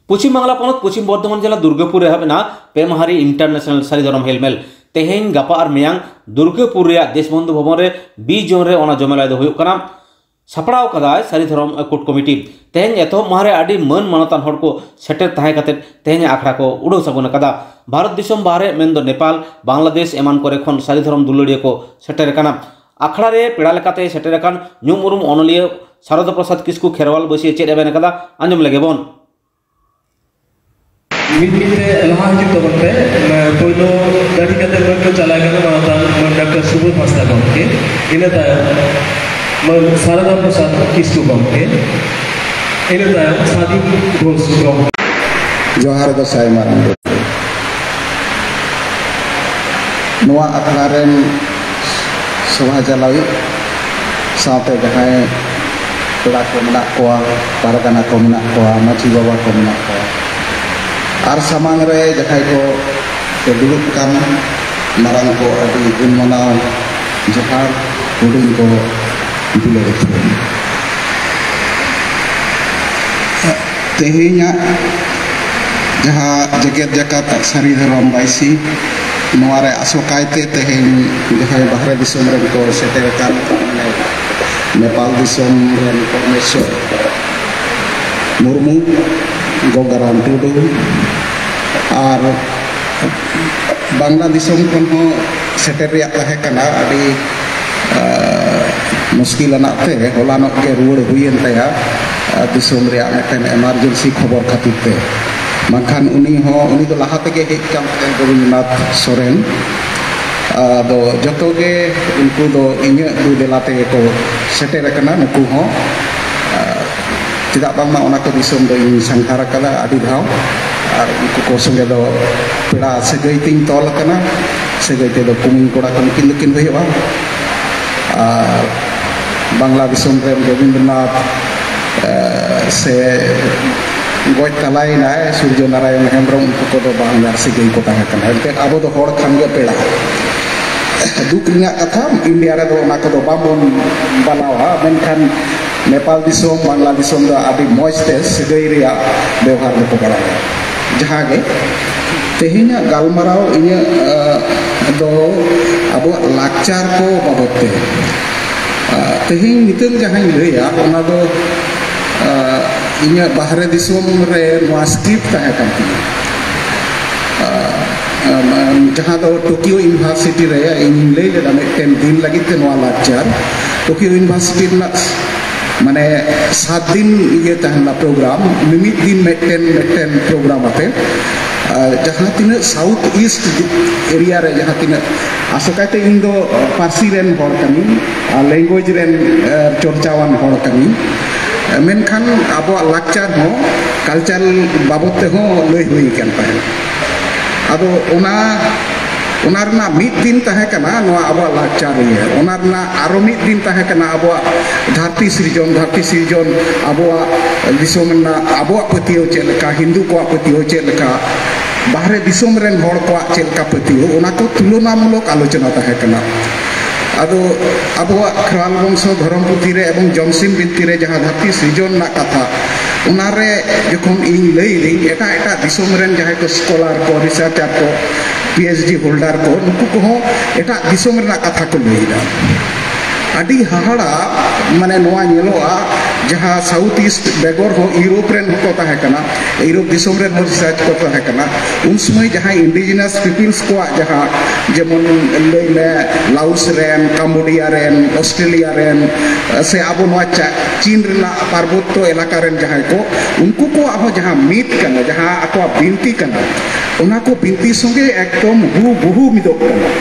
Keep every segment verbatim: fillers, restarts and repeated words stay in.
ᱯᱚᱪᱷᱤᱢ ᱵᱟᱝᱞᱟ ᱯᱚᱱᱚᱛ ᱯᱚᱪᱷᱤᱢ ᱵᱚᱨᱫᱷᱚᱢᱟᱱ ᱡᱮᱞᱟ ᱫᱩᱨᱜᱟᱯᱩᱨ ᱨᱮ ᱮᱦᱚᱵ ᱮᱱᱟ ᱯᱮ ᱢᱟᱦᱟᱨᱤ ᱤᱱᱴᱟᱨᱱᱮᱥᱱᱟᱞ ᱥᱟᱹᱨᱤ ᱫᱷᱚᱨᱚᱢ ᱦᱮᱞᱢᱮᱞ᱾ ᱛᱮᱦᱮᱧ, ᱜᱟᱯᱟ ᱟᱨ ᱢᱮᱭᱟᱝ ᱫᱩᱨᱜᱟᱯᱩᱨ ᱨᱮᱭᱟᱜ ᱫᱮᱥᱵᱚᱱᱫᱷᱩ ᱵᱷᱚᱵᱚᱱ ᱨᱮ ᱵᱤ ᱡᱳᱱ ᱨᱮ ᱚᱱᱟ ᱡᱚᱢᱮᱞᱟᱭ ᱫᱚ ᱦᱩᱭᱩᱜ ᱠᱟᱱᱟ᱾ ᱥᱟᱯᱲᱟᱣ ᱠᱟᱫᱟᱭ ᱥᱟᱹᱨᱤ ᱫᱷᱚᱨᱚᱢ ᱠᱳᱰ ᱠᱚᱢᱤᱴᱤ᱾ ᱛᱮᱦᱮᱧ ᱮᱛᱚᱦᱚᱵ ᱢᱟᱦᱟ ᱨᱮ ᱟᱹᱰᱤ ᱢᱟᱹᱱ ᱢᱟᱱᱚᱛᱟᱱ ᱦᱚᱲ ᱠᱚ ᱥᱮᱴᱮᱨ ᱛᱟᱦᱮᱸ ᱠᱟᱛᱮ ᱛᱮᱦᱮᱧ ᱟᱠᱷᱲᱟ ᱠᱚ ᱩᱰᱟᱹᱣ ᱥᱟᱹᱜᱩᱱ ᱟᱠᱟᱫᱟ᱾ ᱵᱷᱟᱨᱚᱛ ᱫᱤᱥᱚᱢ ᱵᱟᱦᱨᱮ ᱢᱮᱱᱫᱚ ᱱᱮᱯᱟᱞ, ᱵᱟᱝᱞᱟᱫᱮᱥ ᱮᱢᱟᱱ ᱠᱚᱨᱮ ᱠᱷᱚᱱ ᱥᱟᱹᱨᱤ ᱫᱷᱚᱨᱚᱢ ᱫᱩᱞᱟᱹᱲᱤᱭᱟᱹ ᱠᱚ ᱥᱮᱴᱮᱨ ᱟᱠᱟᱱᱟ᱾ ᱟᱠᱷᱲᱟ ᱨᱮ ᱯᱮᱲᱟ ᱞᱮᱠᱟᱛᱮ ᱥᱮᱴᱮᱨ ᱟᱠᱟᱱ ᱧᱩᱢ ᱩᱨᱩᱢ ᱚᱱᱚᱞᱤᱭᱟᱹ ᱥᱟᱨᱚᱫᱟ ᱯᱨᱚᱥᱟᱫᱽ ᱠᱤᱥᱠᱩ ᱠᱷᱮᱨᱣᱟᱞ ᱵᱟᱹᱭᱥᱤ ᱪᱮᱫ ᱮ ᱢᱮᱱ ᱟᱠᱟᱫᱟ, ᱟᱸᱡᱚᱢ ᱞᱮᱜᱮ ᱵᱚᱱ᱾ ᱢᱤᱫ ᱢᱤᱫ ᱛᱮ ᱞᱟᱦᱟ ᱦᱤᱡᱩᱜ ᱛᱟᱵᱚᱱ ᱯᱮ᱾ ᱯᱳᱭᱞᱳ ᱜᱟᱹᱰᱤ ᱠᱟᱛᱮ ᱢᱟᱹᱱ ᱠᱚ ᱪᱟᱞᱟᱣ ᱠᱟᱱᱟ ᱢᱟᱱᱚᱛᱟᱱ ᱢᱟᱹᱱ ᱰᱟᱠᱛᱟᱨ ᱥᱩᱵᱳᱫᱷ ᱦᱟᱸᱥᱫᱟ ᱜᱚᱢᱠᱮ, ᱤᱱᱟᱹ ᱛᱟᱭᱚᱢ ᱢᱟᱹᱱ ᱥᱟᱨᱚᱫᱟ ᱯᱨᱚᱥᱟᱫᱽ ᱠᱤᱥᱠᱩ ᱜᱚᱢᱠᱮ, ᱤᱱᱟᱹ ᱛᱟᱭᱚᱢ ᱥᱟᱫᱤ ᱜᱷᱳᱥ ᱜᱚᱢᱠᱮ᱾ ᱡᱚᱦᱟᱨ ᱜᱚᱸᱥᱟᱭ ᱢᱟᱨᱟᱝ ᱵᱩᱨᱩ᱾ ᱱᱚᱣᱟ ᱟᱠᱷᱲᱟ ᱨᱮᱱ ᱥᱚᱵᱷᱟ ᱪᱟᱞᱟᱣᱤᱡ ᱥᱟᱶᱛᱮ ᱡᱟᱦᱟᱸᱭ ᱯᱮᱲᱟ ᱠᱚ ᱢᱮᱱᱟᱜ ᱠᱚᱣᱟ, ᱯᱟᱨᱜᱟᱱᱟ ᱠᱚ ᱢᱮᱱᱟᱜ ᱠᱚᱣᱟ, ᱢᱟᱹᱡᱷᱤ ᱵᱟᱵᱟ ᱠᱚ ᱢᱮᱱᱟᱜ ᱠᱚᱣᱟ, ᱟᱨ ᱥᱟᱢᱟᱝ ᱨᱮ ᱡᱟᱦᱟᱸᱭ ᱠᱚ ᱠᱚ ᱫᱩᱲᱩᱵ ᱠᱟᱱ, ᱢᱟᱨᱟᱝ ᱠᱚ ᱟᱹᱰᱤ ᱜᱩᱱ ᱢᱟᱱᱟᱣ ᱡᱚᱦᱟᱨ, ᱦᱩᱰᱤᱧ ᱠᱚ ᱫᱩᱞᱟᱹᱲ ᱛᱷᱩᱢ᱾ ᱛᱮᱦᱮᱧᱟᱜ ᱡᱟᱦᱟᱸ ᱡᱮᱜᱮᱛ ᱡᱟᱠᱟᱛ ᱥᱟᱹᱨᱤ ᱫᱷᱚᱨᱚᱢ ᱵᱟᱭᱥᱤ, ᱱᱚᱣᱟ ᱨᱮ ᱟᱥᱚᱠᱟᱭᱛᱮ ᱛᱮᱦᱮᱧ ᱡᱟᱦᱟᱸᱭ ᱵᱟᱦᱨᱮ ᱫᱤᱥᱚᱢ ᱨᱮᱱ ᱠᱚ ᱥᱮᱴᱮᱨ ᱟᱠᱟᱱ, ᱱᱮᱯᱟᱞ ᱫᱤᱥᱚᱢ ᱨᱮᱱ ᱯᱚᱨᱢᱮᱥᱣᱚᱨ ᱢᱩᱨᱢᱩ, ᱜᱚᱝᱜᱟᱨᱟᱢ ᱴᱩᱰᱩ, ᱟᱨ ᱵᱟᱝᱞᱟ ᱫᱤᱥᱚᱢ ᱠᱷᱚᱱ ᱦᱚᱸ ᱥᱮᱴᱮᱨ ᱨᱮᱭᱟᱜ ᱛᱟᱦᱮᱸ ᱠᱟᱱᱟ᱾ ᱟᱹᱰᱤ, ᱟ, ᱢᱩᱥᱠᱤᱞ ᱟᱱᱟᱜ ᱛᱮ ᱦᱚᱞᱟᱱᱚᱜ ᱜᱮ ᱨᱩᱣᱟᱹᱲ ᱦᱩᱭᱮᱱ ᱛᱟᱭᱟ, ᱟ, ᱫᱤᱥᱚᱢ ᱨᱮᱭᱟᱜ ᱢᱤᱫᱴᱮᱱ ᱮᱢᱟᱨᱡᱮᱱᱥᱤ ᱠᱷᱚᱵᱚᱨ ᱠᱷᱟᱹᱛᱤᱨ ᱛᱮ᱾ ᱵᱟᱝᱠᱷᱟᱱ ᱩᱱᱤ ᱦᱚᱸ, ᱩᱱᱤ ᱫᱚ ᱞᱟᱦᱟ ᱛᱮᱜᱮ ᱦᱮᱡ ᱠᱟᱱ ᱛᱟᱦᱮᱸᱫ, ᱨᱚᱵᱤᱱᱫᱨᱚᱱᱟᱛᱷ ᱥᱚᱨᱮᱱ᱾ ᱟᱫᱚ ᱡᱚᱛᱚ ᱜᱮ ᱩᱱᱠᱩ ᱫᱚ ᱤᱧᱟᱹᱜ ᱫᱩ ᱫᱮᱞᱟ ᱛᱮᱜᱮ ᱠᱚ ᱥᱮᱴᱮᱨ ᱟᱠᱟᱱᱟ, ᱱᱩᱠᱩ ᱦᱚᱸ᱾ ᱟ, ᱪᱮᱫᱟᱜ ᱵᱟᱝᱢᱟ ᱚᱱᱟ ᱠᱚ ᱫᱤᱥᱚᱢ ᱫᱚ ᱤᱧ ᱥᱟᱸᱜᱷᱟᱨ ᱟᱠᱟᱫᱟ ᱟᱹᱰᱤ ᱫᱷᱟᱣ, ᱟᱨ ᱩᱱᱠᱩ ᱠᱚ ᱥᱚᱸᱜᱮ ᱫᱚ ᱯᱮᱲᱟ ᱥᱟᱹᱜᱟᱹᱭ ᱛᱤᱧ ᱛᱚᱞ ᱟᱠᱟᱱᱟ᱾ ᱥᱟᱹᱜᱟᱹᱭ ᱛᱮᱫᱚ ᱠᱩᱢᱤᱧ ᱠᱚᱲᱟ ᱠᱚ ᱱᱩᱠᱤᱱ ᱫᱚᱠᱤᱱ ᱦᱩᱭᱩᱜᱼᱟ᱾ ᱟᱨ ᱵᱟᱝᱞᱟ ᱫᱤᱥᱚᱢ ᱨᱮᱱ ᱨᱚᱵᱤᱱᱫᱨᱚᱱᱟᱛᱷ, ᱮ, ᱥᱮ ᱜᱚᱡ ᱛᱟᱞᱟᱭᱮᱱᱟᱭ ᱥᱩᱨᱡᱚ ᱱᱟᱨᱟᱭᱚᱱ ᱦᱮᱢᱵᱨᱚᱢ, ᱩᱱᱠᱩ ᱠᱚᱫᱚ ᱵᱟᱝ ᱜᱟᱨ ᱥᱟᱹᱜᱟᱹᱭ ᱠᱚ ᱛᱟᱦᱮᱸ ᱠᱟᱱᱟ᱾ ᱮᱱᱛᱮᱫ ᱟᱵᱚ ᱫᱚ ᱦᱚᱲ ᱠᱷᱟᱱ ᱜᱮ ᱯᱮᱲᱟ᱾ ᱫᱩᱠ ᱨᱮᱱᱟᱜ ᱠᱟᱛᱷᱟ, ᱤᱱᱰᱤᱭᱟ ᱨᱮᱫᱚ ᱚᱱᱟ ᱠᱚᱫᱚ ᱵᱟᱵᱚᱱ ᱯᱟᱞᱟᱣᱟ, ᱢᱮᱱᱠᱷᱟᱱ ᱱᱮᱯᱟᱞ ᱫᱤᱥᱚᱢ, ᱵᱟᱝᱞᱟ ᱫᱤᱥᱚᱢ ᱫᱚ ᱟᱹᱰᱤ ᱢᱚᱡᱽ ᱛᱮ ᱥᱟᱹᱜᱟᱹᱭ ᱨᱮᱭᱟᱜ ᱵᱮᱣᱦᱟᱨ ᱫᱚᱠᱚ ᱵᱟᱲᱟᱭᱟ᱾ ᱡᱟᱦᱟᱸ ᱜᱮ ᱛᱮᱦᱮᱧᱟᱜ ᱜᱟᱞᱢᱟᱨᱟᱣ ᱤᱧᱟᱹᱜ, ᱟᱸ, ᱫᱚ ᱟᱵᱚᱣᱟᱜ ᱞᱟᱠᱪᱟᱨ ᱠᱚ ᱵᱟᱵᱚᱫ ᱛᱮ᱾ ᱟᱸ, ᱛᱮᱦᱮᱧ ᱱᱤᱛᱚᱜ ᱡᱟᱦᱟᱸᱧ ᱞᱟᱹᱭᱟ, ᱚᱱᱟ ᱫᱚ, ᱟᱸ, ᱤᱧᱟᱹᱜ ᱵᱟᱦᱨᱮ ᱫᱤᱥᱚᱢ ᱨᱮ ᱱᱚᱣᱟ ᱥᱠᱨᱤᱯᱴ ᱛᱟᱦᱮᱸ ᱠᱟᱱ ᱛᱤᱧᱟᱹ᱾ ᱟᱸ, ᱟᱸ, ᱡᱟᱦᱟᱸ ᱫᱚ ᱴᱳᱠᱤᱭᱳ ᱤᱭᱩᱱᱤᱵᱷᱟᱨᱥᱤᱴᱤ ᱨᱮ ᱤᱧᱤᱧ ᱞᱟᱹᱭ ᱞᱮᱫᱟ ᱢᱤᱫᱴᱮᱱ ᱫᱤᱱ ᱞᱟᱹᱜᱤᱫ ᱛᱮ ᱱᱚᱣᱟ ᱞᱟᱠᱪᱟᱨ᱾ ᱴᱳᱠᱤᱭᱳ ᱤᱭᱩᱱᱤᱵᱷᱟᱨᱥᱤᱴᱤ ᱨᱮᱱᱟᱜ ᱢᱟᱱᱮ ᱥᱟᱛ ᱫᱤᱱ ᱤᱭᱟᱹ ᱛᱟᱦᱮᱸ ᱞᱮᱱᱟ ᱯᱨᱳᱜᱨᱟᱢ, ᱢᱤᱢᱤᱫ ᱫᱤᱱ ᱢᱤᱫᱴᱮᱱ, ᱢᱤᱫᱴᱮᱱ ᱯᱨᱳᱜᱨᱟᱢ ᱟᱛᱮ᱾ ᱟᱨ ᱡᱟᱦᱟᱸ ᱛᱤᱱᱟᱹᱜ ᱥᱟᱣᱩᱛᱷ ᱤᱥᱴ ᱮᱨᱤᱭᱟ ᱨᱮ ᱡᱟᱦᱟᱸ ᱛᱤᱱᱟᱹᱜ, ᱟᱥᱚᱠᱟᱭᱛᱮ ᱤᱧ ᱫᱚ ᱯᱟᱹᱨᱥᱤ ᱨᱮᱱ ᱦᱚᱲ ᱠᱟᱹᱱᱟᱹᱧ ᱟᱨ ᱞᱮᱝᱜᱩᱭᱮᱡᱽ ᱨᱮᱱ, ᱮ, ᱪᱚᱨᱪᱟᱣᱟᱱ ᱦᱚᱲ ᱠᱟᱹᱱᱟᱹᱧ, ᱢᱮᱱᱠᱷᱟᱱ ᱟᱵᱚᱣᱟᱜ ᱞᱟᱠᱪᱟᱨ ᱦᱚᱸ, ᱠᱟᱞᱪᱟᱨ ᱵᱟᱵᱚᱫ ᱛᱮᱦᱚᱸ ᱞᱟᱹᱭ ᱦᱩᱭ ᱟᱠᱟᱱ ᱛᱟᱦᱮᱸᱫ᱾ ᱟᱫᱚ ᱚᱱᱟ, ᱚᱱᱟ ᱨᱮᱱᱟᱜ ᱢᱤᱫ ᱫᱤᱱ ᱛᱟᱦᱮᱸ ᱠᱟᱱᱟ ᱱᱚᱣᱟ ᱟᱵᱚᱣᱟᱜ ᱞᱟᱠᱪᱟᱨ ᱤᱭᱟᱹ, ᱚᱱᱟ ᱨᱮᱱᱟᱜ ᱟᱨᱚ ᱢᱤᱫ ᱫᱤᱱ ᱛᱟᱦᱮᱸ ᱠᱟᱱᱟ ᱟᱵᱚᱣᱟᱜ ᱫᱷᱟᱹᱨᱛᱤ ᱥᱤᱨᱡᱚᱱ, ᱫᱷᱟᱹᱨᱛᱤ ᱥᱤᱨᱡᱚᱱ, ᱟᱵᱚᱣᱟᱜ ᱫᱤᱥᱚᱢ ᱨᱮᱱᱟᱜ, ᱟᱵᱚᱣᱟᱜ ᱯᱟᱹᱛᱭᱟᱹᱣ ᱪᱮᱫ ᱞᱮᱠᱟ, ᱦᱤᱱᱫᱩ ᱠᱚᱣᱟᱜ ᱯᱟᱹᱛᱭᱟᱹᱣ ᱪᱮᱫ ᱞᱮᱠᱟ, ᱵᱟᱦᱨᱮ ᱫᱤᱥᱚᱢ ᱨᱮᱱ ᱦᱚᱲ ᱠᱚᱣᱟᱜ ᱪᱮᱫ ᱞᱮᱠᱟ ᱯᱟᱹᱛᱭᱟᱹᱣ, ᱚᱱᱟ ᱠᱚ ᱛᱩᱞᱚᱱᱟᱢᱩᱞᱚᱠ ᱟᱞᱳᱪᱚᱱᱟ ᱛᱟᱦᱮᱸ ᱠᱟᱱᱟ᱾ ᱟᱫᱚ ᱟᱵᱚᱣᱟᱜ ᱠᱷᱮᱨᱣᱟᱞ ᱵᱚᱝᱥᱚ ᱫᱷᱚᱨᱚᱢ ᱯᱩᱛᱷᱤ ᱨᱮ ᱮᱵᱚᱝ ᱡᱚᱢᱥᱤᱢ ᱵᱤᱱᱛᱤ ᱨᱮ ᱡᱟᱦᱟᱸ ᱫᱷᱟᱹᱨᱛᱤ ᱥᱤᱨᱡᱚᱱ ᱨᱮᱱᱟᱜ ᱠᱟᱛᱷᱟ, ᱚᱱᱟᱨᱮ ᱡᱚᱠᱷᱚᱱ ᱤᱧ ᱞᱟᱹᱭ ᱫᱟᱹᱧ, ᱮᱴᱟᱜ ᱮᱴᱟᱜ ᱫᱤᱥᱚᱢ ᱨᱮᱱ ᱡᱟᱦᱟᱸᱭ ᱠᱚ ᱥᱠᱚᱞᱟᱨ ᱠᱚ, ᱨᱤᱥᱟᱨᱪᱟᱨ ᱠᱚ, ᱯᱤ ᱮᱭᱤᱪ ᱰᱤ ᱦᱳᱞᱰᱟᱨ ᱠᱚ, ᱱᱩᱠᱩ ᱠᱚᱦᱚᱸ ᱮᱴᱟᱜ ᱫᱤᱥᱚᱢ ᱨᱮᱱᱟᱜ ᱠᱟᱛᱷᱟ ᱠᱚ ᱞᱟᱹᱭ ᱮᱫᱟ᱾ ᱟᱹᱰᱤ ᱦᱟᱦᱟᱲᱟ, ᱢᱟᱱᱮ, ᱱᱚᱣᱟ ᱧᱮᱞᱚᱜᱼᱟ, ᱡᱟᱦᱟᱸ ᱥᱟᱣᱩᱛᱷ ᱤᱥᱴ ᱵᱮᱜᱚᱨ ᱦᱚᱸ ᱤᱭᱩᱨᱳᱯ ᱨᱮᱱ ᱦᱚᱸᱠᱚ ᱛᱟᱦᱮᱸ ᱠᱟᱱᱟ, ᱤᱭᱩᱨᱳᱯ ᱫᱤᱥᱚᱢ ᱨᱮᱱ ᱦᱚᱸ ᱨᱤᱥᱟᱨᱪ ᱠᱚ ᱛᱟᱦᱮᱸ ᱠᱟᱱᱟ, ᱩᱱ ᱥᱚᱢᱚᱭ ᱡᱟᱦᱟᱸᱭ ᱤᱱᱰᱤᱡᱤᱱᱟᱥ ᱯᱤᱯᱤᱞᱥ ᱠᱚᱣᱟᱜ ᱡᱟᱦᱟᱸ, ᱡᱮᱢᱚᱱ ᱞᱟᱹᱭ ᱢᱮ, ᱞᱟᱣᱩᱥ ᱨᱮᱱ, ᱠᱟᱢᱵᱳᱰᱤᱭᱟ ᱨᱮᱱ, ᱚᱥᱴᱨᱮᱞᱤᱭᱟ ᱨᱮᱱ, ᱥᱮ ᱟᱵᱚ ᱱᱚᱣᱟ ᱪᱟ-, ᱪᱤᱱ ᱨᱮᱱᱟᱜ ᱯᱟᱨᱵᱚᱛᱛᱚ ᱮᱞᱟᱠᱟ ᱨᱮᱱ ᱡᱟᱦᱟᱸᱭ ᱠᱚ, ᱩᱱᱠᱩ ᱠᱚᱣᱟᱜ ᱦᱚᱸ ᱡᱟᱦᱟᱸ ᱢᱤᱛ ᱠᱟᱱᱟ, ᱡᱟᱦᱟᱸ ᱟᱠᱚᱣᱟᱜ ᱵᱤᱱᱛᱤ ᱠᱟᱱᱟ, ᱚᱱᱟ ᱠᱚ ᱵᱤᱱᱛᱤ ᱥᱚᱸᱜᱮ ᱮᱠᱫᱚᱢ ᱦᱩ ᱵᱩᱦᱩ ᱢᱤᱫᱚᱜ ᱠᱟᱱᱟ᱾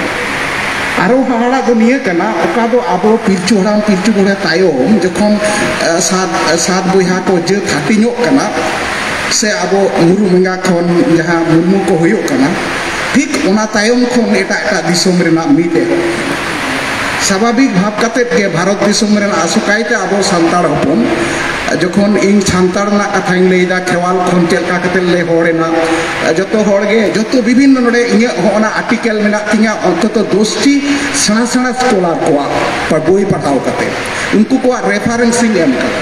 ᱟᱨᱚ ᱦᱟᱦᱟᱲᱟᱜ ᱫᱚ ᱱᱤᱭᱟᱹ ᱠᱟᱱᱟ, ᱚᱠᱟ ᱫᱚ ᱟᱵᱚ ᱯᱤᱞᱪᱩ ᱦᱟᱲᱟᱢ ᱯᱤᱞᱪᱩ ᱵᱩᱲᱦᱤ ᱛᱟᱭᱚᱢ ᱡᱚᱠᱷᱚᱱ, ᱮ, ᱥᱟᱛ, ᱥᱟᱛ ᱵᱚᱭᱦᱟ ᱠᱚ ᱡᱟᱹᱛ ᱦᱟᱹᱴᱤᱧᱚᱜ ᱠᱟᱱᱟ, ᱥᱮ ᱟᱵᱚ ᱢᱩᱨᱩ ᱢᱮᱸᱜᱟ ᱠᱷᱚᱱ ᱡᱟᱦᱟᱸ ᱢᱩᱨᱢᱩ ᱠᱚ ᱦᱩᱭᱩᱜ ᱠᱟᱱᱟ, ᱴᱷᱤᱠ ᱚᱱᱟ ᱛᱟᱭᱚᱢ ᱠᱷᱚᱱ ᱮᱴᱟᱜ ᱮᱴᱟᱜ ᱫᱤᱥᱚᱢ ᱨᱮᱱᱟᱜ ᱢᱤᱫ ᱮ ᱥᱟᱵᱷᱟᱵᱤᱠ ᱵᱷᱟᱵᱽ ᱠᱟᱛᱮᱫ ᱜᱮ ᱵᱷᱟᱨᱚᱛ ᱫᱤᱥᱚᱢ ᱨᱮᱱ ᱟᱥᱚᱠᱟᱭᱛᱮ ᱟᱵᱚ ᱥᱟᱱᱛᱟᱲ ᱦᱚᱯᱚᱱ, ᱡᱚᱠᱷᱚᱱ ᱤᱧ ᱥᱟᱱᱛᱟᱲ ᱨᱮᱱᱟᱜ ᱠᱟᱛᱷᱟᱧ ᱞᱟᱹᱭᱫᱟ, ᱠᱷᱮᱣᱟᱞ ᱠᱷᱚᱱ ᱪᱮᱫ ᱞᱮᱠᱟ ᱠᱟᱛᱮᱫ ᱞᱮ ᱦᱚᱲ ᱮᱱᱟ, ᱡᱚᱛᱚ ᱦᱚᱲ ᱜᱮ, ᱡᱚᱛᱚ ᱵᱤᱵᱷᱤᱱᱱᱚ ᱱᱚᱰᱮ ᱤᱧᱟᱹᱜ ᱦᱚᱸ ᱚᱱᱟ ᱟᱨᱴᱤᱠᱮᱞ ᱢᱮᱱᱟᱜ ᱛᱤᱧᱟᱹ, ᱚᱱᱛᱚᱛᱚ ᱫᱚᱥᱴᱤ ᱥᱮᱬᱟ ᱥᱮᱬᱟ ᱥᱠᱚᱞᱟᱨ ᱠᱚᱣᱟᱜ ᱯᱟ-, ᱵᱳᱭ ᱯᱟᱲᱦᱟᱣ ᱠᱟᱛᱮᱫ ᱩᱱᱠᱩ ᱠᱚᱣᱟᱜ ᱨᱮᱯᱷᱟᱨᱮᱱᱥ ᱤᱧ ᱮᱢ ᱠᱟᱫᱟ᱾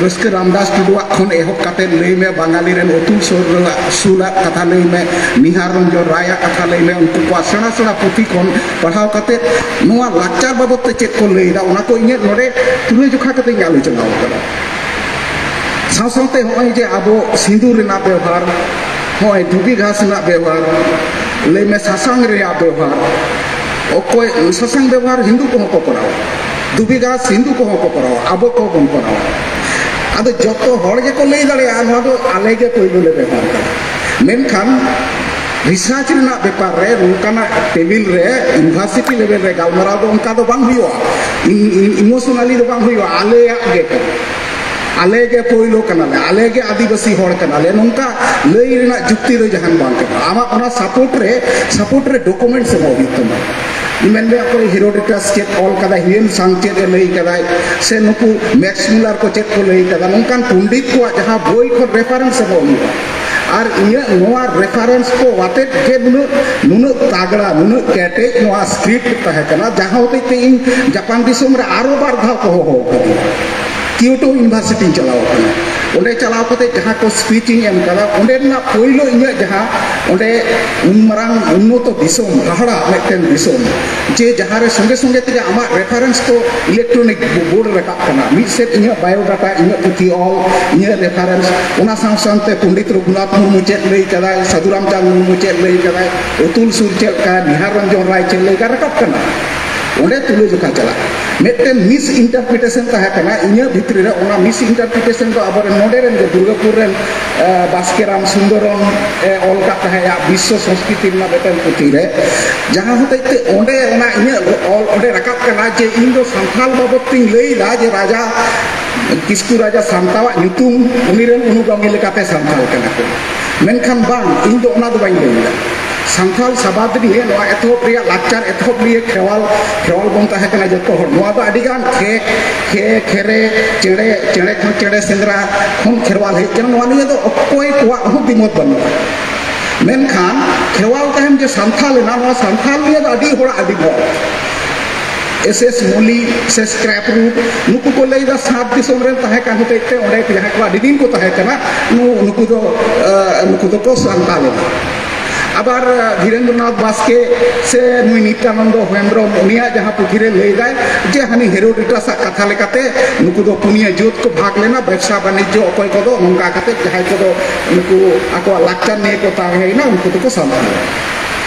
ᱨᱟᱹᱥᱠᱟᱹ ᱨᱟᱢᱫᱟᱥ ᱴᱩᱰᱩᱣᱟᱜ ᱠᱷᱚᱱ ᱮᱦᱚᱵ ᱠᱟᱛᱮᱫ ᱞᱟᱹᱭ ᱢᱮ, ᱵᱟᱝᱜᱟᱞᱤ ᱨᱮᱱ ᱚᱛᱩᱞ ᱥᱩᱨ-, ᱥᱩᱞᱟᱜ ᱠᱟᱛᱷᱟ ᱞᱟᱹᱭ ᱢᱮ, ᱱᱤᱦᱟᱨ ᱨᱚᱧᱡᱚᱱ ᱨᱟᱭᱟᱜ ᱠᱟᱛᱷᱟ ᱞᱟᱹᱭ ᱢᱮ, ᱩᱱᱠᱩ ᱠᱚᱣᱟᱜ ᱥᱮᱬᱟ ᱥᱮᱬᱟ ᱯᱩᱛᱷᱤ ᱠᱷᱚᱱ ᱯᱟᱲᱦᱟᱣ ᱠᱟᱛᱮᱫ ᱱᱚᱣᱟ ᱞᱟᱠᱪᱟᱨ ᱵᱟᱵᱚᱫ ᱛᱮ ᱪᱮᱫ ᱠᱚ ᱞᱟᱹᱭ ᱮᱫᱟ, ᱚᱱᱟ ᱠᱚ ᱤᱧᱟᱹᱜ ᱱᱚᱰᱮ ᱛᱩᱞᱟᱹᱡᱚᱠᱷᱟ ᱠᱟᱛᱮ ᱤᱧ ᱟᱞᱳᱪᱚᱱᱟ ᱟᱠᱟᱫᱟ᱾ ᱥᱟᱶ ᱥᱟᱶᱛᱮ ᱦᱚᱸᱜᱼᱚᱭ ᱡᱮ ᱟᱵᱚ ᱥᱤᱸᱫᱩᱨ ᱨᱮᱱᱟᱜ ᱵᱮᱣᱦᱟᱨ, ᱦᱚᱸᱜᱼᱚᱭ ᱫᱷᱩᱵᱤ ᱜᱷᱟᱥ ᱨᱮᱱᱟᱜ ᱵᱮᱣᱦᱟᱨ, ᱞᱟᱹᱭ ᱢᱮ ᱥᱟᱥᱟᱝ ᱨᱮᱭᱟᱜ ᱵᱮᱣᱦᱟᱨ, ᱚᱠᱚᱭ ᱥᱟᱥᱟᱝ ᱵᱮᱣᱦᱟᱨ ᱦᱤᱱᱫᱩ ᱠᱚᱦᱚᱸ ᱠᱚ ᱠᱚᱨᱟᱣᱟ, ᱫᱷᱩᱵᱤ ᱜᱷᱟᱥ ᱦᱤᱱᱫᱩ ᱠᱚᱦᱚᱸ ᱠᱚ ᱠᱚᱨᱟᱣᱟ, ᱟᱵᱚ ᱠᱚᱦᱚᱸ ᱵᱚᱱ ᱠᱚᱨᱟᱣᱟ᱾ ᱟᱫᱚ ᱡᱚᱛᱚ ᱦᱚᱲ ᱜᱮᱠᱚ ᱞᱟᱹᱭ ᱫᱟᱲᱮᱭᱟᱜᱼᱟ, ᱱᱚᱣᱟ ᱫᱚ ᱟᱞᱮ ᱜᱮ ᱯᱳᱭᱞᱳ ᱞᱮ ᱵᱮᱣᱦᱟᱨ ᱠᱟᱫᱟ᱾ ᱢᱮᱱᱠᱷᱟᱱ ᱨᱤᱥᱟᱨᱪ ᱨᱮᱱᱟᱜ ᱵᱮᱯᱟᱨ ᱨᱮ ᱱᱚᱝᱠᱟᱱᱟᱜ ᱴᱮᱵᱤᱞ ᱨᱮ, ᱤᱭᱩᱱᱤᱵᱷᱟᱨᱥᱤᱴᱤ ᱞᱮᱵᱮᱞ ᱨᱮ ᱜᱟᱞᱢᱟᱨᱟᱣ ᱫᱚ ᱚᱱᱠᱟ ᱫᱚ ᱵᱟᱝ ᱦᱩᱭᱩᱜᱼᱟ, ᱤᱢᱳᱥᱚᱱᱟᱞᱤ ᱫᱚ ᱵᱟᱝ ᱦᱩᱭᱩᱜᱼᱟ, ᱟᱞᱮᱭᱟᱜ ᱜᱮ ᱠᱟᱱᱟ, ᱟᱞᱮ ᱜᱮ ᱯᱳᱭᱞᱳ ᱠᱟᱱᱟᱞᱮ, ᱟᱞᱮ ᱜᱮ ᱟᱹᱫᱤᱵᱟᱹᱥᱤ ᱦᱚᱲ ᱠᱟᱱᱟᱞᱮ, ᱱᱚᱝᱠᱟ ᱞᱟᱹᱭ ᱨᱮᱱᱟᱜ ᱡᱩᱠᱛᱤ ᱫᱚ ᱡᱟᱦᱟᱱ ᱵᱟᱝ ᱠᱟᱱᱟ᱾ ᱟᱢᱟᱜ ᱚᱱᱟ ᱥᱟᱯᱳᱨᱴ ᱨᱮ, ᱥᱟᱯᱳᱨᱴ ᱨᱮ ᱰᱚᱠᱩᱢᱮᱱᱴᱥ ᱮᱢᱚᱜ ᱦᱩᱭᱩᱜ ᱛᱟᱢᱟ᱾ ᱢᱮᱱ ᱢᱮ ᱚᱠᱚᱭ ᱦᱮᱨᱳᱰᱳᱴᱟᱥ ᱪᱮᱫ ᱚᱞ ᱠᱟᱫᱟᱭ, ᱦᱤᱭᱩᱭᱮᱱ ᱥᱟᱝ ᱪᱮᱫ ᱮ ᱞᱟᱹᱭ ᱠᱟᱫᱟᱭ, ᱥᱮ ᱱᱩᱠᱩ ᱢᱮᱠᱥ ᱢᱩᱞᱟᱨ ᱠᱚ ᱪᱮᱫ ᱠᱚ ᱞᱟᱹᱭ ᱠᱟᱫᱟ, ᱱᱚᱝᱠᱟᱱ ᱯᱚᱱᱰᱤᱛ ᱠᱚᱣᱟᱜ ᱡᱟᱦᱟᱸ ᱵᱳᱭ ᱠᱷᱚᱱ ᱨᱮᱯᱷᱟᱨᱮᱱᱥ ᱮᱢᱚᱜ ᱦᱩᱭᱩᱜᱼᱟ᱾ ᱟᱨ ᱤᱧᱟᱹᱜ ᱱᱚᱣᱟ ᱨᱮᱯᱷᱟᱨᱮᱱᱥ ᱠᱚ ᱟᱛᱮᱫ ᱜᱮ ᱱᱩᱱᱟᱹᱜ, ᱱᱩᱱᱟᱹᱜ ᱛᱟᱜᱲᱟ, ᱱᱩᱱᱟᱹᱜ ᱠᱮᱴᱮᱡ ᱱᱚᱣᱟ ᱥᱠᱨᱤᱯᱴ ᱛᱟᱦᱮᱸ ᱠᱟᱱᱟ, ᱡᱟᱦᱟᱸ ᱦᱚᱛᱮᱡ ᱛᱮ ᱤᱧ ᱡᱟᱯᱟᱱ ᱫᱤᱥᱚᱢ ᱨᱮ ᱟᱨᱚ ᱵᱟᱨ ᱫᱷᱟᱣ ᱠᱚ ᱦᱚᱦᱚ ᱟᱠᱟᱫᱤᱧᱟ᱾ ᱠᱤᱭᱳᱴᱳ ᱤᱭᱩᱱᱤᱵᱷᱟᱨᱥᱤᱴᱤᱧ ᱪᱟᱞᱟᱣ ᱟᱠᱟᱱᱟ᱾ ᱚᱸᱰᱮ ᱪᱟᱞᱟᱣ ᱠᱟᱛᱮ ᱡᱟᱦᱟᱸ ᱠᱚ ᱥᱯᱤᱪ ᱤᱧ ᱮᱢ ᱠᱟᱫᱟ, ᱚᱸᱰᱮ ᱨᱮᱱᱟᱜ ᱯᱳᱭᱞᱳ ᱤᱧᱟᱹᱜ ᱡᱟᱦᱟᱸ ᱚᱸᱰᱮ ᱩᱱ ᱢᱟᱨᱟᱝ ᱩᱱᱱᱚᱛᱚ ᱫᱤᱥᱚᱢ, ᱦᱟᱦᱟᱲᱟ ᱢᱤᱫᱴᱮᱱ ᱫᱤᱥᱚᱢ, ᱡᱮ ᱡᱟᱦᱟᱸ ᱨᱮ ᱥᱚᱸᱜᱮ ᱥᱚᱸᱜᱮ ᱛᱮᱜᱮ ᱟᱢᱟᱜ ᱨᱮᱯᱷᱟᱨᱮᱱᱥ ᱠᱚ ᱤᱞᱮᱠᱴᱨᱚᱱᱤᱠ ᱵᱳᱨᱰ ᱨᱟᱠᱟᱵ ᱠᱟᱱᱟ, ᱢᱤᱫ ᱥᱮᱫ ᱤᱧᱟᱹᱜ ᱵᱟᱭᱳᱰᱟᱴᱟ, ᱤᱧᱟᱹᱜ ᱯᱩᱛᱷᱤ ᱚᱞ, ᱤᱧᱟᱹᱜ ᱨᱮᱯᱷᱟᱨᱮᱱᱥ, ᱚᱱᱟ ᱥᱟᱶ ᱥᱟᱶᱛᱮ ᱯᱚᱱᱰᱤᱛ ᱨᱚᱜᱷᱩᱱᱟᱛᱷ ᱢᱩᱨᱢᱩ ᱪᱮᱫ ᱞᱟᱹᱭ ᱠᱟᱫᱟᱭ, ᱥᱟᱹᱫᱷᱩ ᱨᱟᱢᱪᱟᱸᱫᱽ ᱢᱩᱨᱢᱩ ᱪᱮᱫ ᱞᱟᱹᱭ ᱠᱟᱫᱟᱭ, ᱚᱛᱩᱞ ᱥᱩᱨ ᱪᱮᱫ ᱞᱮᱠᱟ, ᱱᱤᱦᱟᱨ ᱨᱚᱧᱡᱚᱱ ᱨᱟᱭ ᱪᱮᱫ ᱞᱟᱹᱭ ᱠᱟᱫᱟ, ᱨᱟᱠᱟᱵ ᱠᱟᱱᱟ᱾ ᱚᱸᱰᱮ ᱛᱩᱞᱟᱹᱡᱚᱠᱷᱟ ᱪᱟᱞᱟᱜ᱾ ᱢᱤᱫᱴᱮᱱ ᱢᱤᱥ ᱤᱱᱴᱟᱨᱯᱨᱤᱴᱮᱥᱚᱱ ᱛᱟᱦᱮᱸ ᱠᱟᱱᱟ᱾ ᱤᱧᱟᱹᱜ ᱵᱷᱤᱛᱨᱤ ᱨᱮ ᱚᱱᱟ ᱢᱤᱥ ᱤᱱᱴᱟᱨᱯᱨᱤᱴᱮᱥᱚᱱ ᱫᱚ ᱟᱵᱚᱨᱮᱱ ᱱᱚᱰᱮ ᱨᱮᱱ ᱜᱮ, ᱫᱩᱨᱜᱟᱯᱩᱨ ᱨᱮᱱ, ᱮ, ᱵᱟᱥᱠᱮ ᱨᱟᱢ ᱥᱩᱱᱫᱚᱨᱚᱱ ᱮ ᱚᱞ ᱠᱟᱜ ᱛᱟᱦᱮᱸᱫ ᱟᱭᱟᱜ ᱵᱤᱥᱥᱚ ᱥᱚᱝᱥᱠᱨᱤᱛᱤ ᱨᱮᱱᱟᱜ ᱢᱤᱫᱴᱮᱱ ᱯᱩᱛᱷᱤ ᱨᱮ, ᱡᱟᱦᱟᱸ ᱦᱚᱛᱮᱡ ᱛᱮ ᱚᱸᱰᱮ ᱚᱱᱟ ᱤᱧᱟᱹᱜ ᱚᱞ ᱚᱸᱰᱮ ᱨᱟᱠᱟᱵ ᱠᱟᱱᱟ ᱡᱮ ᱤᱧ ᱫᱚ ᱥᱟᱱᱛᱟᱞ ᱵᱟᱵᱚᱫ ᱛᱤᱧ ᱞᱟᱹᱭ ᱮᱫᱟ ᱡᱮ ᱨᱟᱡᱟ ᱠᱤᱥᱠᱩ ᱨᱟᱡᱟ ᱥᱟᱱᱛᱟᱣᱟᱜ ᱧᱩᱛᱩᱢ, ᱩᱱᱤ ᱨᱮᱱ ᱚᱱᱩᱜᱟᱢᱤ ᱞᱮᱠᱟᱛᱮ ᱥᱟᱱᱛᱟᱞ ᱠᱟᱱᱟ ᱠᱚ᱾ ᱢᱮᱱᱠᱷᱟᱱ ᱵᱟᱝ, ᱤᱧ ᱫᱚ ᱚᱱᱟ ᱫᱚ ᱵᱟᱹᱧ ᱞᱟᱹᱭ ᱮᱫᱟ᱾ ᱥᱟᱱᱛᱟᱲ ᱥᱟᱵᱟᱫ ᱱᱤᱭᱮ, ᱱᱚᱣᱟ ᱮᱛᱚᱦᱚᱵ ᱨᱮᱭᱟᱜ ᱞᱟᱠᱪᱟᱨ ᱮᱛᱚᱦᱚᱵ ᱱᱤᱭᱮ ᱠᱷᱮᱨᱣᱟᱞ, ᱠᱷᱮᱨᱣᱟᱞ ᱵᱚᱱ ᱛᱟᱦᱮᱸ ᱠᱟᱱᱟ ᱡᱚᱛᱚ ᱦᱚᱲ᱾ ᱱᱚᱣᱟ ᱫᱚ ᱟᱹᱰᱤ ᱜᱟᱱ ᱠᱷᱮ, ᱠᱷᱮ, ᱠᱷᱮᱨᱮ, ᱪᱮᱬᱮ, ᱪᱮᱬᱮ ᱠᱷᱚᱱ ᱪᱮᱬᱮ ᱥᱮᱸᱫᱽᱨᱟ ᱠᱷᱚᱱ ᱠᱷᱮᱨᱣᱟᱞ ᱦᱮᱡ ᱠᱟᱱᱟ᱾ ᱱᱚᱣᱟ ᱱᱤᱭᱮ ᱫᱚ ᱚᱠᱚᱭ ᱠᱚᱣᱟᱜ ᱦᱚᱸ ᱫᱤᱢᱚᱛ ᱵᱟᱹᱱᱩᱜᱼᱟ᱾ ᱢᱮᱱᱠᱷᱟᱱ ᱠᱷᱮᱨᱣᱟᱞ ᱛᱟᱭᱚᱢ ᱡᱮ ᱥᱟᱱᱛᱟᱲ ᱞᱮᱱᱟ, ᱱᱚᱣᱟ ᱥᱟᱱᱛᱟᱲ ᱱᱤᱭᱮ ᱫᱚ ᱟᱹᱰᱤ ᱦᱚᱲᱟᱜ ᱟᱹᱰᱤ ᱢᱚᱛ᱾ ᱮᱥ ᱮᱥ ᱢᱚᱞᱤ ᱥᱮ ᱥᱠᱨᱮᱯ ᱨᱩᱴ, ᱱᱩᱠᱩ ᱠᱚ ᱞᱟᱹᱭᱫᱟ ᱥᱟᱛ ᱫᱤᱥᱚᱢ ᱨᱮᱱ ᱛᱟᱦᱮᱸ ᱠᱟᱱ ᱦᱚᱛᱮᱡ ᱛᱮ ᱚᱸᱰᱮ ᱡᱟᱦᱟᱸᱭ ᱠᱚ ᱟᱹᱰᱤ ᱫᱤᱱ ᱠᱚ ᱛᱟᱦᱮᱸ ᱠᱟᱱᱟ, ᱱᱩ-, ᱱᱩᱠᱩ ᱫᱚ, ᱟᱸ, ᱱᱩᱠᱩ ᱫᱚᱠᱚ ᱥᱟᱱᱛᱟᱲ ᱞᱮᱱᱟ᱾ ᱟᱵᱟᱨ, ᱟᱸ, ᱫᱷᱤᱨᱮᱱᱫᱨᱚᱱᱟᱛᱷ ᱵᱟᱥᱠᱮ ᱥᱮ ᱱᱩᱭ ᱱᱤᱛᱭᱟᱱᱚᱱᱫᱚ ᱦᱮᱢᱵᱨᱚᱢ, ᱩᱱᱤᱭᱟᱜ ᱡᱟᱦᱟᱸ ᱯᱩᱛᱷᱤ ᱨᱮ ᱞᱟᱹᱭᱫᱟᱭ ᱡᱮ ᱦᱟᱹᱱᱤ ᱦᱮᱨᱳᱰᱳᱴᱟᱥ ᱟᱜ ᱠᱟᱛᱷᱟ ᱞᱮᱠᱟᱛᱮ ᱱᱩᱠᱩ ᱫᱚ ᱯᱩᱱᱭᱟᱹ ᱡᱟᱹᱛ ᱠᱚ ᱵᱷᱟᱜᱽ ᱞᱮᱱᱟ, ᱵᱮᱵᱽᱥᱟ ᱵᱟᱱᱤᱡᱽᱡᱚ ᱚᱠᱚᱭ ᱠᱚᱫᱚ ᱱᱚᱝᱠᱟ ᱠᱟᱛᱮ ᱡᱟᱦᱟᱸᱭ ᱠᱚᱫᱚ ᱱᱩᱠᱩ ᱟᱠᱚᱣᱟᱜ ᱞᱟᱠᱪᱟᱨ ᱱᱤᱭᱮ ᱠᱚ ᱛᱟᱦᱮᱸᱭᱮᱱᱟ, ᱩᱱᱠᱩ ᱫᱚᱠᱚ ᱥᱟᱱᱛᱟᱲ ᱞᱮᱱᱟ᱾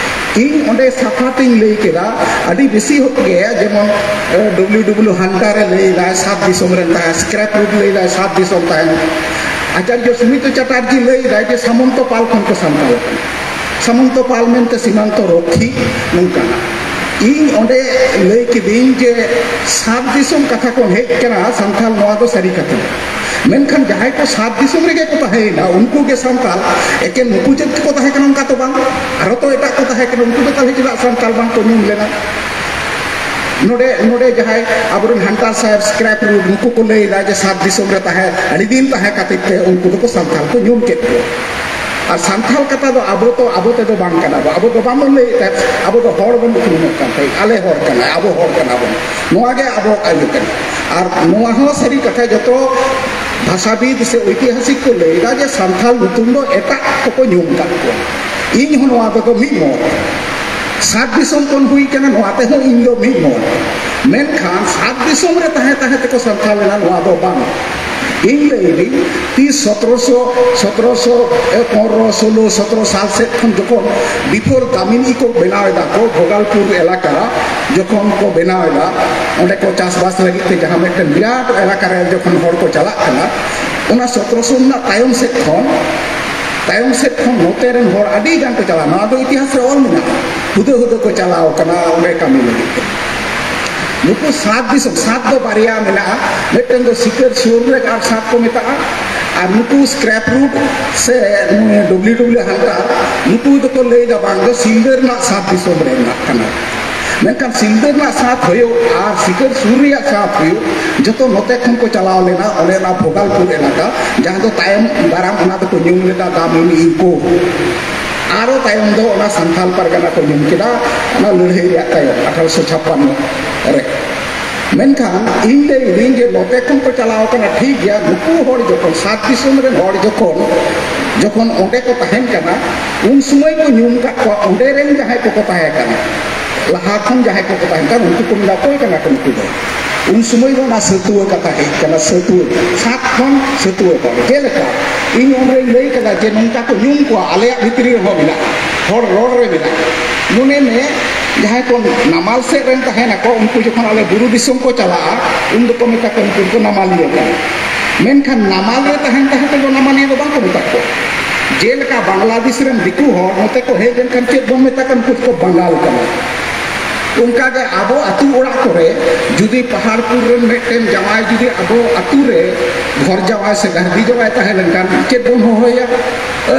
ᱤᱧ ᱚᱸᱰᱮ ᱥᱟᱯᱷᱟ ᱛᱤᱧ ᱞᱟᱹᱭ ᱠᱮᱫᱟ, ᱟᱹᱰᱤ ᱵᱮᱥᱤ ᱦᱚᱲ ᱜᱮ, ᱡᱮᱢᱚᱱ, ᱮ, ᱰᱚᱵᱽᱞᱤᱭᱩ ᱰᱚᱵᱽᱞᱤᱭᱩ ᱦᱟᱱᱴᱟᱨ ᱮ ᱞᱟᱹᱭ ᱫᱟᱭ ᱥᱟᱛ ᱫᱤᱥᱚᱢ ᱨᱮᱱ ᱛᱟᱦᱮᱸ, ᱥᱠᱨᱮᱯ ᱨᱩᱴ ᱞᱟᱹᱭ ᱫᱟᱭ ᱥᱟᱛ ᱫᱤᱥᱚᱢ ᱛᱟᱦᱮᱸ, ᱟᱪᱟᱨᱡᱚ ᱥᱩᱢᱤᱛ ᱪᱟᱴᱟᱨᱡᱤ ᱞᱟᱹᱭ ᱫᱟᱭ ᱡᱮ ᱥᱟᱢᱚᱱᱛᱚ ᱯᱟᱞ ᱠᱷᱚᱱ ᱠᱚ ᱥᱟᱱᱛᱟᱲ ᱟᱠᱟᱱᱟ᱾ ᱥᱟᱢᱚᱱᱛᱚ ᱯᱟᱞ ᱢᱮᱱᱛᱮ ᱥᱤᱢᱟᱱᱛᱚ ᱨᱚᱠᱷᱤ, ᱱᱚᱝᱠᱟᱱᱟᱜ᱾ ᱤᱧ ᱚᱸᱰᱮ ᱞᱟᱹᱭ ᱠᱤᱫᱤᱧ ᱡᱮ ᱥᱟᱛ ᱫᱤᱥᱚᱢ ᱠᱟᱛᱷᱟ ᱠᱷᱚᱱ ᱦᱮᱡ ᱠᱟᱱᱟ ᱥᱟᱱᱛᱟᱲ, ᱱᱚᱣᱟ ᱫᱚ ᱥᱟᱹᱨᱤ ᱠᱟᱛᱷᱟ᱾ ᱢᱮᱱᱠᱷᱟᱱ ᱡᱟᱦᱟᱸᱭ ᱠᱚ ᱥᱟᱛ ᱫᱤᱥᱚᱢ ᱨᱮᱜᱮ ᱠᱚ ᱛᱟᱦᱮᱸᱭᱮᱱᱟ, ᱩᱱᱠᱩ ᱜᱮ ᱥᱟᱱᱛᱟᱲ, ᱮᱠᱮᱱ ᱱᱩᱠᱩ ᱡᱟᱹᱛ ᱠᱚ ᱛᱟᱦᱮᱸ ᱠᱟᱱᱟ ᱚᱱᱠᱟ ᱛᱚ ᱵᱟᱝ, ᱟᱨᱚ ᱛᱚ ᱮᱴᱟᱜ ᱠᱚ ᱛᱟᱦᱮᱸ ᱠᱟᱱᱟ, ᱩᱱᱠᱩ ᱫᱚ ᱛᱟᱦᱚᱞᱮ ᱪᱮᱫᱟᱜ ᱥᱟᱱᱛᱟᱲ ᱵᱟᱝ ᱠᱚ ᱧᱩᱢ ᱞᱮᱱᱟ? ᱱᱚᱰᱮ, ᱱᱚᱰᱮ ᱡᱟᱦᱟᱸᱭ ᱟᱵᱚᱨᱮᱱ ᱦᱟᱱᱴᱟᱨ ᱥᱟᱦᱮᱵᱽ ᱥᱠᱨᱮᱯ ᱨᱩᱴ, ᱱᱩᱠᱩ ᱠᱚ ᱞᱟᱹᱭ ᱮᱫᱟ ᱡᱮ ᱥᱟᱛ ᱫᱤᱥᱚᱢ ᱨᱮ ᱛᱟᱦᱮᱸ, ᱟᱹᱰᱤ ᱫᱤᱱ ᱛᱟᱦᱮᱸ ᱠᱷᱟᱹᱛᱤᱨ ᱛᱮ ᱩᱱᱠᱩ ᱫᱚᱠᱚ ᱥᱟᱱᱛᱟᱲ ᱠᱚ ᱧᱩᱢ ᱠᱮᱫ ᱠᱚᱣᱟ᱾ ᱟᱨ ᱥᱟᱱᱛᱟᱲ ᱠᱟᱛᱷᱟ ᱫᱚ ᱟᱵᱚ ᱛᱚ, ᱟᱵᱚ ᱛᱮᱫᱚ ᱵᱟᱝ ᱠᱟᱱᱟ ᱵᱚ, ᱟᱵᱚ ᱫᱚ ᱵᱟᱵᱚᱱ ᱞᱟᱹᱭᱮᱫ ᱛᱟᱦᱮᱸᱫ, ᱟᱵᱚ ᱫᱚ ᱦᱚᱲ ᱵᱚᱱ ᱩᱯᱨᱩᱢᱚᱜ ᱠᱟᱱ ᱛᱟᱦᱮᱸᱫ, ᱟᱞᱮ ᱦᱚᱲ ᱠᱟᱱᱟ, ᱟᱵᱚ ᱦᱚᱲ ᱠᱟᱱᱟ ᱵᱚᱱ, ᱱᱚᱣᱟ ᱜᱮ ᱟᱵᱚᱣᱟᱜ ᱟᱹᱭᱩ ᱠᱟᱱᱟ᱾ ᱟᱨ ᱱᱚᱣᱟ ᱦᱚᱸ ᱥᱟᱹᱨᱤ ᱠᱟᱛᱷᱟ, ᱡᱚᱛᱚ ᱵᱷᱟᱥᱟᱵᱤᱫ ᱥᱮ ᱳᱭᱛᱤᱦᱟᱥᱤᱠ ᱠᱚ ᱞᱟᱹᱭ ᱮᱫᱟ ᱡᱮ ᱥᱟᱱᱛᱟᱲ ᱧᱩᱛᱩᱢ ᱫᱚ ᱮᱴᱟᱜ ᱠᱚᱠᱚ ᱧᱩᱢ ᱟᱠᱟᱫ ᱠᱚᱣᱟ᱾ ᱤᱧ ᱦᱚᱸ ᱱᱚᱣᱟ ᱛᱮᱫᱚ ᱢᱤᱫ ᱢᱚᱛ᱾ ᱥᱟᱛ ᱫᱤᱥᱚᱢ ᱠᱷᱚᱱ ᱦᱩᱭ ᱠᱟᱱᱟ, ᱱᱚᱣᱟ ᱛᱮᱦᱚᱸ ᱤᱧ ᱫᱚ ᱢᱤᱫ ᱢᱚᱛ᱾ ᱢᱮᱱᱠᱷᱟᱱ ᱥᱟᱛ ᱫᱤᱥᱚᱢ ᱨᱮ ᱛᱟᱦᱮᱸ ᱛᱟᱦᱮᱸ ᱛᱮᱠᱚ ᱥᱟᱱᱛᱟᱲ ᱞᱮᱱᱟ, ᱱᱚᱣᱟ ᱫᱚ ᱵᱟᱝ᱾ ᱤᱧ ᱞᱟᱹᱭ ᱫᱟᱹᱧ, ᱛᱤᱥ ᱥᱚᱛᱨᱚᱥᱚ, ᱥᱚᱛᱨᱚᱥᱚ ᱯᱚᱱᱨᱚ, ᱥᱳᱞᱳ, ᱥᱚᱛᱨᱚ ᱥᱟᱞ ᱥᱮᱫ ᱠᱷᱚᱱ ᱡᱚᱠᱷᱚᱱ ᱵᱤᱯᱷᱚᱞ ᱫᱟᱢᱤᱱᱤ ᱠᱚ ᱵᱮᱱᱟᱣ ᱮᱫᱟ ᱠᱚ, ᱵᱷᱳᱜᱟᱞᱯᱩᱨ ᱮᱞᱟᱠᱟ ᱡᱚᱠᱷᱚᱱ ᱠᱚ ᱵᱮᱱᱟᱣ ᱮᱫᱟ, ᱚᱸᱰᱮ ᱠᱚ ᱪᱟᱥᱵᱟᱥ ᱞᱟᱹᱜᱤᱫ ᱛᱮ ᱡᱟᱦᱟᱸ ᱢᱤᱫᱴᱮᱱ ᱵᱤᱨᱟᱴ ᱮᱞᱟᱠᱟ ᱨᱮ ᱡᱚᱠᱷᱚᱱ ᱦᱚᱲ ᱠᱚ ᱪᱟᱞᱟᱜ ᱠᱟᱱᱟ, ᱚᱱᱟ ᱥᱚᱛᱨᱚᱥᱚ ᱨᱮᱱᱟᱜ ᱛᱟᱭᱚᱢ ᱥᱮᱫ ᱠᱷᱚᱱ, ᱛᱟᱭᱚᱢ ᱥᱮᱫ ᱠᱷᱚᱱ ᱱᱚᱛᱮ ᱨᱮᱱ ᱦᱚᱲ ᱟᱹᱰᱤ ᱜᱟᱱ ᱠᱚ ᱪᱟᱞᱟᱜᱼᱟ᱾ ᱱᱚᱣᱟ ᱫᱚ ᱤᱛᱤᱦᱟᱥ ᱨᱮ ᱚᱞ ᱢᱮᱱᱟᱜᱼᱟ, ᱦᱩᱫᱟᱹ ᱦᱩᱫᱟᱹ ᱠᱚ ᱪᱟᱞᱟᱣ ᱠᱟᱱᱟ ᱚᱸᱰᱮ ᱠᱟᱹᱢᱤ ᱞᱟᱹᱜᱤᱫ ᱛᱮ᱾ ᱱᱩᱠᱩ ᱥᱟᱛ ᱫᱤᱥᱚᱢ, ᱥᱟᱛ ᱫᱚ ᱵᱟᱨᱭᱟ ᱢᱮᱱᱟᱜᱼᱟ, ᱢᱤᱫᱴᱮᱱ ᱫᱚ ᱥᱤᱠᱟᱹᱨ ᱥᱩᱨ ᱨᱮ ᱟᱨ ᱥᱟᱛ ᱠᱚ ᱢᱮᱛᱟᱜᱼᱟ, ᱟᱨ ᱱᱩᱠᱩ ᱥᱠᱨᱮᱯ ᱨᱩᱴ ᱥᱮ ᱱᱩᱭ ᱰᱩᱵᱞᱤ ᱰᱩᱵᱞᱤ ᱦᱟᱱᱴᱟᱨ, ᱱᱩᱠᱩ ᱫᱚᱠᱚ ᱞᱟᱹᱭᱫᱟ ᱵᱟᱝ ᱫᱚ ᱥᱤᱞᱫᱟᱹ ᱨᱮᱱᱟᱜ ᱥᱟᱛ ᱫᱤᱥᱚᱢ ᱨᱮ ᱢᱮᱱᱟᱜ ᱠᱟᱱᱟ᱾ ᱢᱮᱱᱠᱷᱟᱱ ᱥᱤᱞᱫᱟᱹ ᱨᱮᱱᱟᱜ ᱥᱟᱛ ᱦᱩᱭᱩᱜ ᱟᱨ ᱥᱤᱠᱟᱹᱨ ᱥᱩᱨ ᱨᱮᱭᱟᱜ ᱥᱟᱛ ᱦᱩᱭᱩᱜ, ᱡᱚᱛᱚ ᱱᱚᱛᱮ ᱠᱷᱚᱱ ᱠᱚ ᱪᱟᱞᱟᱣ ᱞᱮᱱᱟ ᱚᱸᱰᱮ ᱚᱱᱟ ᱵᱷᱳᱜᱟᱞᱯᱩᱨ ᱮᱞᱟᱠᱟ, ᱡᱟᱦᱟᱸ ᱫᱚ ᱛᱟᱭᱚᱢ ᱫᱟᱨᱟᱢ ᱚᱱᱟ ᱫᱚᱠᱚ ᱧᱩᱢ ᱞᱮᱫᱟ ᱫᱟᱢᱤᱱᱤ ᱤᱠᱳ᱾ ᱟᱨᱚ ᱛᱟᱭᱚᱢ ᱫᱚ ᱚᱱᱟ ᱥᱟᱱᱛᱷᱟᱞ ᱯᱟᱨᱜᱟᱱᱟ ᱠᱚ ᱧᱩᱢ ᱠᱮᱫᱟ ᱚᱱᱟ ᱞᱟᱹᱲᱦᱟᱹᱭ ᱨᱮᱭᱟᱜ ᱛᱟᱭᱚᱢ ᱟᱴᱷᱟᱨᱚᱥᱚ ᱪᱷᱟᱯᱯᱟᱱᱱᱚ ᱨᱮ᱾ ᱢᱮᱱᱠᱷᱟᱱ ᱤᱧ ᱞᱟᱹᱭ ᱤᱫᱟᱹᱧ ᱡᱮ ᱱᱚᱛᱮ ᱠᱷᱚᱱ ᱠᱚ ᱪᱟᱞᱟᱣ ᱠᱟᱱᱟ ᱴᱷᱤᱠ ᱜᱮᱭᱟ, ᱱᱩᱠᱩ ᱦᱚᱲ ᱡᱚᱠᱷᱚᱱ ᱥᱟᱛ ᱫᱤᱥᱚᱢ ᱨᱮᱱ ᱦᱚᱲ ᱡᱚᱠᱷᱚᱱ ᱡᱚᱠᱷᱚᱱ ᱚᱸᱰᱮ ᱠᱚ ᱛᱟᱦᱮᱱ ᱠᱟᱱᱟ, ᱩᱱ ᱥᱚᱢᱚᱭ ᱠᱚ ᱧᱩᱢ ᱠᱟᱫ ᱠᱚᱣᱟ ᱚᱸᱰᱮ ᱨᱮᱱ ᱡᱟᱦᱟᱸᱭ ᱠᱚᱠᱚ ᱛᱟᱦᱮᱸ ᱠᱟᱱᱟ, ᱞᱟᱦᱟ ᱠᱷᱚᱱ ᱡᱟᱦᱟᱸᱭ ᱠᱚᱠᱚ ᱛᱟᱦᱮᱱ ᱠᱟᱱᱟ ᱩᱱᱠᱩ ᱠᱚ ᱢᱮᱱᱟ ᱚᱠᱚᱭ ᱠᱟᱱᱟ ᱠᱚ ᱱᱩᱠᱩ ᱫᱚ᱾ ᱩᱱ ᱥᱚᱢᱚᱭ ᱫᱚ ᱚᱱᱟ ᱥᱟᱹᱛᱩᱣᱟᱹ ᱠᱟᱛᱷᱟ ᱦᱮᱡ ᱠᱟᱱᱟ, ᱥᱟᱹᱛᱩᱣᱟᱹ ᱥᱟᱛ ᱠᱷᱚᱱ ᱥᱟᱹᱛᱩᱣᱟᱹ ᱦᱚᱲ᱾ ᱡᱮᱞᱮᱠᱟ ᱤᱧ ᱩᱱᱨᱮᱧ ᱞᱟᱹᱭ ᱠᱟᱫᱟ ᱡᱮ ᱱᱚᱝᱠᱟ ᱠᱚ ᱧᱩᱢ ᱠᱚᱣᱟ, ᱟᱞᱮᱭᱟᱜ ᱵᱷᱤᱛᱨᱤ ᱨᱮᱦᱚᱸ ᱢᱮᱱᱟᱜᱼᱟ, ᱦᱚᱲ ᱨᱚᱲ ᱨᱮ ᱢᱮᱱᱟᱜᱼᱟ᱾ ᱢᱚᱱᱮ ᱢᱮ, ᱡᱟᱦᱟᱸᱭ ᱠᱚ ᱱᱟᱢᱟᱞ ᱥᱮᱫ ᱨᱮᱱ ᱛᱟᱦᱮᱱᱟᱠᱚ, ᱩᱱᱠᱩ ᱡᱚᱠᱷᱚᱱ ᱟᱞᱮ ᱵᱩᱨᱩ ᱫᱤᱥᱚᱢ ᱠᱚ ᱪᱟᱞᱟᱜᱼᱟ, ᱩᱱ ᱫᱚᱠᱚ ᱢᱮᱛᱟ ᱠᱚᱣᱟ ᱩᱱᱠᱩ ᱫᱚᱠᱚ ᱱᱟᱢᱟᱞᱤᱭᱟᱹ ᱠᱟᱱᱟ᱾ ᱢᱮᱱᱠᱷᱟᱱ ᱱᱟᱢᱟᱞ ᱨᱮ ᱛᱟᱦᱮᱱ ᱛᱟᱦᱮᱸ ᱛᱮᱫᱚ ᱱᱟᱢᱟᱞᱤᱭᱟᱹ ᱫᱚ ᱵᱟᱝ ᱠᱚ ᱢᱮᱛᱟ ᱠᱚᱣᱟ᱾ ᱡᱮᱞᱮᱠᱟ ᱵᱟᱝᱞᱟᱫᱮᱥ ᱨᱮᱱ ᱫᱤᱠᱩ ᱦᱚᱲ ᱱᱚᱛᱮ ᱠᱚ ᱦᱮᱡ ᱞᱮᱱᱠᱷᱟᱱ ᱪᱮᱫ ᱵᱚᱱ ᱢᱮᱛᱟ ᱠᱚᱣᱟ? ᱩᱱᱠᱩ ᱫᱚᱠᱚ ᱵᱟᱝᱜᱟᱞ ᱠᱟᱱᱟ᱾ ᱚᱱᱠᱟᱜᱮ ᱟᱵᱚ ᱟᱹᱛᱩ ᱚᱲᱟᱜ ᱠᱚᱨᱮ ᱡᱩᱫᱤ ᱯᱟᱦᱟᱲᱯᱩᱨ ᱨᱮᱱ ᱢᱤᱫᱴᱮᱱ ᱡᱟᱶᱟᱭ ᱡᱩᱫᱤ ᱟᱵᱚ ᱟᱹᱛᱩ ᱨᱮ ᱜᱷᱚᱨ ᱡᱟᱶᱟᱭ ᱥᱮ ᱜᱟᱹᱨᱫᱤ ᱡᱟᱶᱟᱭ ᱛᱟᱦᱮᱸ ᱞᱮᱱᱠᱷᱟᱱ ᱪᱮᱫ ᱵᱚᱱ ᱦᱚᱦᱚᱭᱟ?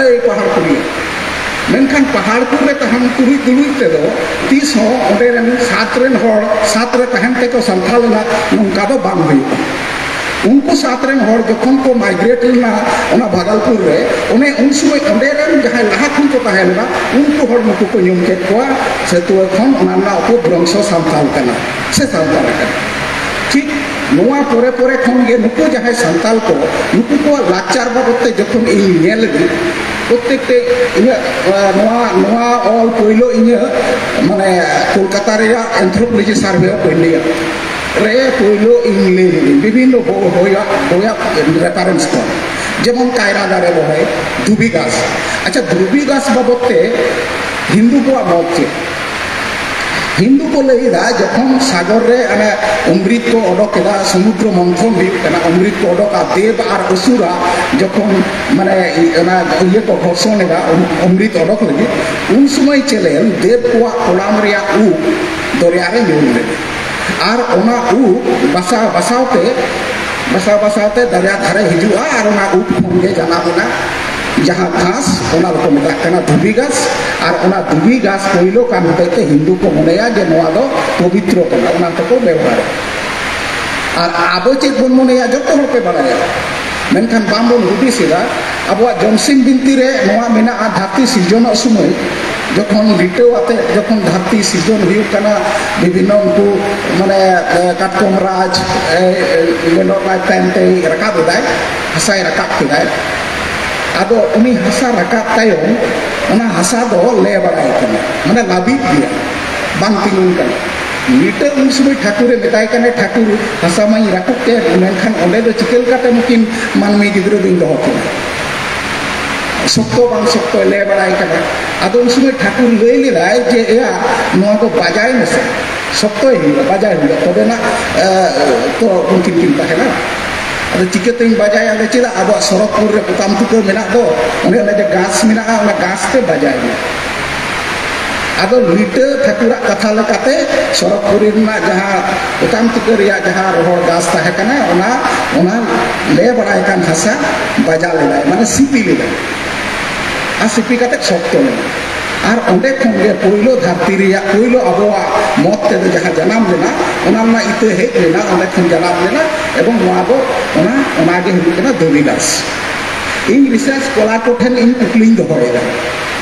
ᱮᱭ ᱯᱟᱦᱟᱲᱯᱩᱨᱤᱭᱟᱹ᱾ ᱢᱮᱱᱠᱷᱟᱱ ᱯᱟᱦᱟᱲᱯᱩᱨ ᱨᱮ ᱛᱟᱦᱮᱱ ᱛᱩᱞᱩᱡ ᱛᱩᱞᱩᱡ ᱛᱮᱫᱚ ᱛᱤᱥ ᱦᱚᱸ ᱚᱸᱰᱮ ᱨᱮᱱ ᱥᱟᱛ ᱨᱮᱱ ᱦᱚᱲ ᱥᱟᱛ ᱨᱮ ᱛᱟᱦᱮᱱ ᱛᱮᱠᱚ ᱥᱟᱱᱛᱷᱟ ᱞᱮᱱᱟ, ᱱᱚᱝᱠᱟ ᱫᱚ ᱵᱟᱝ ᱦᱩᱭᱩᱜᱼᱟ᱾ ᱩᱱᱠᱩ ᱥᱟᱛ ᱨᱮᱱ ᱦᱚᱲ ᱡᱚᱠᱷᱚᱱ ᱠᱚ ᱢᱟᱭᱜᱨᱮᱴ ᱞᱮᱱᱟ ᱚᱱᱟ ᱵᱷᱟᱜᱟᱞᱯᱩᱨ ᱨᱮ, ᱚᱱᱮ ᱩᱱ ᱥᱚᱢᱚᱭ ᱚᱸᱰᱮ ᱨᱮᱱ ᱡᱟᱦᱟᱸᱭ ᱞᱟᱦᱟ ᱠᱷᱚᱱ ᱠᱚ ᱛᱟᱦᱮᱸ ᱞᱮᱱᱟ, ᱩᱱᱠᱩ ᱦᱚᱲ ᱱᱩᱠᱩ ᱠᱚ ᱧᱩᱢ ᱠᱮᱫ ᱠᱚᱣᱟ ᱥᱟᱹᱛᱩᱣᱟᱹ ᱠᱷᱚᱱ, ᱚᱱᱟ ᱨᱮᱱᱟᱜ ᱩᱯᱚᱵᱷᱨᱚᱝᱥᱚ ᱥᱟᱱᱛᱟᱞ ᱠᱟᱱᱟ ᱥᱮ ᱥᱟᱱᱛᱟᱲ ᱠᱟᱱᱟ᱾ ᱴᱷᱤᱠ ᱱᱚᱣᱟ ᱯᱚᱨᱮ ᱯᱚᱨᱮ ᱠᱷᱚᱱ ᱜᱮ ᱱᱩᱠᱩ ᱡᱟᱦᱟᱸᱭ ᱥᱟᱱᱛᱟᱞ ᱠᱚ, ᱱᱩᱠᱩ ᱠᱚᱣᱟᱜ ᱞᱟᱠᱪᱟᱨ ᱵᱟᱵᱚᱫ ᱛᱮ ᱡᱚᱠᱷᱚᱱ ᱤᱧ ᱧᱮᱞ ᱤᱫᱟᱹᱧ, ᱯᱨᱚᱛᱛᱮᱠ ᱛᱮ ᱤᱧᱟᱹᱜ, ᱟ, ᱱᱚᱣᱟ, ᱱᱚᱣᱟ ᱚᱞ ᱯᱳᱭᱞᱳ ᱤᱧᱟᱹᱜ, ᱢᱟᱱᱮ, ᱠᱳᱞᱠᱟᱛᱟ ᱨᱮᱭᱟᱜ Anthropology Survey of India ᱨᱮ ᱯᱳᱭᱞᱳ ᱤᱧ ᱞᱟᱹᱭ ᱞᱤᱫᱟᱹᱧ, ᱵᱤᱵᱷᱤᱱᱱᱚ ᱵᱳ-, ᱵᱳᱭᱟᱜ, ᱵᱳᱭᱟᱜ reference ᱠᱷᱚᱱ, ᱡᱮᱢᱚᱱ ᱠᱟᱭᱨᱟ ᱫᱟᱨᱮ ᱨᱚᱦᱚᱭ, ᱫᱷᱩᱵᱤ ᱜᱷᱟᱥ᱾ ᱟᱪᱪᱷᱟ, ᱫᱷᱩᱵᱤ ᱜᱷᱟᱥ ᱵᱟᱵᱚᱫ ᱛᱮ ᱦᱤᱱᱫᱩ ᱠᱚᱣᱟᱜ ᱢᱚᱛ ᱪᱮᱫ? ᱦᱤᱱᱫᱩ ᱠᱚ ᱞᱟᱹᱭ ᱮᱫᱟ, ᱡᱚᱠᱷᱚᱱ ᱥᱟᱜᱚᱨ ᱨᱮ ᱚᱱᱮ ᱚᱢᱨᱤᱛ ᱠᱚ ᱚᱰᱚᱠ ᱮᱫᱟ, ᱥᱚᱢᱩᱫᱨᱚ ᱢᱚᱱᱛᱷᱚᱱ ᱦᱩᱭᱩᱜ ᱠᱟᱱᱟ, ᱚᱢᱨᱤᱛ ᱠᱚ ᱚᱰᱚᱠᱟ, ᱫᱮᱵ ᱟᱨ ᱚᱥᱩᱨᱟ ᱡᱚᱠᱷᱚᱱ, ᱢᱟᱱᱮ, ᱚᱱᱟ ᱤᱭᱟᱹ ᱠᱚ ᱜᱷᱚᱨᱥᱚᱱ ᱮᱫᱟ, ᱚᱢ-, ᱚᱢᱨᱤᱛ ᱚᱰᱚᱠ ᱞᱟᱹᱜᱤᱫ, ᱩᱱ ᱥᱚᱢᱚᱭ ᱪᱮᱞᱮᱱ ᱫᱮᱵ ᱠᱚᱣᱟᱜ ᱠᱚᱲᱟᱢ ᱨᱮᱭᱟᱜ ᱩᱵ ᱫᱚᱨᱭᱟ ᱨᱮ ᱧᱩᱨ ᱞᱮᱱᱟ᱾ ᱟᱨ ᱚᱱᱟ ᱩᱵ ᱵᱟᱥᱟ-, ᱵᱟᱥᱟᱣ ᱛᱮ ᱵᱟᱥᱟ ᱵᱟᱥᱟ ᱛᱮ ᱫᱚᱨᱭᱟ ᱫᱷᱟᱨᱮ ᱦᱤᱡᱩᱜᱼᱟ ᱟᱨ ᱚᱱᱟ ᱩᱵ ᱠᱷᱚᱱ ᱜᱮ ᱡᱟᱱᱟᱢ ᱮᱱᱟ᱾ ᱡᱟᱦᱟᱸ ᱜᱷᱟᱥ, ᱚᱱᱟ ᱫᱚᱠᱚ ᱢᱮᱛᱟᱜ ᱠᱟᱱᱟ ᱫᱷᱩᱵᱤ ᱜᱷᱟᱥ᱾ ᱟᱨ ᱚᱱᱟ ᱫᱷᱩᱵᱤ ᱜᱷᱟᱥ ᱯᱳᱭᱞᱳ ᱠᱟᱱ ᱦᱚᱛᱮᱡ ᱛᱮ ᱦᱤᱱᱫᱩ ᱠᱚ ᱢᱚᱱᱮᱭᱟ ᱡᱮ ᱱᱚᱣᱟ ᱫᱚ ᱯᱚᱵᱤᱛᱨᱚ ᱠᱟᱱᱟ, ᱚᱱᱟ ᱛᱮᱠᱚ ᱵᱮᱵᱚᱦᱟᱨᱟ᱾ ᱟᱨ ᱟᱵᱚ ᱪᱮᱫ ᱵᱚᱱ ᱢᱚᱱᱮᱭᱟ, ᱡᱚᱛᱚ ᱦᱚᱲ ᱯᱮ ᱵᱟᱲᱟᱭᱟ, ᱢᱮᱱᱠᱷᱟᱱ ᱵᱟᱝᱵᱚᱱ ᱦᱩᱫᱤᱥ ᱮᱫᱟ᱾ ᱟᱵᱚᱣᱟᱜ ᱡᱚᱢᱥᱤᱢ ᱵᱤᱱᱛᱤ ᱨᱮ ᱱᱚᱣᱟ ᱢᱮᱱᱟᱜᱼᱟ, ᱫᱷᱟᱹᱨᱛᱤ ᱥᱤᱨᱡᱚᱱᱚᱜ ᱥᱚᱢᱚᱭ ᱡᱚᱠᱷᱚᱱ ᱞᱤᱴᱟᱹᱣ ᱟᱛᱮ ᱡᱚᱠᱷᱚᱱ ᱫᱷᱟᱹᱨᱛᱤ ᱥᱤᱨᱡᱚᱱ ᱦᱩᱭᱩᱜ ᱠᱟᱱᱟ, ᱵᱤᱵᱷᱤᱱᱱᱚ ᱩᱱᱠᱩ ᱢᱟᱱᱮ, ᱮ, ᱠᱟᱴᱠᱚᱢ ᱨᱟᱡᱽ, ᱮ, ᱮ, ᱢᱮᱱᱚᱜ ᱨᱟᱡᱽ ᱛᱟᱭᱚᱢ ᱛᱮ ᱨᱟᱠᱟᱵ ᱮᱫᱟᱭ, ᱦᱟᱥᱟᱭ ᱨᱟᱠᱟᱵ ᱠᱮᱫᱟᱭ᱾ ᱟᱫᱚ ᱩᱱᱤ ᱦᱟᱥᱟ ᱨᱟᱠᱟᱵ ᱛᱟᱭᱚᱢ ᱚᱱᱟ ᱦᱟᱥᱟ ᱫᱚ ᱞᱮ ᱵᱟᱲᱟᱭ ᱠᱟᱱᱟ, ᱢᱟᱱᱮ ᱞᱟᱹᱵᱤᱫ ᱜᱮᱭᱟ, ᱵᱟᱝ ᱛᱤᱸᱜᱩᱱ ᱠᱟᱱᱟ᱾ ᱱᱤᱛᱚᱜ ᱩᱱ ᱥᱚᱢᱚᱭ ᱴᱷᱟᱹᱠᱩᱨᱮ ᱢᱮᱛᱟᱭ ᱠᱟᱱᱟ, "ᱴᱷᱟᱹᱠᱩᱨ, ᱦᱟᱥᱟ ᱢᱟᱧ ᱨᱟᱹᱯᱩᱫ ᱠᱮᱫ, ᱢᱮᱱᱠᱷᱟᱱ ᱚᱸᱰᱮ ᱫᱚ ᱪᱤᱠᱟᱹ ᱞᱮᱠᱟᱛᱮ ᱱᱩᱠᱤᱱ ᱢᱟᱹᱱᱢᱤ ᱜᱤᱫᱽᱨᱟᱹ ᱫᱚᱧ ᱫᱚᱦᱚ ᱠᱤᱱᱟ? ᱥᱚᱠᱛᱚ ᱵᱟᱝ ᱥᱚᱠᱛᱚᱭ ᱞᱮ ᱵᱟᱲᱟᱭ ᱠᱟᱱᱟ?" ᱟᱫᱚ ᱩᱱ ᱥᱚᱢᱚᱭ ᱴᱷᱟᱹᱠᱩᱨ ᱞᱟᱹᱭ ᱞᱮᱫᱟᱭ ᱡᱮ, "ᱮᱭᱟ, ᱱᱚᱣᱟ ᱫᱚ ᱵᱟᱡᱟᱭ ᱢᱮᱥᱮ, ᱥᱚᱠᱛᱚᱭ ᱦᱩᱭᱩᱜᱼᱟ, ᱵᱟᱡᱟᱭ ᱦᱩᱭᱩᱜᱼᱟ, ᱛᱚᱵᱮᱱᱟᱜ, ᱮ, ᱛᱚ ᱩᱱᱠᱤᱱ ᱠᱤᱱ ᱛᱟᱦᱮᱱᱟ᱾" ᱟᱫᱚ ᱪᱤᱠᱟᱹᱛᱮᱧ ᱵᱟᱡᱟᱭᱟ? ᱟᱫᱚ ᱪᱮᱫᱟᱜ, ᱟᱵᱚᱣᱟᱜ ᱥᱚᱨᱚᱜᱽᱯᱩᱨ ᱨᱮ ᱯᱚᱛᱟᱢ ᱛᱩᱠᱟᱹ ᱢᱮᱱᱟᱜ ᱫᱚ, ᱚᱸᱰᱮ ᱚᱱᱮ ᱡᱮ ᱜᱷᱟᱥ ᱢᱮᱱᱟᱜᱼᱟ, ᱚᱱᱟ ᱜᱷᱟᱥ ᱛᱮ ᱵᱟᱡᱟᱭ ᱢᱮ᱾ ᱟᱫᱚ ᱞᱤᱴᱟᱹ ᱴᱷᱟᱹᱠᱩᱨᱟᱜ ᱠᱟᱛᱷᱟ ᱞᱮᱠᱟᱛᱮ ᱥᱚᱨᱚᱜᱽᱯᱩᱨᱤ ᱨᱮᱱᱟᱜ ᱡᱟᱦᱟᱸ ᱯᱚᱛᱟᱢ ᱛᱩᱠᱟᱹ ᱨᱮᱭᱟᱜ ᱡᱟᱦᱟᱸ ᱨᱚᱦᱚᱲ ᱜᱷᱟᱥ ᱛᱟᱦᱮᱸ ᱠᱟᱱᱟ, ᱚᱱᱟ, ᱚᱱᱟ ᱞᱮ ᱵᱟᱲᱟᱭ ᱠᱟᱱ ᱦᱟᱥᱟ ᱵᱟᱡᱟ ᱞᱮᱫᱟᱭ, ᱢᱟᱱᱮ ᱥᱤᱯᱤ ᱞᱮᱫᱟᱭ᱾ ᱟᱨ ᱥᱤᱯᱤ ᱠᱟᱛᱮ ᱥᱚᱠᱛᱚ ᱞᱮᱱᱟ᱾ ᱟᱨ ᱚᱸᱰᱮ ᱠᱷᱚᱱ ᱜᱮ ᱯᱳᱭᱞᱳ ᱫᱷᱟᱹᱨᱛᱤ ᱨᱮᱭᱟᱜ ᱯᱳᱭᱞᱳ ᱟᱵᱚᱣᱟᱜ ᱢᱚᱛ ᱛᱮᱫᱚ ᱡᱟᱦᱟᱸ ᱡᱟᱱᱟᱢ ᱞᱮᱱᱟ, ᱚᱱᱟ ᱨᱮᱱᱟᱜ ᱤᱛᱟᱹ ᱦᱮᱡ ᱞᱮᱱᱟ, ᱚᱸᱰᱮ ᱠᱷᱚᱱ ᱡᱟᱱᱟᱢ ᱞᱮᱱᱟ᱾ ᱮᱵᱚᱝ ᱱᱚᱣᱟ ᱫᱚ ᱚᱱᱟ, ᱚᱱᱟ ᱜᱮ ᱦᱩᱭᱩᱜ ᱠᱟᱱᱟ ᱫᱷᱩᱵᱤ ᱜᱷᱟᱥ᱾ ᱤᱧ ᱨᱤᱥᱟᱨᱪ ᱥᱠᱚᱞᱟᱨ ᱠᱚ ᱴᱷᱮᱱ ᱤᱧ ᱠᱩᱠᱞᱤᱧ ᱫᱚᱦᱚᱭᱮᱫᱟ,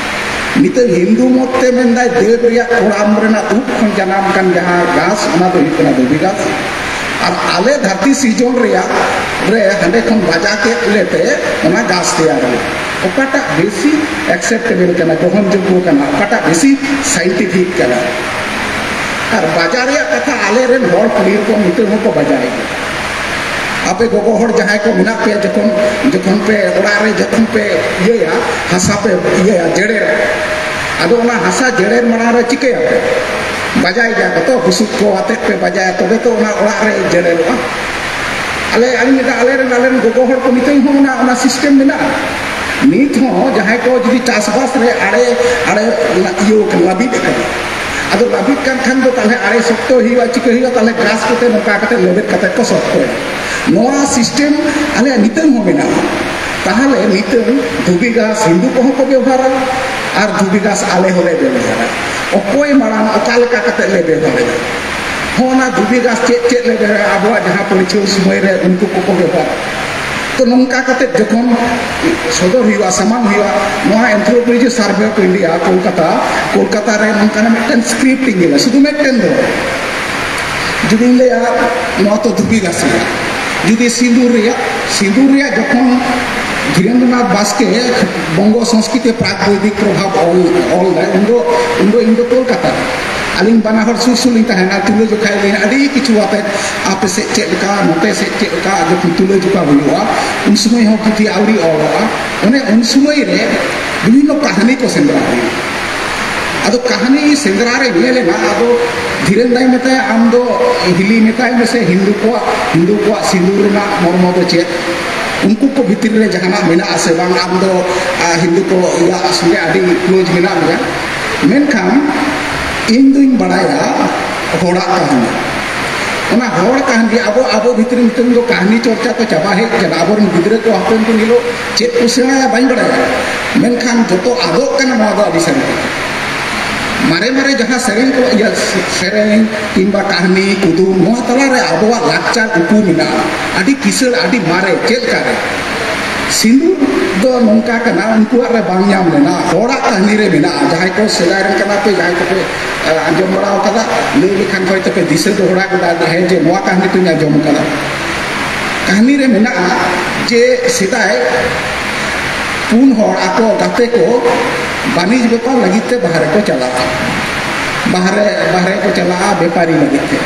ᱱᱤᱛᱚᱜ ᱦᱤᱱᱫᱩ ᱢᱚᱛ ᱛᱮ ᱢᱮᱱᱫᱟᱭ ᱫᱮᱵᱽ ᱨᱮᱭᱟᱜ ᱠᱚᱲᱟᱢ ᱨᱮᱱᱟᱜ ᱩᱵ ᱠᱷᱚᱱ ᱡᱟᱱᱟᱢ ᱠᱟᱱ ᱡᱟᱦᱟᱸ ᱜᱷᱟᱥ, ᱚᱱᱟ ᱫᱚ ᱦᱩᱭᱩᱜ ᱠᱟᱱᱟ ᱫᱷᱩᱵᱤ ᱜᱷᱟᱥ᱾ ᱟᱨ ᱟᱞᱮ ᱫᱷᱟᱹᱨᱛᱤ ᱥᱤᱨᱡᱚᱱ ᱨᱮᱭᱟᱜ ᱨᱮ ᱦᱟᱸᱰᱮ ᱠᱷᱚᱱ ᱵᱟᱡᱟ ᱠᱮᱫ ᱞᱮᱛᱮ ᱚᱱᱟ ᱜᱷᱟᱥ ᱛᱮᱭᱟᱨ ᱮᱱᱟ᱾ ᱚᱠᱟᱴᱟᱜ ᱵᱮᱥᱤ ᱮᱠᱥᱮᱯᱴᱮᱵᱮᱞ ᱠᱟᱱᱟ, ᱜᱨᱚᱦᱚᱱ ᱡᱳᱜᱽᱜᱚ ᱠᱟᱱᱟ, ᱚᱠᱟᱴᱟᱜ ᱵᱮᱥᱤ ᱥᱟᱭᱮᱱᱴᱤᱯᱷᱤᱠ ᱠᱟᱱᱟ? ᱟᱨ ᱵᱟᱡᱟ ᱨᱮᱭᱟᱜ ᱠᱟᱛᱷᱟ ᱟᱞᱮ ᱨᱮᱱ ᱦᱚᱲ ᱠᱩᱲᱤ ᱦᱚᱯᱚᱱ ᱱᱤᱛᱚᱜ ᱦᱚᱸᱠᱚ ᱵᱟᱡᱟᱭ ᱜᱮᱭᱟ᱾ ᱟᱯᱮ ᱜᱚᱜᱚ ᱦᱚᱲ ᱡᱟᱦᱟᱸᱭ ᱠᱚ ᱢᱮᱱᱟᱜ ᱯᱮᱭᱟ, ᱡᱚᱠᱷᱚᱱ, ᱡᱚᱠᱷᱚᱱ ᱯᱮ ᱚᱲᱟᱜ ᱨᱮ ᱡᱚᱠᱷᱚᱱ ᱯᱮ ᱤᱭᱟᱹᱭᱟ, ᱦᱟᱥᱟ ᱯᱮ ᱤᱭᱟᱹᱭᱟ, ᱡᱮᱨᱮᱲᱟ, ᱟᱫᱚ ᱚᱱᱟ ᱦᱟᱥᱟ ᱡᱮᱨᱮᱲ ᱢᱟᱲᱟᱝ ᱨᱮ ᱪᱤᱠᱟᱹᱭᱟᱯᱮ? ᱵᱟᱡᱟᱭ ᱜᱮᱭᱟ ᱠᱚ ᱛᱚ, ᱵᱩᱥᱩᱵ ᱠᱚ ᱟᱛᱮᱫ ᱯᱮ ᱵᱟᱡᱟᱭᱟ, ᱛᱚᱵᱮ ᱛᱚ ᱚᱱᱟ ᱚᱲᱟᱜ ᱨᱮ ᱡᱮᱨᱮᱲᱚᱜᱼᱟ᱾ ᱟᱞᱮ, ᱟᱹᱞᱤᱧ ᱞᱮᱠᱟ ᱟᱞᱮ ᱨᱮᱱ, ᱟᱞᱮ ᱨᱮᱱ ᱜᱚᱜᱚ ᱦᱚᱲ ᱠᱚ ᱱᱤᱛᱚᱜ ᱦᱚᱸ ᱚᱱᱟ, ᱚᱱᱟ ᱥᱤᱥᱴᱮᱢ ᱢᱮᱱᱟᱜᱼᱟ᱾ ᱱᱤᱛ ᱦᱚᱸ ᱡᱟᱦᱟᱸᱭ ᱠᱚ ᱡᱩᱫᱤ ᱪᱟᱥᱵᱟᱥ ᱨᱮ ᱟᱲᱮ, ᱟᱲᱮ ᱤᱭᱟᱹ ᱠᱟᱱᱟ, ᱞᱟᱹᱵᱤᱫ ᱟᱠᱟᱱᱟ, ᱟᱫᱚ ᱞᱟᱹᱵᱤᱫ ᱠᱟᱱ ᱠᱷᱟᱱ ᱫᱚ ᱛᱟᱦᱞᱮ ᱟᱲᱮ ᱥᱚᱠᱛᱚ ᱦᱩᱭᱩᱜᱼᱟ, ᱪᱤᱠᱟᱹ ᱦᱩᱭᱩᱜᱼᱟ? ᱛᱟᱦᱞᱮ ᱜᱷᱟᱥ ᱠᱚᱛᱮ ᱱᱚᱝᱠᱟ ᱠᱟᱛᱮ ᱞᱮᱵᱮᱫ ᱠᱟᱛᱮ ᱠᱚ ᱥᱚᱠᱛᱚᱭᱟ᱾ ᱱᱚᱣᱟ ᱥᱤᱥᱴᱮᱢ ᱟᱞᱮᱭᱟᱜ ᱱᱤᱛᱟᱹᱝ ᱦᱚᱸ ᱢᱮᱱᱟᱜᱼᱟ᱾ ᱛᱟᱦᱞᱮ ᱱᱤᱛᱟᱹᱝ ᱫᱷᱩᱵᱤ ᱜᱷᱟᱥ ᱦᱤᱱᱫᱩ ᱠᱚᱦᱚᱸ ᱠᱚ ᱵᱮᱵᱚᱦᱟᱨᱟ, ᱟᱨ ᱫᱷᱩᱵᱤ ᱜᱷᱟᱥ ᱟᱞᱮ ᱦᱚᱸᱞᱮ ᱵᱮᱵᱚᱦᱟᱨᱟ᱾ ᱚᱠᱚᱭ ᱢᱟᱲᱟᱝ ᱚᱠᱟ ᱞᱮᱠᱟ ᱠᱟᱛᱮ ᱞᱮ ᱵᱮᱵᱚᱦᱟᱨ ᱮᱫᱟ? ᱦᱚᱸ, ᱚᱱᱟ ᱫᱷᱩᱵᱤ ᱜᱷᱟᱥ ᱪᱮᱫ ᱪᱮᱫ ᱞᱮ ᱵᱮᱵᱚᱦᱟᱨᱟ? ᱟᱵᱚᱣᱟᱜ ᱡᱟᱦᱟᱸ ᱯᱟᱹᱲᱪᱷᱟᱹᱣ ᱥᱚᱢᱚᱭ ᱨᱮ ᱩᱱᱠᱩ ᱠᱚᱠᱚ ᱵᱮᱵᱚᱦᱟᱨᱟ᱾ ᱛᱚ, ᱱᱚᱝᱠᱟ ᱠᱟᱛᱮ ᱡᱚᱠᱷᱚᱱ ᱥᱚᱫᱚᱨ ᱦᱩᱭᱩᱜᱼᱟ, ᱥᱟᱢᱟᱝ ᱦᱩᱭᱩᱜᱼᱟ, ᱱᱚᱣᱟ Anthropology Survey of India Kolkata, Kolkata ᱨᱮ ᱱᱚᱝᱠᱟᱱᱟᱜ ᱢᱤᱫᱴᱮᱱ ᱥᱠᱨᱤᱯᱴ ᱤᱧ ᱧᱮᱞᱟ, ᱥᱩᱫᱷᱩ ᱢᱤᱫᱴᱮᱱ ᱫᱚ᱾ ᱡᱩᱫᱤᱧ ᱞᱟᱹᱭᱟ, ᱱᱚᱣᱟ ᱛᱚ ᱫᱷᱩᱵᱤ ᱜᱷᱟᱥ ᱨᱮᱭᱟᱜ, ᱡᱩᱫᱤ ᱥᱤᱸᱫᱩᱨ ᱨᱮᱭᱟᱜ, ᱥᱤᱸᱫᱩᱨ ᱨᱮᱭᱟᱜ ᱡᱚᱠᱷᱚᱱ ᱫᱷᱤᱨᱮᱱᱫᱨᱚᱱᱟᱛᱷ ᱵᱟᱥᱠᱮ ᱵᱚᱝᱜᱚ ᱥᱚᱝᱥᱠᱨᱤᱛᱤ ᱯᱨᱟᱜᱽ ᱵᱳᱭᱫᱤᱠ ᱯᱨᱚᱵᱷᱟᱵᱽ ᱚᱞ, ᱚᱞ ᱞᱮᱫ, ᱩᱱᱫᱚ, ᱩᱱᱫᱚ ᱤᱧ ᱫᱚ ᱠᱳᱞᱠᱟᱛᱟ ᱨᱮ᱾ ᱟᱹᱞᱤᱧ ᱵᱟᱱᱟ ᱦᱚᱲ ᱥᱩᱨ ᱥᱩᱨ ᱞᱤᱧ ᱛᱟᱦᱮᱱᱟ, ᱛᱩᱞᱟᱹ ᱡᱚᱠᱷᱟᱭ ᱞᱤᱧ ᱟᱹᱰᱤ ᱠᱤᱪᱷᱩ ᱟᱛᱮ, ᱟᱯᱮ ᱥᱮᱫ ᱪᱮᱫ ᱞᱮᱠᱟ, ᱱᱚᱛᱮ ᱥᱮᱫ ᱪᱮᱫ ᱞᱮᱠᱟ, ᱡᱚᱠᱷᱚᱱ ᱛᱩᱞᱟᱹ ᱡᱚᱠᱷᱟ ᱦᱩᱭᱩᱜᱼᱟ, ᱩᱱ ᱥᱚᱢᱚᱭ ᱦᱚᱸ ᱯᱩᱛᱷᱤ ᱟᱹᱣᱨᱤ ᱚᱞᱚᱜᱼᱟ᱾ ᱚᱱᱮ ᱩᱱ ᱥᱚᱢᱚᱭ ᱨᱮ ᱵᱤᱵᱷᱤᱱᱱᱚ ᱠᱟᱹᱦᱱᱤ ᱠᱚ ᱥᱮᱸᱫᱽᱨᱟ ᱦᱩᱭᱩᱜᱼᱟ᱾ ᱟᱫᱚ ᱠᱟᱹᱦᱱᱤ ᱥᱮᱸᱫᱽᱨᱟ ᱨᱮ ᱧᱮᱞ ᱮᱱᱟ, ᱟᱫᱚ ᱫᱷᱤᱨᱮᱱ ᱫᱟᱭ ᱢᱮᱛᱟᱭᱟ, "ᱟᱢ ᱫᱚ ᱦᱤᱞᱤ ᱢᱮᱛᱟᱭ ᱢᱮᱥᱮ, ᱦᱤᱱᱫᱩ ᱠᱚᱣᱟᱜ, ᱦᱤᱱᱫᱩ ᱠᱚᱣᱟᱜ ᱥᱤᱸᱫᱩᱨ ᱨᱮᱱᱟᱜ ᱢᱚᱨᱢᱚ ᱫᱚ ᱪᱮᱫ? ᱩᱱᱠᱩ ᱠᱚ ᱵᱷᱤᱛᱨᱤ ᱨᱮ ᱡᱟᱦᱟᱱᱟᱜ ᱢᱮᱱᱟᱜᱼᱟ ᱥᱮ ᱵᱟᱝ? ᱟᱢ ᱫᱚ, ᱟ, ᱦᱤᱱᱫᱩ ᱠᱚ ᱤᱭᱟᱹ ᱥᱚᱸᱜᱮ ᱟᱹᱰᱤ ᱠᱞᱳᱡᱽ ᱢᱮᱱᱟᱜ ᱢᱮᱭᱟ, ᱢᱮᱱᱠᱷᱟᱱ ᱤᱧ ᱫᱩᱧ ᱵᱟᱲᱟᱭᱟ ᱦᱚᱲᱟᱜ ᱠᱟᱹᱦᱱᱤ᱾ ᱚᱱᱟ ᱦᱚᱲ ᱠᱟᱹᱦᱱᱤ ᱟᱵᱚ, ᱟᱵᱚ ᱵᱷᱤᱛᱨᱤ ᱱᱤᱛᱚᱝ ᱫᱚ ᱠᱟᱹᱦᱱᱤ ᱪᱚᱨᱪᱟ ᱠᱚ ᱪᱟᱵᱟ ᱦᱮᱡ ᱟᱠᱟᱱᱟ᱾ ᱟᱵᱚᱨᱮᱱ ᱜᱤᱫᱽᱨᱟᱹ ᱠᱚ ᱦᱟᱯᱮᱱ ᱫᱤᱱ ᱦᱤᱞᱳᱜ ᱪᱮᱫ ᱠᱚ ᱥᱮᱬᱟᱭᱟ ᱵᱟᱹᱧ ᱵᱟᱲᱟᱭᱟ, ᱢᱮᱱᱠᱷᱟᱱ ᱡᱚᱛᱚ ᱟᱫᱚᱜ ᱠᱟᱱᱟ ᱱᱚᱣᱟ ᱫᱚ ᱟᱹᱰᱤ ᱥᱟᱹᱨᱤ ᱠᱟᱛᱷᱟ᱾ ᱢᱟᱨᱮ ᱢᱟᱨᱮ ᱡᱟᱦᱟᱸ ᱥᱮᱨᱮᱧ ᱠᱚ, ᱤᱭᱟᱹ, ᱥᱮᱨᱮᱧ ᱠᱤᱝᱵᱟ ᱠᱟᱹᱦᱱᱤ, ᱠᱩᱫᱩᱢ, ᱱᱚᱣᱟ ᱛᱟᱞᱟᱨᱮ ᱟᱵᱚᱣᱟᱜ ᱞᱟᱠᱪᱟᱨ ᱩᱠᱩ ᱢᱮᱱᱟᱜᱼᱟ᱾ ᱟᱹᱰᱤ ᱠᱤᱥᱟᱹᱬ, ᱟᱹᱰᱤ ᱢᱟᱨᱮ᱾ ᱪᱮᱫ ᱞᱮᱠᱟᱨᱮ? ᱥᱤᱸᱫᱩᱨ ᱫᱚ ᱱᱚᱝᱠᱟ ᱠᱟᱱᱟ, ᱩᱱᱠᱩᱣᱟᱜ ᱨᱮ ᱵᱟᱝ ᱧᱟᱢ ᱞᱮᱱᱟ, ᱦᱚᱲᱟᱜ ᱠᱟᱹᱦᱱᱤ ᱨᱮ ᱢᱮᱱᱟᱜᱼᱟ᱾ ᱡᱟᱦᱟᱸᱭ ᱠᱚ ᱥᱮᱫᱟᱭ ᱨᱮᱱ ᱠᱟᱱᱟ ᱯᱮ, ᱡᱟᱦᱟᱸᱭ ᱠᱚᱯᱮ, ᱮ, ᱟᱸᱡᱚᱢ ᱵᱟᱲᱟ ᱟᱠᱟᱫᱟ, ᱞᱟᱹᱭ ᱞᱮᱠᱷᱟᱱ ᱦᱚᱭᱛᱳ ᱯᱮ ᱫᱤᱥᱟᱹ ᱫᱚᱦᱲᱟ ᱜᱚᱫᱟ, ᱦᱮᱸ, ᱡᱮ ᱱᱚᱣᱟ ᱠᱟᱹᱦᱱᱤ ᱯᱮ ᱟᱸᱡᱚᱢ ᱟᱠᱟᱫᱟ᱾ ᱠᱟᱹᱦᱱᱤ ᱨᱮ ᱢᱮᱱᱟᱜᱼᱟ ᱡᱮ ᱥᱮᱫᱟᱭ ᱯᱩᱱ ᱦᱚᱲ ᱟᱠᱚ ᱜᱟᱛᱮ ᱠᱚ ᱵᱟᱹᱱᱤᱡᱽ ᱵᱮᱯᱟᱨ ᱞᱟᱹᱜᱤᱫ ᱛᱮ ᱵᱟᱦᱨᱮ ᱠᱚ ᱪᱟᱞᱟᱜᱼᱟ᱾ ᱵᱟᱦᱨᱮ, ᱵᱟᱦᱨᱮ ᱠᱚ ᱪᱟᱞᱟᱜᱼᱟ ᱵᱮᱯᱟᱨᱤ ᱞᱟᱹᱜᱤᱫ ᱛᱮ᱾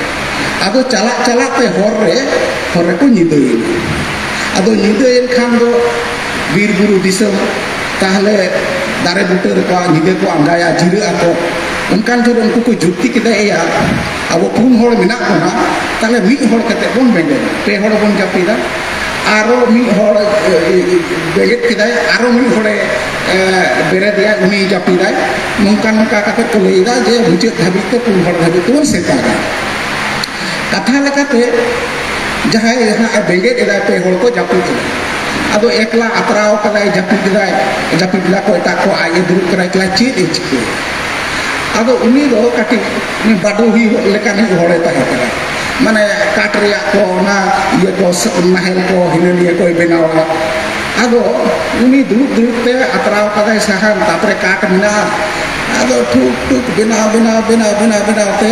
ᱟᱫᱚ ᱪᱟᱞᱟᱜ ᱪᱟᱞᱟᱜ ᱛᱮ ᱦᱚᱨ ᱨᱮ, ᱦᱚᱨ ᱨᱮᱠᱚ ᱧᱤᱫᱟᱹᱭᱮᱱᱟ᱾ ᱟᱫᱚ ᱧᱤᱫᱟᱹᱭᱮᱱ ᱠᱷᱟᱱ ᱫᱚ ᱵᱤᱨ ᱵᱩᱨᱩ ᱫᱤᱥᱚᱢ, ᱛᱟᱦᱞᱮ ᱫᱟᱨᱮ ᱵᱩᱴᱟᱹ ᱨᱮᱠᱚ ᱧᱤᱫᱟᱹ ᱠᱚ ᱟᱸᱜᱟᱭᱟ, ᱡᱤᱨᱟᱹᱜ ᱟᱠᱚ᱾ ᱚᱱᱠᱟᱱ ᱡᱳᱨ ᱩᱱᱠᱩ ᱠᱚ ᱡᱩᱠᱛᱤ ᱠᱮᱫᱟ, "ᱮᱭᱟ, ᱟᱵᱚ ᱯᱩᱱ ᱦᱚᱲ ᱢᱮᱱᱟᱜ ᱵᱚᱱᱟ, ᱛᱟᱦᱞᱮ ᱢᱤᱫ ᱦᱚᱲ ᱠᱟᱛᱮ ᱵᱚᱱ ᱵᱮᱸᱜᱮᱫᱟ, ᱯᱮ ᱦᱚᱲ ᱵᱚᱱ ᱡᱟᱹᱯᱤᱫᱟ, ᱟᱨᱚ ᱢᱤᱫ ᱦᱚᱲ ᱵᱮᱸᱜᱮᱫ ᱠᱮᱫᱟᱭ, ᱟᱨᱚ ᱢᱤᱫ ᱦᱚᱲᱮ ᱵᱮᱨᱮᱫᱮᱭᱟ, ᱩᱱᱤ ᱡᱟᱹᱯᱤᱫᱟᱭ᱾ ᱱᱚᱝᱠᱟ ᱱᱚᱝᱠᱟ ᱠᱟᱛᱮ ᱠᱚ ᱞᱟᱹᱭ ᱮᱫᱟ ᱡᱮ ᱢᱩᱪᱟᱹᱫ ᱫᱷᱟᱹᱵᱤᱡ ᱛᱮ ᱯᱩᱱ ᱦᱚᱲ ᱫᱷᱟᱹᱵᱤᱡ ᱛᱮᱵᱚᱱ ᱥᱮᱛᱟᱜᱟ᱾ ᱠᱟᱛᱷᱟ ᱞᱮᱠᱟᱛᱮ ᱡᱟᱦᱟᱸᱭ ᱦᱟᱸᱜ ᱵᱮᱸᱜᱮᱫ ᱮᱫᱟᱭ, ᱯᱮ ᱦᱚᱲ ᱠᱚ ᱡᱟᱹᱯᱤᱫ ᱮᱫᱟ, ᱟᱫᱚ ᱮᱠᱞᱟ ᱟᱛᱨᱟᱣ ᱠᱟᱫᱟᱭ, ᱡᱟᱹᱯᱤᱫ ᱮᱫᱟᱭ, ᱡᱟᱹᱯᱤᱫ ᱮᱫᱟ ᱠᱚ ᱮᱴᱟᱜ ᱠᱚ, ᱟᱡ ᱮ ᱫᱩᱲᱩᱵ ᱠᱟᱱᱟ ᱮᱠᱞᱟ, ᱪᱮᱫ ᱮ ᱪᱤᱠᱟᱹᱭᱟ? ᱟᱫᱚ ᱩᱱᱤ ᱫᱚ ᱠᱟᱹᱴᱤᱡ ᱵᱟᱰᱚᱦᱤ ᱞᱮᱠᱟᱱᱤᱡ ᱦᱚᱲᱮ ᱛᱟᱦᱮᱸ ᱠᱟᱱᱟ, ᱢᱟᱱᱮ ᱠᱟᱴ ᱨᱮᱭᱟᱜ ᱠᱚ, ᱚᱱᱟ ᱤᱭᱟᱹ ᱠᱚ, ᱱᱟᱦᱮᱞ ᱠᱚ, ᱦᱤᱱᱟᱹ ᱱᱤᱭᱟᱹ ᱠᱚᱭ ᱵᱮᱱᱟᱣᱟ᱾ ᱟᱫᱚ ᱩᱱᱤ ᱫᱩᱲᱩᱵ ᱫᱩᱲᱩᱵ ᱛᱮ ᱟᱛᱨᱟᱣ ᱠᱟᱫᱟᱭ ᱥᱟᱦᱟᱱ, ᱛᱟᱯᱚᱨᱮ ᱠᱟᱴ ᱢᱮᱱᱟᱜᱼᱟ᱾ ᱟᱫᱚ ᱴᱷᱩᱠ ᱴᱷᱩᱠ ᱵᱮᱱᱟᱣ ᱵᱮᱱᱟᱣ ᱵᱮᱱᱟᱣ ᱵᱮᱱᱟᱣ ᱵᱮᱱᱟᱣ ᱛᱮ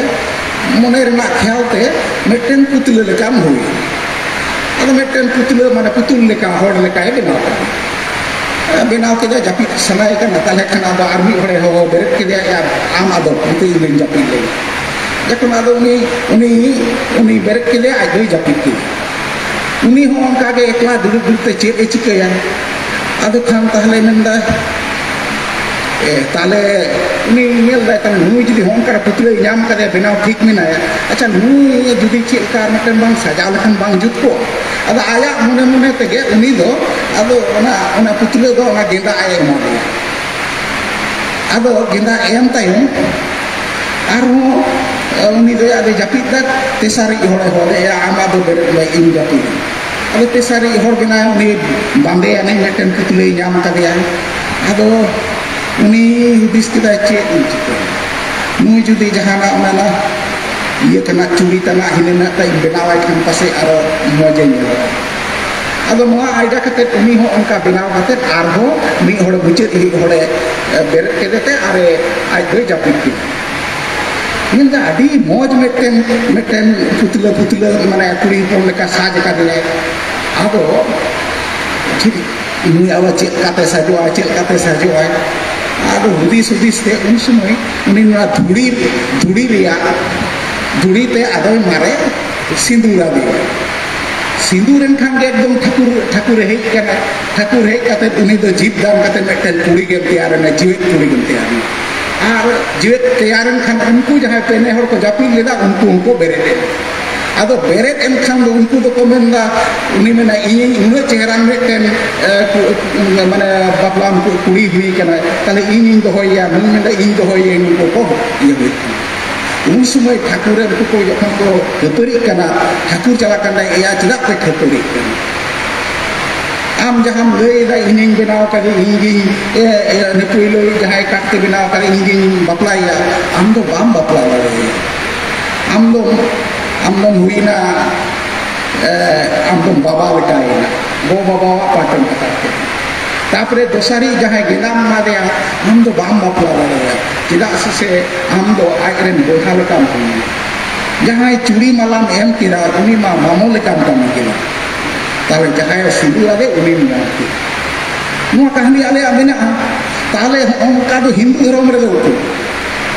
ᱢᱚᱱᱮ ᱨᱮᱱᱟᱜ ᱠᱷᱮᱭᱟᱞ ᱛᱮ ᱢᱤᱫᱴᱮᱱ ᱯᱩᱛᱞᱟᱹ ᱞᱮᱠᱟᱢ ᱦᱩᱭ᱾ ᱟᱫᱚ ᱢᱤᱫᱴᱮᱱ ᱯᱩᱛᱞᱟᱹ, ᱢᱟᱱᱮ ᱯᱩᱛᱩᱞ ᱞᱮᱠᱟ, ᱦᱚᱲ ᱞᱮᱠᱟᱭ ᱵᱮᱱᱟᱣ ᱠᱟᱫᱟ᱾ ᱵᱮᱱᱟᱣ ᱠᱮᱫᱟ, ᱡᱟᱹᱯᱤᱫ ᱥᱟᱱᱟᱭᱮ ᱠᱟᱱᱟ, ᱛᱟᱦᱞᱮ ᱠᱷᱟᱱ ᱟᱫᱚ ᱟᱨ ᱢᱤᱫ ᱦᱚᱲᱮ ᱦᱚᱦᱚ ᱵᱮᱨᱮᱫ ᱠᱮᱫᱮᱭᱟ, "ᱭᱟ, ᱟᱢ ᱟᱫᱚ ᱱᱤᱛᱚᱜ ᱤᱧ ᱫᱚᱧ ᱡᱟᱹᱯᱤᱫ ᱞᱮᱜᱮ᱾" ᱡᱚᱠᱷᱚᱱ ᱟᱫᱚ ᱩᱱᱤ, ᱩᱱᱤ, ᱩᱱᱤ ᱵᱮᱨᱮᱫ ᱠᱮᱫᱮᱭᱟ, ᱟᱡ ᱫᱚᱭ ᱡᱟᱹᱯᱤᱫ ᱠᱮᱫᱟ᱾ ᱩᱱᱤ ᱦᱚᱸ ᱚᱱᱠᱟ ᱜᱮ ᱮᱠᱞᱟ ᱫᱩᱲᱩᱵ ᱫᱩᱲᱩᱵ ᱛᱮ ᱪᱮᱫ ᱮ ᱪᱤᱠᱟᱹᱭᱟ? ᱟᱫᱚ ᱠᱷᱟᱱ ᱛᱟᱦᱞᱮ ᱢᱮᱱᱫᱟ, ᱮ, ᱛᱟᱦᱞᱮ ᱩᱱᱤ ᱧᱮᱞ ᱫᱟᱭ, ᱛᱟᱦᱞᱮ ᱱᱩᱭ ᱡᱩᱫᱤ ᱦᱚᱸᱜᱼᱚ ᱱᱚᱝᱠᱟ ᱯᱩᱛᱞᱟᱹᱭ ᱧᱟᱢ ᱠᱟᱫᱮᱭᱟ, ᱵᱮᱱᱟᱣ ᱴᱷᱤᱠ ᱢᱮᱱᱟᱭᱟ, ᱟᱪᱪᱷᱟ, ᱱᱩᱭ ᱡᱩᱫᱤ ᱪᱮᱫ ᱞᱮᱠᱟ ᱟᱨ ᱢᱤᱫᱴᱮᱱ ᱵᱟᱝ ᱥᱟᱡᱟᱣ ᱞᱮᱠᱷᱟᱱ ᱵᱟᱝ ᱡᱩᱛ ᱠᱚᱜᱼᱟ? ᱟᱫᱚ ᱟᱭᱟᱜ ᱢᱚᱱᱮ ᱢᱚᱱᱮ ᱛᱮᱜᱮ ᱩᱱᱤ ᱫᱚ ᱟᱫᱚ ᱚᱱᱟ, ᱚᱱᱟ ᱯᱩᱛᱞᱟᱹ ᱫᱚ ᱚᱱᱟ ᱜᱮᱸᱫᱟᱜ ᱮ ᱮᱢᱟ ᱫᱮᱭᱟ᱾ ᱟᱫᱚ ᱜᱮᱸᱫᱟᱜ ᱮᱢ ᱛᱟᱭᱚᱢ ᱟᱨᱦᱚᱸ, ᱮ, ᱩᱱᱤ ᱫᱚ ᱟᱫᱚ ᱡᱟᱹᱯᱤᱫ ᱫᱟ, ᱛᱮᱥᱟᱨᱤᱡ ᱦᱚᱲᱮ ᱦᱚᱦᱚ ᱞᱮᱫᱼᱟ, "ᱟᱢ ᱟᱫᱚ ᱵᱮᱨᱮᱫ ᱢᱮ, ᱤᱧ ᱡᱟᱹᱯᱤᱫ ᱤᱧ᱾" ᱟᱫᱚ ᱛᱮᱥᱟᱨᱤᱡ ᱦᱚᱲ ᱵᱮᱱᱟᱣ ᱩᱱᱤ ᱵᱟᱸᱫᱮᱭᱟᱱᱤᱡ ᱢᱤᱫᱴᱮᱱ ᱯᱩᱛᱞᱟᱹᱭ ᱧᱟᱢ ᱠᱟᱫᱮᱭᱟ᱾ ᱟᱫᱚ ᱩᱱᱤ ᱦᱩᱫᱤᱥ ᱠᱮᱫᱟᱭ, "ᱪᱮᱫ ᱤᱧ ᱪᱤᱠᱟᱹᱭᱟ? ᱱᱩᱭ ᱡᱩᱫᱤ ᱡᱟᱦᱟᱱᱟᱜ ᱚᱱᱟ ᱤᱭᱟᱹ ᱛᱮᱱᱟᱜ, ᱪᱩᱲᱤ ᱛᱮᱱᱟᱜ, ᱦᱤᱱᱟᱹ ᱱᱟᱜ ᱛᱮ ᱵᱮᱱᱟᱣᱟᱭ ᱠᱷᱟᱱ ᱯᱟᱥᱮᱡ ᱟᱨᱚ ᱢᱚᱡᱮ ᱧᱮᱞᱚᱜᱼᱟ᱾" ᱟᱫᱚ ᱱᱚᱣᱟ idea ᱠᱟᱛᱮ ᱩᱱᱤ ᱦᱚᱸ ᱚᱱᱠᱟ ᱵᱮᱱᱟᱣ ᱠᱟᱛᱮ ᱟᱨᱦᱚᱸ ᱢᱤᱫ ᱦᱚᱲ ᱢᱩᱪᱟᱹᱫ ᱨᱤᱱᱤᱡ ᱦᱚᱲᱮ, ᱮ, ᱵᱮᱨᱮᱫ ᱠᱮᱫᱮ ᱛᱮ ᱟᱨᱮ, ᱟᱡ ᱫᱚᱭ ᱡᱟᱹᱯᱤᱫ ᱠᱮᱫᱟ᱾ ᱢᱮᱱᱫᱟ, "ᱟᱹᱰᱤ ᱢᱚᱡᱽ ᱢᱤᱫᱴᱮᱱ, ᱢᱤᱫᱴᱮᱱ ᱯᱩᱛᱞᱟᱹ, ᱯᱩᱛᱞᱟᱹ, ᱢᱟᱱᱮ ᱠᱩᱲᱤ ᱦᱚᱯᱚᱱ ᱞᱮᱠᱟ ᱥᱟᱡᱽ ᱟᱠᱟᱫᱮᱭᱟᱭ᱾" ᱟᱫᱚ ᱴᱷᱤᱠ ᱱᱩᱭ ᱟᱵᱟᱨ ᱪᱮᱫ ᱞᱮᱠᱟᱛᱮ ᱥᱟᱡᱚᱜᱼᱟᱭ, ᱪᱮᱫ ᱞᱮᱠᱟᱛᱮ ᱥᱟᱡᱚᱜᱼᱟᱭ? ᱟᱫᱚ ᱦᱩᱫᱤᱥ ᱦᱩᱫᱤᱥ ᱛᱮ ᱩᱱ ᱥᱚᱢᱚᱭ ᱩᱱᱤ ᱱᱚᱣᱟ ᱫᱷᱩᱲᱤ, ᱫᱷᱩᱲᱤ ᱨᱮᱭᱟᱜ, ᱫᱷᱩᱲᱤ ᱛᱮ ᱟᱫᱚᱭ ᱢᱟᱨᱮ ᱥᱤᱸᱫᱩᱨ ᱟᱫᱮᱭᱟ᱾ ᱥᱤᱸᱫᱩᱨ ᱮᱱ ᱠᱷᱟᱱ ᱜᱮ ᱮᱠᱫᱚᱢ ᱴᱷᱟᱹᱠᱩᱨ, ᱴᱷᱟᱹᱠᱩᱨᱮ ᱦᱮᱡ ᱠᱟᱱᱟ᱾ ᱴᱷᱟᱹᱠᱩᱨ ᱦᱮᱡ ᱠᱟᱛᱮ ᱩᱱᱤ ᱫᱚ ᱡᱤᱵᱽ ᱫᱟᱱ ᱠᱟᱛᱮ ᱢᱤᱫᱴᱮᱱ ᱠᱩᱲᱤ ᱜᱮᱢ ᱛᱮᱭᱟᱨ ᱮᱱᱟ, ᱡᱤᱣᱮᱫ ᱠᱩᱲᱤ ᱜᱮᱢ ᱛᱮᱭᱟᱨ ᱮᱱᱟ᱾ ᱟᱨ ᱡᱤᱣᱮᱫ ᱛᱮᱭᱟᱨ ᱮᱱ ᱠᱷᱟᱱ ᱩᱱᱠᱩ ᱡᱟᱦᱟᱸᱭ ᱯᱮ ᱱᱮ ᱦᱚᱲ ᱠᱚ ᱡᱟᱹᱯᱤᱫ ᱞᱮᱫᱟ, ᱩᱱᱠᱩ ᱦᱚᱸᱠᱚ ᱵᱮᱨᱮᱫ ᱮᱱᱟ᱾ ᱟᱫᱚ ᱵᱮᱨᱮᱫ ᱮᱱᱠᱷᱟᱱ ᱫᱚ ᱩᱱᱠᱩ ᱫᱚᱠᱚ ᱢᱮᱱᱫᱟ, ᱩᱱᱤ ᱢᱮᱱᱟ, "ᱤᱧ ᱩᱱᱟᱹᱜ ᱪᱮᱦᱨᱟᱱ ᱢᱤᱫᱴᱮᱱ, ᱮ, ᱠᱩ-, ᱢᱟᱱᱮ ᱵᱟᱯᱞᱟᱱ ᱠᱩ-, ᱠᱩᱲᱤ ᱦᱩᱭ ᱠᱟᱱᱟ, ᱛᱟᱦᱞᱮ ᱤᱧᱤᱧ ᱫᱚᱦᱚᱭᱮᱭᱟ", ᱱᱩᱭ ᱢᱮᱱᱫᱟ, "ᱤᱧ ᱫᱚᱦᱚᱭᱮᱭᱟ", ᱱᱩᱠᱩ ᱠᱚ ᱤᱭᱟᱹ ᱦᱩᱭᱩᱜ ᱠᱟᱱᱟ᱾ ᱩᱱ ᱥᱚᱢᱚᱭ ᱴᱷᱟᱹᱠᱩᱨ ᱨᱮᱱ ᱩᱱᱠᱩ ᱠᱚ ᱡᱚᱠᱷᱚᱱ ᱠᱚ ᱠᱷᱟᱹᱯᱟᱹᱨᱤᱜ ᱠᱟᱱᱟ, ᱴᱷᱟᱹᱠᱩᱨ ᱪᱟᱞᱟᱜ ᱠᱟᱱ ᱛᱟᱭ, "ᱮᱭᱟ, ᱪᱮᱫᱟᱜ ᱯᱮ ᱠᱷᱟᱹᱯᱟᱹᱨᱤᱜ ᱠᱟᱱᱟ? ᱟᱢ ᱡᱟᱦᱟᱸᱢ ᱞᱟᱹᱭ ᱮᱫᱟ, ᱤᱧᱤᱧ ᱵᱮᱱᱟᱣ ᱠᱟᱫᱮ, ᱤᱧ ᱜᱤᱧ, ᱮ, ᱮ, ᱩᱱᱤ ᱯᱩᱭᱞᱩ ᱡᱟᱦᱟᱸᱭ ᱠᱟᱴ ᱛᱮ ᱵᱮᱱᱟᱣ ᱠᱟᱫᱮ, ᱤᱧ ᱜᱤᱧ ᱵᱟᱯᱞᱟᱭᱮᱭᱟ, ᱟᱢ ᱫᱚ ᱵᱟᱢ ᱵᱟᱯᱞᱟ ᱫᱟᱲᱮᱭᱟᱭᱟ᱾ ᱟᱢ ᱫᱚ, ᱟᱢ ᱫᱚᱢ ᱦᱩᱭᱱᱟ, ᱮ, ᱟᱢ ᱫᱚᱢ ᱵᱟᱵᱟ ᱞᱮᱠᱟᱭᱮᱱᱟ, ᱜᱚ ᱵᱟᱵᱟᱣᱟᱜ ᱯᱟᱴᱮᱢ ᱦᱟᱛᱟᱣ ᱠᱮᱫᱟ᱾ ᱛᱟᱯᱚᱨᱮ ᱫᱚᱥᱟᱨᱤᱡ ᱡᱟᱦᱟᱸᱭ ᱜᱮᱸᱫᱟᱢ ᱮᱢᱟᱫᱮᱭᱟ, ᱟᱢ ᱫᱚ ᱵᱟᱢ ᱵᱟᱯᱞᱟ ᱫᱟᱲᱮᱭᱟᱭᱟ, ᱪᱮᱫᱟᱜ ᱥᱮ ᱟᱢ ᱫᱚ ᱟᱡ ᱨᱮᱱ ᱵᱚᱭᱦᱟ ᱞᱮᱠᱟᱢ ᱦᱩᱭᱱᱟ᱾ ᱡᱟᱦᱟᱸᱭ ᱪᱩᱲᱤ ᱢᱟᱞᱟᱢ ᱮᱢ ᱠᱮᱫᱟ, ᱩᱱᱤ ᱢᱟ ᱢᱟᱢᱚ ᱞᱮᱠᱟᱢ ᱠᱟᱹᱢᱤ ᱠᱮᱫᱟ᱾ ᱛᱟᱦᱞᱮ ᱡᱟᱦᱟᱸᱭᱮ ᱥᱤᱸᱫᱩᱨ ᱟᱫᱮ, ᱩᱱᱤᱢ ᱧᱟᱢ ᱠᱮᱫᱟ᱾ ᱱᱚᱣᱟ ᱠᱟᱹᱦᱱᱤ ᱟᱞᱮᱭᱟᱜ ᱢᱮᱱᱟᱜᱼᱟ᱾ ᱛᱟᱦᱞᱮ ᱦᱚᱸᱜᱼᱚ ᱱᱚᱝᱠᱟ ᱫᱚ ᱦᱤᱱᱫᱩ ᱫᱷᱚᱨᱚᱢ ᱨᱮᱫᱚ ᱩᱛᱩ᱾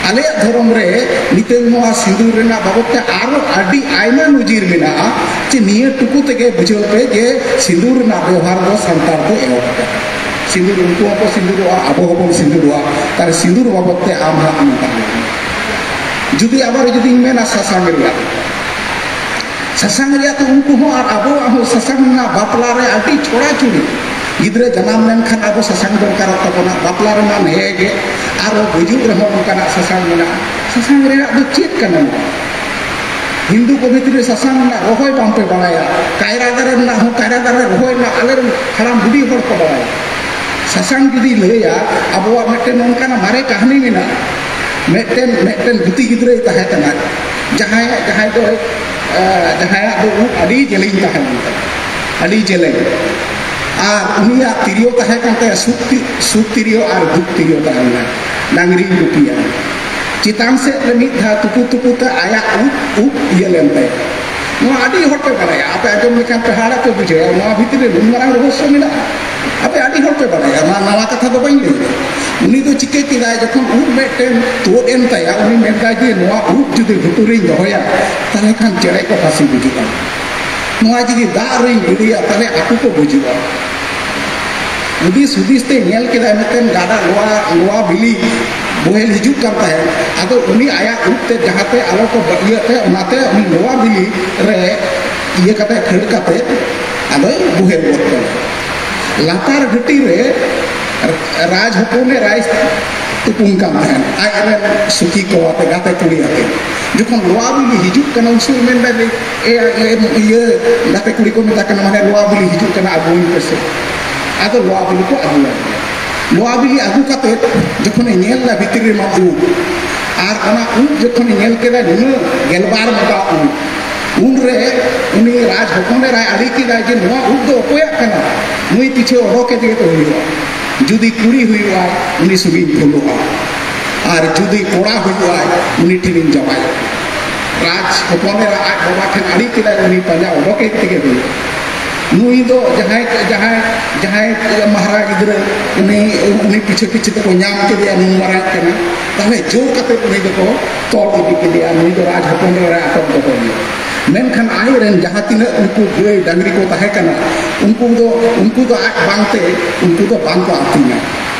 ᱟᱞᱮᱭᱟᱜ ᱫᱷᱚᱨᱚᱢ ᱨᱮ ᱱᱤᱛᱚᱜ ᱱᱚᱣᱟ ᱥᱤᱸᱫᱩᱨ ᱨᱮᱱᱟᱜ ᱵᱟᱵᱚᱫ ᱛᱮ ᱟᱨᱚ ᱟᱹᱰᱤ ᱟᱭᱢᱟ ᱱᱚᱡᱤᱨ ᱢᱮᱱᱟᱜᱼᱟ, ᱡᱮ ᱱᱤᱭᱟᱹ ᱴᱩᱠᱩ ᱛᱮᱜᱮ ᱵᱩᱡᱷᱟᱹᱣ ᱯᱮ ᱡᱮ ᱥᱤᱸᱫᱩᱨ ᱨᱮᱱᱟᱜ ᱵᱮᱣᱦᱟᱨ ᱫᱚ ᱥᱟᱱᱛᱟᱲ ᱠᱚ ᱮᱦᱚᱵ ᱟᱠᱟᱫᱟ᱾ ᱥᱤᱸᱫᱩᱨ ᱩᱱᱠᱩ ᱦᱚᱸᱠᱚ ᱥᱤᱸᱫᱩᱨᱚᱜᱼᱟ, ᱟᱵᱚ ᱦᱚᱸᱵᱚᱱ ᱥᱤᱸᱫᱩᱨᱚᱜᱼᱟ᱾ ᱛᱟᱦᱞᱮ ᱥᱤᱸᱫᱩᱨ ᱵᱟᱵᱚᱫ ᱛᱮ ᱟᱢ ᱦᱟᱸᱜ ᱱᱚᱝᱠᱟ ᱢᱮᱱᱟᱜᱼᱟ᱾ ᱡᱩᱫᱤ ᱟᱵᱟᱨ ᱡᱩᱫᱤᱧ ᱢᱮᱱᱟ ᱥᱟᱥᱟᱝ ᱨᱮᱭᱟᱜ, ᱥᱟᱥᱟᱝ ᱨᱮᱭᱟᱜ ᱫᱚ ᱩᱱᱠᱩ ᱦᱚᱸ ᱟᱨ ᱟᱵᱚᱣᱟᱜ ᱦᱚᱸ ᱥᱟᱥᱟᱝ ᱨᱮᱱᱟᱜ ᱵᱟᱯᱞᱟ ᱨᱮ ᱟᱹᱰᱤ ᱪᱷᱚᱲᱟ ᱪᱷᱩᱲᱤ᱾ ᱜᱤᱫᱽᱨᱟᱹ ᱡᱟᱱᱟᱢ ᱞᱮᱱᱠᱷᱟᱱ ᱟᱵᱚ ᱥᱟᱥᱟᱝ ᱫᱚᱨᱠᱟᱨᱚᱜ ᱛᱟᱵᱚᱱᱟ, ᱵᱟᱯᱞᱟ ᱨᱮᱢᱟ ᱦᱮᱸ ᱜᱮ, ᱟᱨᱚ ᱜᱩᱡᱩᱜ ᱨᱮᱦᱚᱸ ᱚᱱᱠᱟᱱᱟᱜ ᱥᱟᱥᱟᱝ ᱢᱮᱱᱟᱜᱼᱟ᱾ ᱥᱟᱥᱟᱝ ᱨᱮᱭᱟᱜ ᱫᱚ ᱪᱮᱫ ᱠᱟᱱᱟ ᱱᱚᱣᱟ? ᱦᱤᱱᱫᱩ ᱠᱚ ᱵᱷᱤᱛᱨᱤ ᱨᱮ ᱥᱟᱥᱟᱝ ᱨᱮᱱᱟᱜ ᱨᱚᱦᱚᱭ ᱵᱟᱝᱯᱮ ᱵᱟᱲᱟᱭᱟ, ᱠᱟᱭᱨᱟ ᱫᱟᱨᱮ ᱨᱮᱱᱟᱜ ᱦᱚᱸ, ᱠᱟᱭᱨᱟ ᱫᱟᱨᱮ ᱨᱚᱦᱚᱭ ᱨᱮᱱᱟᱜ ᱟᱞᱮᱨᱮᱱ ᱦᱟᱲᱟᱢ ᱵᱩᱰᱷᱤ ᱦᱚᱲ ᱠᱚ ᱵᱟᱲᱟᱭᱟ᱾ ᱥᱟᱥᱟᱝ ᱡᱩᱫᱤ ᱞᱟᱹᱭᱟ, ᱟᱵᱚᱣᱟᱜ ᱢᱤᱫᱴᱮᱱ ᱱᱚᱝᱠᱟᱱᱟᱜ ᱢᱟᱨᱮ ᱠᱟᱹᱦᱱᱤ ᱢᱮᱱᱟᱜᱼᱟ᱾ ᱢᱤᱫᱴᱮᱱ, ᱢᱤᱫᱴᱮᱱ ᱜᱩᱛᱤ ᱜᱤᱫᱽᱨᱟᱹᱭ ᱛᱟᱦᱮᱸ ᱠᱟᱱᱟ, ᱡᱟᱦᱟᱸᱭᱟᱜ, ᱡᱟᱦᱟᱸᱭ ᱫᱚ, ᱮ, ᱡᱟᱦᱟᱸᱭᱟᱜ ᱫᱚ ᱩᱵ ᱟᱹᱰᱤ ᱡᱮᱞᱮᱧ ᱛᱟᱦᱮᱸ ᱞᱮᱱ ᱛᱟᱭᱟ, ᱟᱹᱰᱤ ᱡᱮᱞᱮᱧ᱾ ᱟᱨ ᱩᱱᱤᱭᱟᱜ ᱛᱤᱨᱭᱳ ᱛᱟᱦᱮᱸ ᱠᱟᱱ ᱛᱟᱭᱟ, ᱥᱩᱠ ᱛᱤ-, ᱥᱩᱠ ᱛᱤᱨᱭᱳ ᱟᱨ ᱫᱩᱠ ᱛᱤᱨᱭᱳ ᱛᱟᱦᱮᱸ ᱞᱮᱱᱟ, ᱰᱟᱝᱨᱤ ᱜᱩᱯᱤᱭᱟ᱾ ᱪᱮᱛᱟᱱ ᱥᱮᱫ ᱨᱮ ᱢᱤᱫ ᱫᱷᱟᱣ ᱛᱩᱯᱩ ᱛᱩᱯᱩ ᱛᱮ ᱟᱭᱟᱜ ᱩᱵ, ᱩᱵ ᱤᱭᱟᱹ ᱞᱮᱱ ᱛᱟᱭᱟ᱾ ᱱᱚᱣᱟ ᱟᱹᱰᱤ ᱦᱚᱲ ᱯᱮ ᱵᱟᱲᱟᱭᱟ, ᱟᱯᱮ ᱟᱸᱡᱚᱢ ᱞᱮᱠᱷᱟᱱ ᱯᱮ ᱦᱟᱦᱟᱲᱟ ᱯᱮ ᱵᱩᱡᱷᱟᱹᱣᱟ, ᱱᱚᱣᱟ ᱵᱷᱤᱛᱨᱤ ᱨᱮ ᱱᱩᱱ ᱢᱟᱨᱟᱝ ᱨᱚᱦᱚᱥᱭᱚ ᱢᱮᱱᱟᱜᱼᱟ᱾ ᱟᱯᱮ ᱟᱹᱰᱤ ᱦᱚᱲ ᱯᱮ ᱵᱟᱲᱟᱭᱟ, ᱱᱚᱣᱟ ᱱᱟᱣᱟ ᱠᱟᱛᱷᱟ ᱫᱚ ᱵᱟᱹᱧ ᱞᱟᱹᱭ ᱮᱫᱟ᱾ ᱩᱱᱤ ᱫᱚ ᱪᱤᱠᱟᱹ ᱠᱮᱫᱟᱭ, ᱡᱚᱠᱷᱚᱱ ᱩᱵ ᱢᱤᱫᱴᱮᱱ ᱛᱩᱫ ᱮᱱ ᱛᱟᱭᱟ, ᱩᱱᱤ ᱢᱮᱱᱫᱟᱭ ᱡᱮ, "ᱱᱚᱣᱟ ᱩᱵ ᱡᱩᱫᱤ ᱜᱷᱩᱴᱩ ᱨᱤᱧ ᱫᱚᱦᱚᱭᱟ, ᱛᱟᱦᱞᱮ ᱠᱷᱟᱱ ᱪᱮᱬᱮ ᱠᱚ ᱯᱷᱟᱹᱥᱤ ᱜᱩᱡᱩᱜᱼᱟ᱾ ᱱᱚᱣᱟ ᱡᱩᱫᱤ ᱫᱟᱜ ᱨᱤᱧ ᱜᱤᱰᱤᱭᱟ, ᱛᱟᱦᱞᱮ ᱦᱟᱹᱠᱩ ᱠᱚ ᱜᱩᱡᱩᱜᱼᱟ᱾" ᱦᱩᱫᱤᱥ ᱦᱩᱫᱤᱥ ᱛᱮ ᱧᱮᱞ ᱠᱮᱫᱟᱭ, ᱢᱤᱫᱴᱮᱱ ᱜᱟᱰᱟ ᱞᱚᱣᱟ, ᱞᱚᱣᱟ ᱵᱤᱞᱤ ᱵᱚᱦᱮᱞ ᱦᱤᱡᱩᱜ ᱠᱟᱱ ᱛᱟᱦᱮᱸᱫ᱾ ᱟᱫᱚ ᱩᱱᱤ ᱟᱭᱟᱜ ᱩᱵ ᱛᱮ ᱡᱟᱦᱟᱸᱛᱮ ᱟᱞᱚ ᱠᱚ ᱤᱭᱟᱹᱜ ᱛᱮ, ᱚᱱᱟᱛᱮ ᱩᱱᱤ ᱞᱚᱣᱟ ᱵᱤᱞᱤ ᱨᱮ ᱤᱭᱟᱹ ᱠᱟᱛᱮ, ᱠᱷᱟᱹᱲ ᱠᱟᱛᱮ ᱟᱫᱚᱭ ᱵᱚᱦᱮᱞ ᱜᱚᱫ ᱠᱟᱱᱟ᱾ ᱞᱟᱛᱟᱨ ᱜᱷᱟᱹᱴᱤ ᱨᱮ ᱨᱟᱡᱽ ᱦᱚᱯᱚᱱ ᱮ ᱨᱟᱡᱽ ᱛᱩᱯᱩᱱ ᱠᱟᱱ ᱛᱟᱦᱮᱸᱫ, ᱟᱡ ᱨᱮᱱ ᱥᱩᱠᱷᱤ ᱠᱚ ᱟᱛᱮ, ᱜᱟᱛᱮ ᱠᱩᱲᱤ ᱟᱛᱮ᱾ ᱡᱚᱠᱷᱚᱱ ᱞᱚᱣᱟ ᱵᱤᱞᱤ ᱦᱤᱡᱩᱜ ᱠᱟᱱᱟ, ᱩᱱ ᱥᱚᱢᱚᱭ ᱢᱮᱱᱫᱟ ᱡᱮ, "ᱮ, ᱮ, ᱤᱭᱟᱹ, ᱜᱟᱛᱮ ᱠᱩᱲᱤ ᱠᱚ ᱢᱮᱛᱟ ᱠᱟᱱᱟ, ᱢᱟᱱᱮ, ᱞᱚᱣᱟ ᱵᱤᱞᱤ ᱦᱤᱡᱩᱜ ᱠᱟᱱᱟ, ᱟᱹᱜᱩᱣᱟᱹᱧ ᱯᱮᱥᱮ᱾" ᱟᱫᱚ ᱞᱚᱣᱟ ᱵᱤᱞᱤ ᱠᱚ ᱟᱹᱜᱩᱣᱟᱫᱮᱭᱟ᱾ ᱞᱚᱣᱟ ᱵᱤᱞᱤ ᱟᱹᱜᱩ ᱠᱟᱛᱮ ᱡᱚᱠᱷᱚᱱᱮ ᱧᱮᱞ ᱮᱫᱟ ᱵᱷᱤᱛᱤᱨ ᱨᱮᱢᱟ ᱩᱵ, ᱟᱨ ᱚᱱᱟ ᱩᱵ ᱡᱚᱠᱷᱚᱱᱮ ᱧᱮᱞ ᱠᱮᱫᱟ ᱱᱩᱱᱟᱹᱜ ᱜᱮᱞᱵᱟᱨ ᱢᱚᱴᱟ ᱩᱵ, ᱩᱱᱨᱮ ᱩᱱᱤ ᱨᱟᱡᱽ ᱦᱚᱯᱚᱱ ᱮᱨᱟᱭ ᱟᱹᱲᱤ ᱠᱮᱫᱟᱭ ᱡᱮ, "ᱱᱚᱣᱟ ᱩᱵ ᱫᱚ ᱚᱠᱚᱭᱟᱜ ᱠᱟᱱᱟ? ᱱᱩᱭ ᱯᱤᱪᱷᱟᱹ ᱚᱰᱚᱠᱮ ᱛᱮᱜᱮ ᱛᱚ ᱦᱩᱭᱩᱜᱼᱟ᱾ ᱡᱩᱫᱤ ᱠᱩᱲᱤ ᱦᱩᱭᱩᱜᱼᱟᱭ, ᱩᱱᱤ ᱥᱩᱜᱤᱧ ᱯᱷᱩᱞᱩᱜᱼᱟ, ᱟᱨ ᱡᱩᱫᱤ ᱠᱚᱲᱟ ᱦᱩᱭᱩᱜᱼᱟᱭ, ᱩᱱᱤ ᱴᱷᱮᱱᱤᱧ ᱡᱟᱶᱟᱭᱚᱜᱼᱟ᱾" ᱨᱟᱡᱽ ᱦᱚᱯᱚᱱ ᱮᱨᱟ ᱟᱡ ᱵᱟᱵᱟ ᱴᱷᱮᱱ ᱟᱹᱲᱤ ᱠᱮᱫᱟᱭ, ᱩᱱᱤ ᱯᱟᱸᱡᱟ ᱚᱰᱚᱠᱮ ᱛᱮᱜᱮ ᱦᱩᱭᱩᱜᱼᱟ᱾ ᱱᱩᱭ ᱫᱚ ᱡᱟᱦᱟᱸᱭ, ᱡᱟᱦᱟᱸᱭ, ᱡᱟᱦᱟᱸᱭ ᱢᱟᱦᱟᱨᱟ ᱜᱤᱫᱽᱨᱟᱹ, ᱩᱱᱤ, ᱩᱱᱤ ᱯᱤᱪᱷᱟᱹ ᱯᱤᱪᱷᱟᱹ ᱛᱮᱠᱚ ᱧᱟᱢ ᱠᱮᱫᱮᱭᱟ, ᱱᱩᱱ ᱢᱟᱨᱟᱝ ᱠᱟᱱᱟ᱾ ᱛᱟᱦᱞᱮ ᱡᱳᱨ ᱠᱟᱛᱮ ᱩᱱᱤ ᱫᱚᱠᱚ ᱛᱚᱞ ᱤᱫᱤ ᱠᱮᱫᱮᱭᱟ, ᱱᱩᱭ ᱫᱚ ᱨᱟᱡᱽ ᱦᱚᱯᱚᱱ ᱮᱨᱟ ᱟᱴᱚᱠ ᱫᱚᱦᱚᱭᱮᱭᱟ᱾ ᱢᱮᱱᱠᱷᱟᱱ ᱟᱡ ᱨᱮᱱ ᱡᱟᱦᱟᱸ ᱛᱤᱱᱟᱹᱜ ᱩᱱᱠᱩ ᱜᱟᱹᱭ ᱰᱟᱝᱨᱤ ᱠᱚ ᱛᱟᱦᱮᱸ ᱠᱟᱱᱟ, ᱩᱱᱠᱩ ᱫᱚ, ᱩᱱᱠᱩ ᱫᱚ ᱟᱡ ᱵᱟᱝᱛᱮ ᱩᱱᱠᱩ ᱫᱚ ᱵᱟᱝ ᱠᱚ ᱟᱹᱛᱤᱧᱟ᱾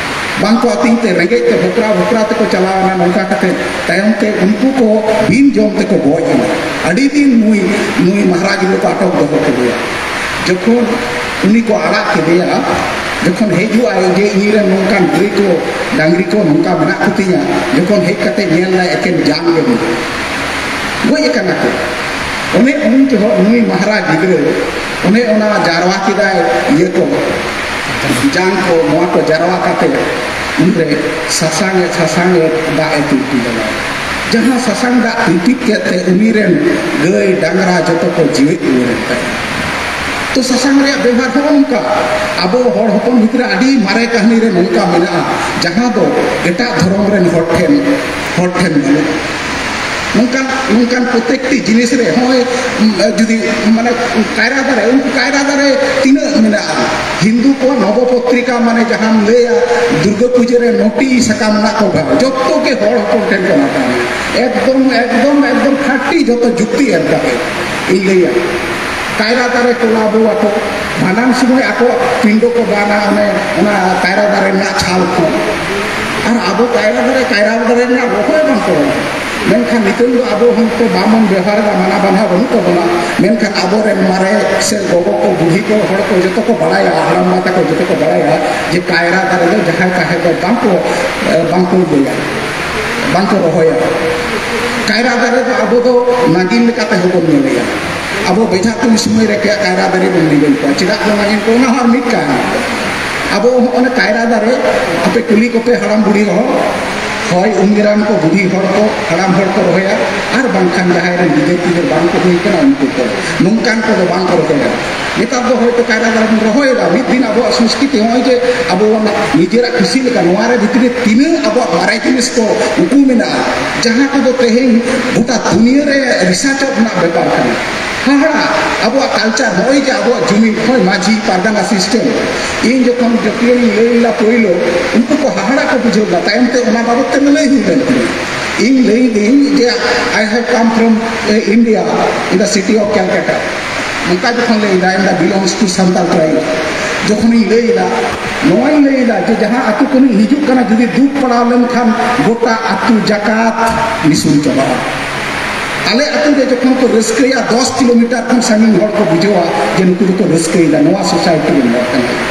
ᱵᱟᱝ ᱠᱚ ᱟᱹᱛᱤᱧ ᱛᱮ ᱨᱮᱸᱜᱮᱡ ᱛᱮ ᱵᱷᱚᱠᱨᱟ ᱵᱷᱚᱠᱨᱟ ᱛᱮᱠᱚ ᱪᱟᱞᱟᱣ ᱮᱱᱟ᱾ ᱱᱚᱝᱠᱟ ᱠᱟᱛᱮ ᱛᱟᱭᱚᱢ ᱛᱮ ᱩᱱᱠᱩ ᱠᱚ ᱵᱤᱱ ᱡᱚᱢ ᱛᱮᱠᱚ ᱜᱚᱡ ᱮᱱᱟ᱾ ᱟᱹᱰᱤ ᱫᱤᱱ ᱱᱩᱭ, ᱱᱩᱭ ᱢᱟᱦᱟᱨᱟᱡᱽ ᱜᱤᱫᱽᱨᱟᱹ ᱠᱚ ᱟᱴᱚᱠ ᱫᱚᱦᱚ ᱠᱮᱫᱮᱭᱟ᱾ ᱡᱚᱠᱷᱚᱱ ᱩᱱᱤ ᱠᱚ ᱟᱲᱟᱜ ᱠᱮᱫᱮᱭᱟ, ᱡᱚᱠᱷᱚᱱ ᱦᱮᱡᱩᱜ ᱟᱭ ᱡᱮ, "ᱤᱧ ᱨᱮᱱ ᱱᱚᱝᱠᱟᱱ ᱜᱟᱹᱭ ᱠᱚ, ᱰᱟᱝᱨᱤ ᱠᱚ ᱱᱚᱝᱠᱟ ᱢᱮᱱᱟᱜ ᱠᱚᱛᱤᱧᱟ", ᱡᱚᱠᱷᱚᱱ ᱦᱮᱡ ᱠᱟᱛᱮ ᱧᱮᱞ ᱫᱟᱭ ᱮᱠᱮᱱ ᱡᱟᱝ ᱜᱮ ᱢᱮᱱᱟᱜᱼᱟ, ᱜᱚᱡ ᱟᱠᱟᱱᱟ ᱠᱚ᱾ ᱚᱱᱮ ᱩᱱ ᱡᱚᱦᱚᱜ ᱱᱩᱭ ᱢᱟᱦᱟᱨᱟᱡᱽ ᱜᱤᱫᱽᱨᱟᱹ ᱚᱱᱮ ᱚᱱᱟ ᱡᱟᱨᱣᱟ ᱠᱮᱫᱟᱭ ᱤᱭᱟᱹ ᱠᱚ, ᱡᱟᱝ ᱠᱚ, ᱱᱚᱣᱟ ᱠᱚ ᱡᱟᱨᱣᱟ ᱠᱟᱛᱮ ᱩᱱᱨᱮ ᱥᱟᱥᱟᱝ ᱮ, ᱥᱟᱥᱟᱝ ᱮ ᱫᱟᱜ ᱮ ᱛᱤᱨᱯᱤ ᱞᱮᱫᱟ᱾ ᱡᱟᱦᱟᱸ ᱥᱟᱥᱟᱝ ᱫᱟᱜ ᱛᱤᱨᱯᱤ ᱠᱮᱫ ᱛᱮ ᱩᱱᱤ ᱨᱮᱱ ᱜᱟᱹᱭ ᱰᱟᱝᱨᱟ ᱡᱚᱛᱚ ᱠᱚ ᱡᱤᱣᱮᱫ ᱨᱩᱣᱟᱹᱲᱮᱱ ᱛᱟᱭᱟ᱾ ᱛᱚ ᱥᱟᱥᱟᱝ ᱨᱮᱭᱟᱜ ᱵᱮᱵᱷᱟᱨ ᱦᱚᱸ ᱱᱚᱝᱠᱟ, ᱟᱵᱚ ᱦᱚᱲ ᱦᱚᱯᱚᱱ ᱵᱷᱤᱛᱨᱤ ᱨᱮ ᱟᱹᱰᱤ ᱢᱟᱨᱮ ᱠᱟᱹᱦᱱᱤ ᱨᱮ ᱱᱚᱝᱠᱟ ᱢᱮᱱᱟᱜᱼᱟ, ᱡᱟᱦᱟᱸ ᱫᱚ ᱮᱴᱟᱜ ᱫᱷᱚᱨᱚᱢ ᱨᱮᱱ ᱦᱚᱲ ᱴᱷᱮᱱ, ᱦᱚᱲ ᱴᱷᱮᱱ ᱵᱟᱹᱱᱩᱜᱼᱟ᱾ ᱱᱚᱝᱠᱟᱱ, ᱱᱚᱝᱠᱟᱱ ᱯᱨᱚᱛᱮᱠᱴᱤ ᱡᱤᱱᱤᱥ ᱨᱮ ᱦᱚᱸᱜᱼᱚᱭ, ᱩᱢ, ᱡᱩᱫᱤ ᱢᱟᱱᱮ ᱠᱟᱭᱨᱟ ᱫᱟᱨᱮ, ᱩᱱᱠᱩ ᱠᱟᱭᱨᱟ ᱫᱟᱨᱮ ᱛᱤᱱᱟᱹᱜ ᱢᱮᱱᱟᱜᱼᱟ? ᱦᱤᱱᱫᱩ ᱠᱚᱣᱟᱜ ᱱᱚᱵᱚ ᱯᱚᱛᱨᱤᱠᱟ, ᱢᱟᱱᱮ ᱡᱟᱦᱟᱸᱢ ᱞᱟᱹᱭᱟ ᱫᱩᱨᱜᱟᱹ ᱯᱩᱡᱟᱹ ᱨᱮ ᱱᱚᱴᱤ ᱥᱟᱠᱟᱢ ᱨᱮᱱᱟᱜ ᱠᱚ ᱵᱮᱣᱦᱟᱨᱟ, ᱡᱚᱛᱚ ᱜᱮ ᱦᱚᱲ ᱦᱚᱯᱚᱱ ᱴᱷᱮᱱ ᱠᱚ ᱦᱟᱛᱟᱣᱟ᱾ ᱮᱠᱫᱚᱢ, ᱮᱠᱫᱚᱢ, ᱮᱠᱫᱚᱢ ᱠᱷᱟᱹᱴᱤ ᱡᱚᱛᱚ ᱡᱩᱠᱛᱤ ᱮᱢ ᱠᱟᱛᱮ ᱤᱧ ᱞᱟᱹᱭᱟ᱾ ᱠᱟᱭᱨᱟ ᱫᱟᱨᱮ ᱠᱚᱞᱟ ᱵᱚ ᱟᱠᱚ, ᱵᱷᱟᱸᱰᱟᱱ ᱥᱚᱢᱚᱭ ᱟᱠᱚ ᱯᱤᱸᱰᱟᱹ ᱠᱚ ᱫᱟᱱᱟ, ᱚᱱᱮ ᱚᱱᱟ ᱠᱟᱭᱨᱟ ᱫᱟᱨᱮ ᱨᱮᱱᱟᱜ ᱪᱷᱟᱞ ᱠᱚ᱾ ᱟᱨ ᱟᱵᱚ ᱠᱟᱭᱨᱟ ᱫᱟᱨᱮ, ᱠᱟᱭᱨᱟ ᱫᱟᱨᱮ ᱨᱮᱱᱟᱜ ᱨᱚᱦᱚᱭ ᱵᱟᱝ ᱠᱚ ᱨᱚᱦᱚᱭᱟ᱾ ᱢᱮᱱᱠᱷᱟᱱ ᱱᱤᱛᱚᱝ ᱫᱚ ᱟᱵᱚ ᱦᱚᱭᱛᱳ ᱵᱟᱵᱚᱱ ᱵᱮᱣᱦᱟᱨ ᱮᱫᱟ, ᱢᱟᱱᱟ ᱵᱟᱫᱷᱟ ᱵᱟᱹᱱᱩᱜ ᱛᱟᱵᱚᱱᱟ, ᱢᱮᱱᱠᱷᱟᱱ ᱟᱵᱚᱨᱮᱱ ᱢᱟᱨᱮ ᱥᱮ ᱜᱚᱜᱚ ᱠᱚ, ᱵᱩᱰᱷᱤ ᱠᱚ, ᱦᱚᱲ ᱠᱚ ᱡᱚᱛᱚ ᱠᱚ ᱵᱟᱲᱟᱭᱟ, ᱦᱟᱲᱟᱢ ᱵᱟ ᱛᱟᱠᱚ ᱡᱚᱛᱚ ᱠᱚ ᱵᱟᱲᱟᱭᱟ ᱡᱮ ᱠᱟᱭᱨᱟ ᱫᱟᱨᱮ ᱫᱚ ᱡᱟᱦᱟᱸᱭ ᱛᱟᱦᱮᱸ ᱫᱚ ᱵᱟᱝ ᱠᱚ, ᱮ, ᱵᱟᱝ ᱠᱚ ᱤᱭᱟᱹᱭᱟ, ᱵᱟᱝ ᱠᱚ ᱨᱚᱦᱚᱭᱟ᱾ ᱠᱟᱭᱨᱟ ᱫᱟᱨᱮ ᱫᱚ ᱟᱵᱚ ᱫᱚ ᱱᱟᱜᱤᱱ ᱞᱮᱠᱟᱛᱮ ᱦᱚᱸᱵᱚᱱ ᱧᱮᱞᱮᱭᱟ᱾ ᱟᱵᱚ ᱵᱮᱡᱷᱟ ᱛᱩᱧ ᱥᱚᱢᱚᱭ ᱨᱮ ᱠᱟᱭᱨᱟ ᱫᱟᱨᱮ ᱵᱚᱱ ᱵᱮᱸᱜᱮᱫ ᱠᱚᱣᱟ᱾ ᱪᱮᱫᱟᱜ ᱵᱚᱱ ᱵᱮᱸᱜᱮᱫ ᱠᱚᱣᱟ? ᱚᱱᱟ ᱦᱚᱸ ᱟᱨ ᱢᱤᱫ ᱠᱟᱨᱚᱱ᱾ ᱟᱵᱚ ᱦᱚᱸ ᱚᱱᱟ ᱠᱟᱭᱨᱟ ᱫᱟᱨᱮ, ᱟᱯᱮ ᱠᱩᱞᱤ ᱠᱚᱯᱮ ᱦᱟᱲᱟᱢ ᱵᱩᱲᱦᱤ ᱦᱚᱲ, ᱦᱳᱭ ᱩᱢᱮᱨᱟᱱ ᱠᱚ, ᱵᱩᱲᱦᱤ ᱦᱚᱲ ᱠᱚ, ᱦᱟᱲᱟᱢ ᱦᱚᱲ ᱠᱚ ᱨᱚᱦᱚᱭᱟ, ᱟᱨ ᱵᱟᱝᱠᱷᱟᱱ ᱡᱟᱦᱟᱸᱭ ᱨᱮᱱ ᱜᱤᱫᱟᱹᱨ ᱯᱤᱫᱟᱹᱨ ᱵᱟᱝ ᱠᱚ ᱦᱩᱭ ᱠᱟᱱᱟ ᱩᱱᱠᱩ ᱠᱚ, ᱱᱚᱝᱠᱟᱱ ᱠᱚᱫᱚ ᱵᱟᱝ ᱠᱚ ᱨᱚᱦᱚᱭᱟ᱾ ᱱᱮᱛᱟᱨ ᱫᱚ ᱦᱚᱭᱛᱳ ᱠᱟᱭᱨᱟ ᱫᱟᱨᱮ ᱵᱚᱱ ᱨᱚᱦᱚᱭᱮᱫᱟ, ᱢᱤᱫ ᱫᱤᱱ ᱟᱵᱚᱣᱟᱜ ᱥᱚᱝᱥᱠᱨᱤᱛᱤ ᱱᱚᱜᱼᱚᱭ ᱡᱮ ᱟᱵᱚ ᱱᱤᱡᱮᱨᱟᱜ ᱠᱩᱥᱤ ᱞᱮᱠᱟ ᱱᱚᱣᱟ ᱨᱮ ᱵᱷᱤᱛᱨᱤ ᱨᱮ ᱛᱤᱱᱟᱹᱜ ᱟᱵᱚᱣᱟᱜ ᱢᱟᱨᱮ ᱡᱤᱱᱤᱥ ᱠᱚ ᱩᱠᱩ ᱢᱮᱱᱟᱜᱼᱟ, ᱡᱟᱦᱟᱸ ᱠᱚᱫᱚ ᱛᱮᱦᱮᱧ ᱜᱚᱴᱟ ᱫᱩᱱᱤᱭᱟᱹ ᱨᱮ ᱨᱤᱥᱟᱨᱪᱚᱜ ᱨᱮᱱᱟᱜ ᱵᱮᱯᱟᱨ ᱠᱟᱱᱟ᱾ ᱦᱟᱦᱟᱲᱟ, ᱟᱵᱚᱣᱟᱜ ᱠᱟᱞᱪᱟᱨ, ᱱᱚᱜᱼᱚᱭ ᱡᱮ ᱟᱵᱚᱣᱟᱜ ᱡᱩᱢᱤᱫ, ᱱᱚᱜᱼᱚᱭ ᱢᱟᱹᱡᱷᱤ ᱯᱟᱨᱜᱟᱱᱟ ᱥᱤᱥᱴᱮᱢ, ᱤᱧ ᱡᱚᱠᱷᱚᱱ ᱡᱟᱹᱛᱤᱭᱟᱹᱨᱤᱧ ᱞᱟᱹᱭ ᱞᱮᱫᱟ ᱯᱳᱭᱞᱳ, ᱩᱱᱠᱩ ᱠᱚ ᱦᱟᱦᱟᱲᱟ ᱠᱚ ᱵᱩᱡᱷᱟᱹᱣ ᱞᱮᱫᱟ, ᱛᱟᱭᱚᱢ ᱛᱮ ᱚᱱᱟ ᱵᱟᱵᱚᱫ ᱛᱮ ᱞᱟᱹᱭ ᱦᱩᱭ ᱞᱮᱱ ᱛᱤᱧᱟᱹ᱾ ᱤᱧ ᱞᱟᱹᱭ ᱫᱟᱹᱧ ᱡᱮ I have come from, eh, India, in the city of Calcutta. ᱱᱚᱝᱠᱟ ᱡᱚᱠᱷᱚᱱ ᱞᱟᱹᱭ ᱮᱫᱟ, ᱤᱧ ᱫᱚ belongs to ᱥᱟᱱᱛᱟᱲ tribe, ᱡᱚᱠᱷᱚᱱᱤᱧ ᱞᱟᱹᱭ ᱮᱫᱟ, ᱱᱚᱣᱟᱧ ᱞᱟᱹᱭ ᱮᱫᱟ ᱡᱮ ᱡᱟᱦᱟᱸ ᱟᱹᱛᱩ ᱠᱷᱚᱱᱤᱧ ᱦᱤᱡᱩᱜ ᱠᱟᱱᱟ, ᱡᱩᱫᱤ ᱫᱩᱠ ᱯᱟᱲᱟᱣ ᱞᱮᱱᱠᱷᱟᱱ ᱜᱚᱴᱟ ᱟᱹᱛᱩ ᱡᱟᱠᱟᱛ ᱱᱤᱥᱩᱱ ᱪᱟᱵᱟᱜᱼᱟ᱾ ᱟᱞᱮ ᱟᱹᱛᱩ ᱨᱮ ᱡᱚᱠᱷᱚᱱ ᱠᱚ ᱨᱟᱹᱥᱠᱟᱹᱭᱟ, ᱫᱚᱥ ᱠᱤᱞᱳᱢᱤᱴᱟᱨ ᱠᱷᱚᱱ ᱥᱟᱺᱜᱤᱧ ᱦᱚᱲ ᱠᱚ ᱵᱩᱡᱷᱟᱹᱣᱟ ᱡᱮ ᱱᱩᱠᱩ ᱫᱚᱠᱚ ᱨᱟᱹᱥᱠᱟᱹᱭᱮᱫᱟ, ᱱᱚᱣᱟ ᱥᱳᱥᱟᱭᱴᱤ ᱨᱮᱱ ᱦᱚᱲ ᱠᱟᱱᱟ ᱠᱚ᱾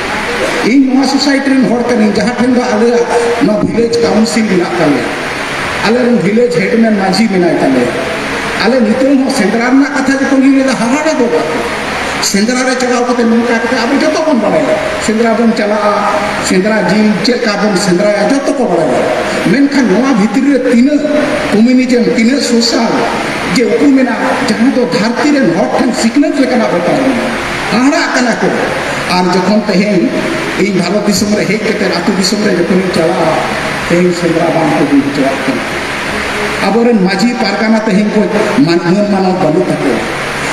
ᱤᱧ ᱱᱚᱣᱟ ᱥᱳᱥᱟᱭᱴᱤ ᱨᱮᱱ ᱦᱚᱲ ᱠᱟᱹᱱᱟᱹᱧ, ᱡᱟᱦᱟᱸ ᱴᱷᱮᱱ ᱫᱚ ᱟᱞᱮᱭᱟᱜ ᱱᱚᱣᱟ ᱵᱷᱤᱞᱮᱡᱽ ᱠᱟᱣᱩᱱᱥᱤᱞ ᱢᱮᱱᱟᱜ ᱛᱟᱞᱮᱭᱟ, ᱟᱞᱮᱨᱮᱱ ᱵᱷᱤᱞᱮᱡᱽ ᱦᱮᱰᱢᱮᱱ ᱢᱟᱹᱡᱷᱤ ᱢᱮᱱᱟᱭ ᱛᱟᱞᱮᱭᱟ᱾ ᱟᱞᱮ ᱱᱤᱛᱚᱝ ᱦᱚᱸ ᱥᱮᱸᱫᱽᱨᱟ ᱨᱮᱱᱟᱜ ᱠᱟᱛᱷᱟ ᱡᱚᱠᱷᱚᱱ ᱞᱤᱧ ᱞᱟᱹᱭᱫᱟ, ᱦᱟᱦᱟᱲᱟ ᱜᱚᱫ ᱟᱠᱚ᱾ ᱥᱮᱸᱫᱽᱨᱟ ᱨᱮ ᱪᱟᱞᱟᱣ ᱠᱟᱛᱮ ᱱᱚᱝᱠᱟ ᱠᱟᱛᱮ ᱟᱵᱚ ᱡᱚᱛᱚ ᱵᱚᱱ ᱵᱟᱲᱟᱭᱟ, ᱥᱮᱸᱫᱽᱨᱟ ᱵᱚᱱ ᱪᱟᱞᱟᱜᱼᱟ, ᱥᱮᱸᱫᱽᱨᱟ ᱡᱤᱞ ᱪᱮᱫ ᱞᱮᱠᱟ ᱵᱚᱱ ᱥᱮᱸᱫᱽᱨᱟᱭᱟ, ᱡᱚᱛᱚ ᱠᱚ ᱵᱟᱲᱟᱭᱟ᱾ ᱢᱮᱱᱠᱷᱟᱱ ᱱᱚᱣᱟ ᱵᱷᱤᱛᱨᱤ ᱨᱮ ᱛᱤᱱᱟᱹᱜ ᱠᱚᱢᱤᱭᱩᱱᱤᱡᱚᱢ, ᱛᱤᱱᱟᱹᱜ ᱥᱳᱥᱟᱞ ᱡᱮ ᱩᱠᱩ ᱢᱮᱱᱟᱜᱼᱟ, ᱡᱟᱦᱟᱸ ᱫᱚ ᱫᱷᱟᱹᱨᱛᱤ ᱨᱮᱱ ᱦᱚᱲ ᱴᱷᱮᱱ ᱥᱤᱠᱷᱱᱟᱹᱛ ᱞᱮᱠᱟᱱᱟᱜ ᱵᱮᱯᱟᱨ ᱢᱮᱱᱟᱜᱼᱟ᱾ ᱦᱟᱦᱟᱲᱟᱜ ᱠᱟᱱᱟ ᱠᱚ᱾ ᱟᱨ ᱡᱚᱠᱷᱚᱱ ᱛᱮᱦᱮᱧ ᱤᱧ ᱵᱷᱟᱨᱚᱛ ᱫᱤᱥᱚᱢ ᱨᱮ ᱦᱮᱡ ᱠᱟᱛᱮ ᱟᱹᱛᱩ ᱫᱤᱥᱚᱢ ᱨᱮ ᱡᱚᱠᱷᱚᱱᱤᱧ ᱪᱟᱞᱟᱜᱼᱟ, ᱛᱮᱦᱮᱧ ᱥᱮᱸᱫᱽᱨᱟ ᱵᱟᱝ ᱠᱚ ᱦᱩᱭ ᱦᱚᱪᱚᱣᱟᱜ ᱠᱟᱱᱟ᱾ ᱟᱵᱚᱨᱮᱱ ᱢᱟᱹᱡᱷᱤ ᱯᱟᱨᱜᱟᱱᱟ ᱛᱮᱦᱮᱧ ᱠᱚ ᱢᱟᱹᱱ, ᱢᱟᱹᱱ ᱢᱟᱱᱚᱛ ᱵᱟᱹᱱᱩᱜ ᱛᱟᱠᱚᱣᱟ᱾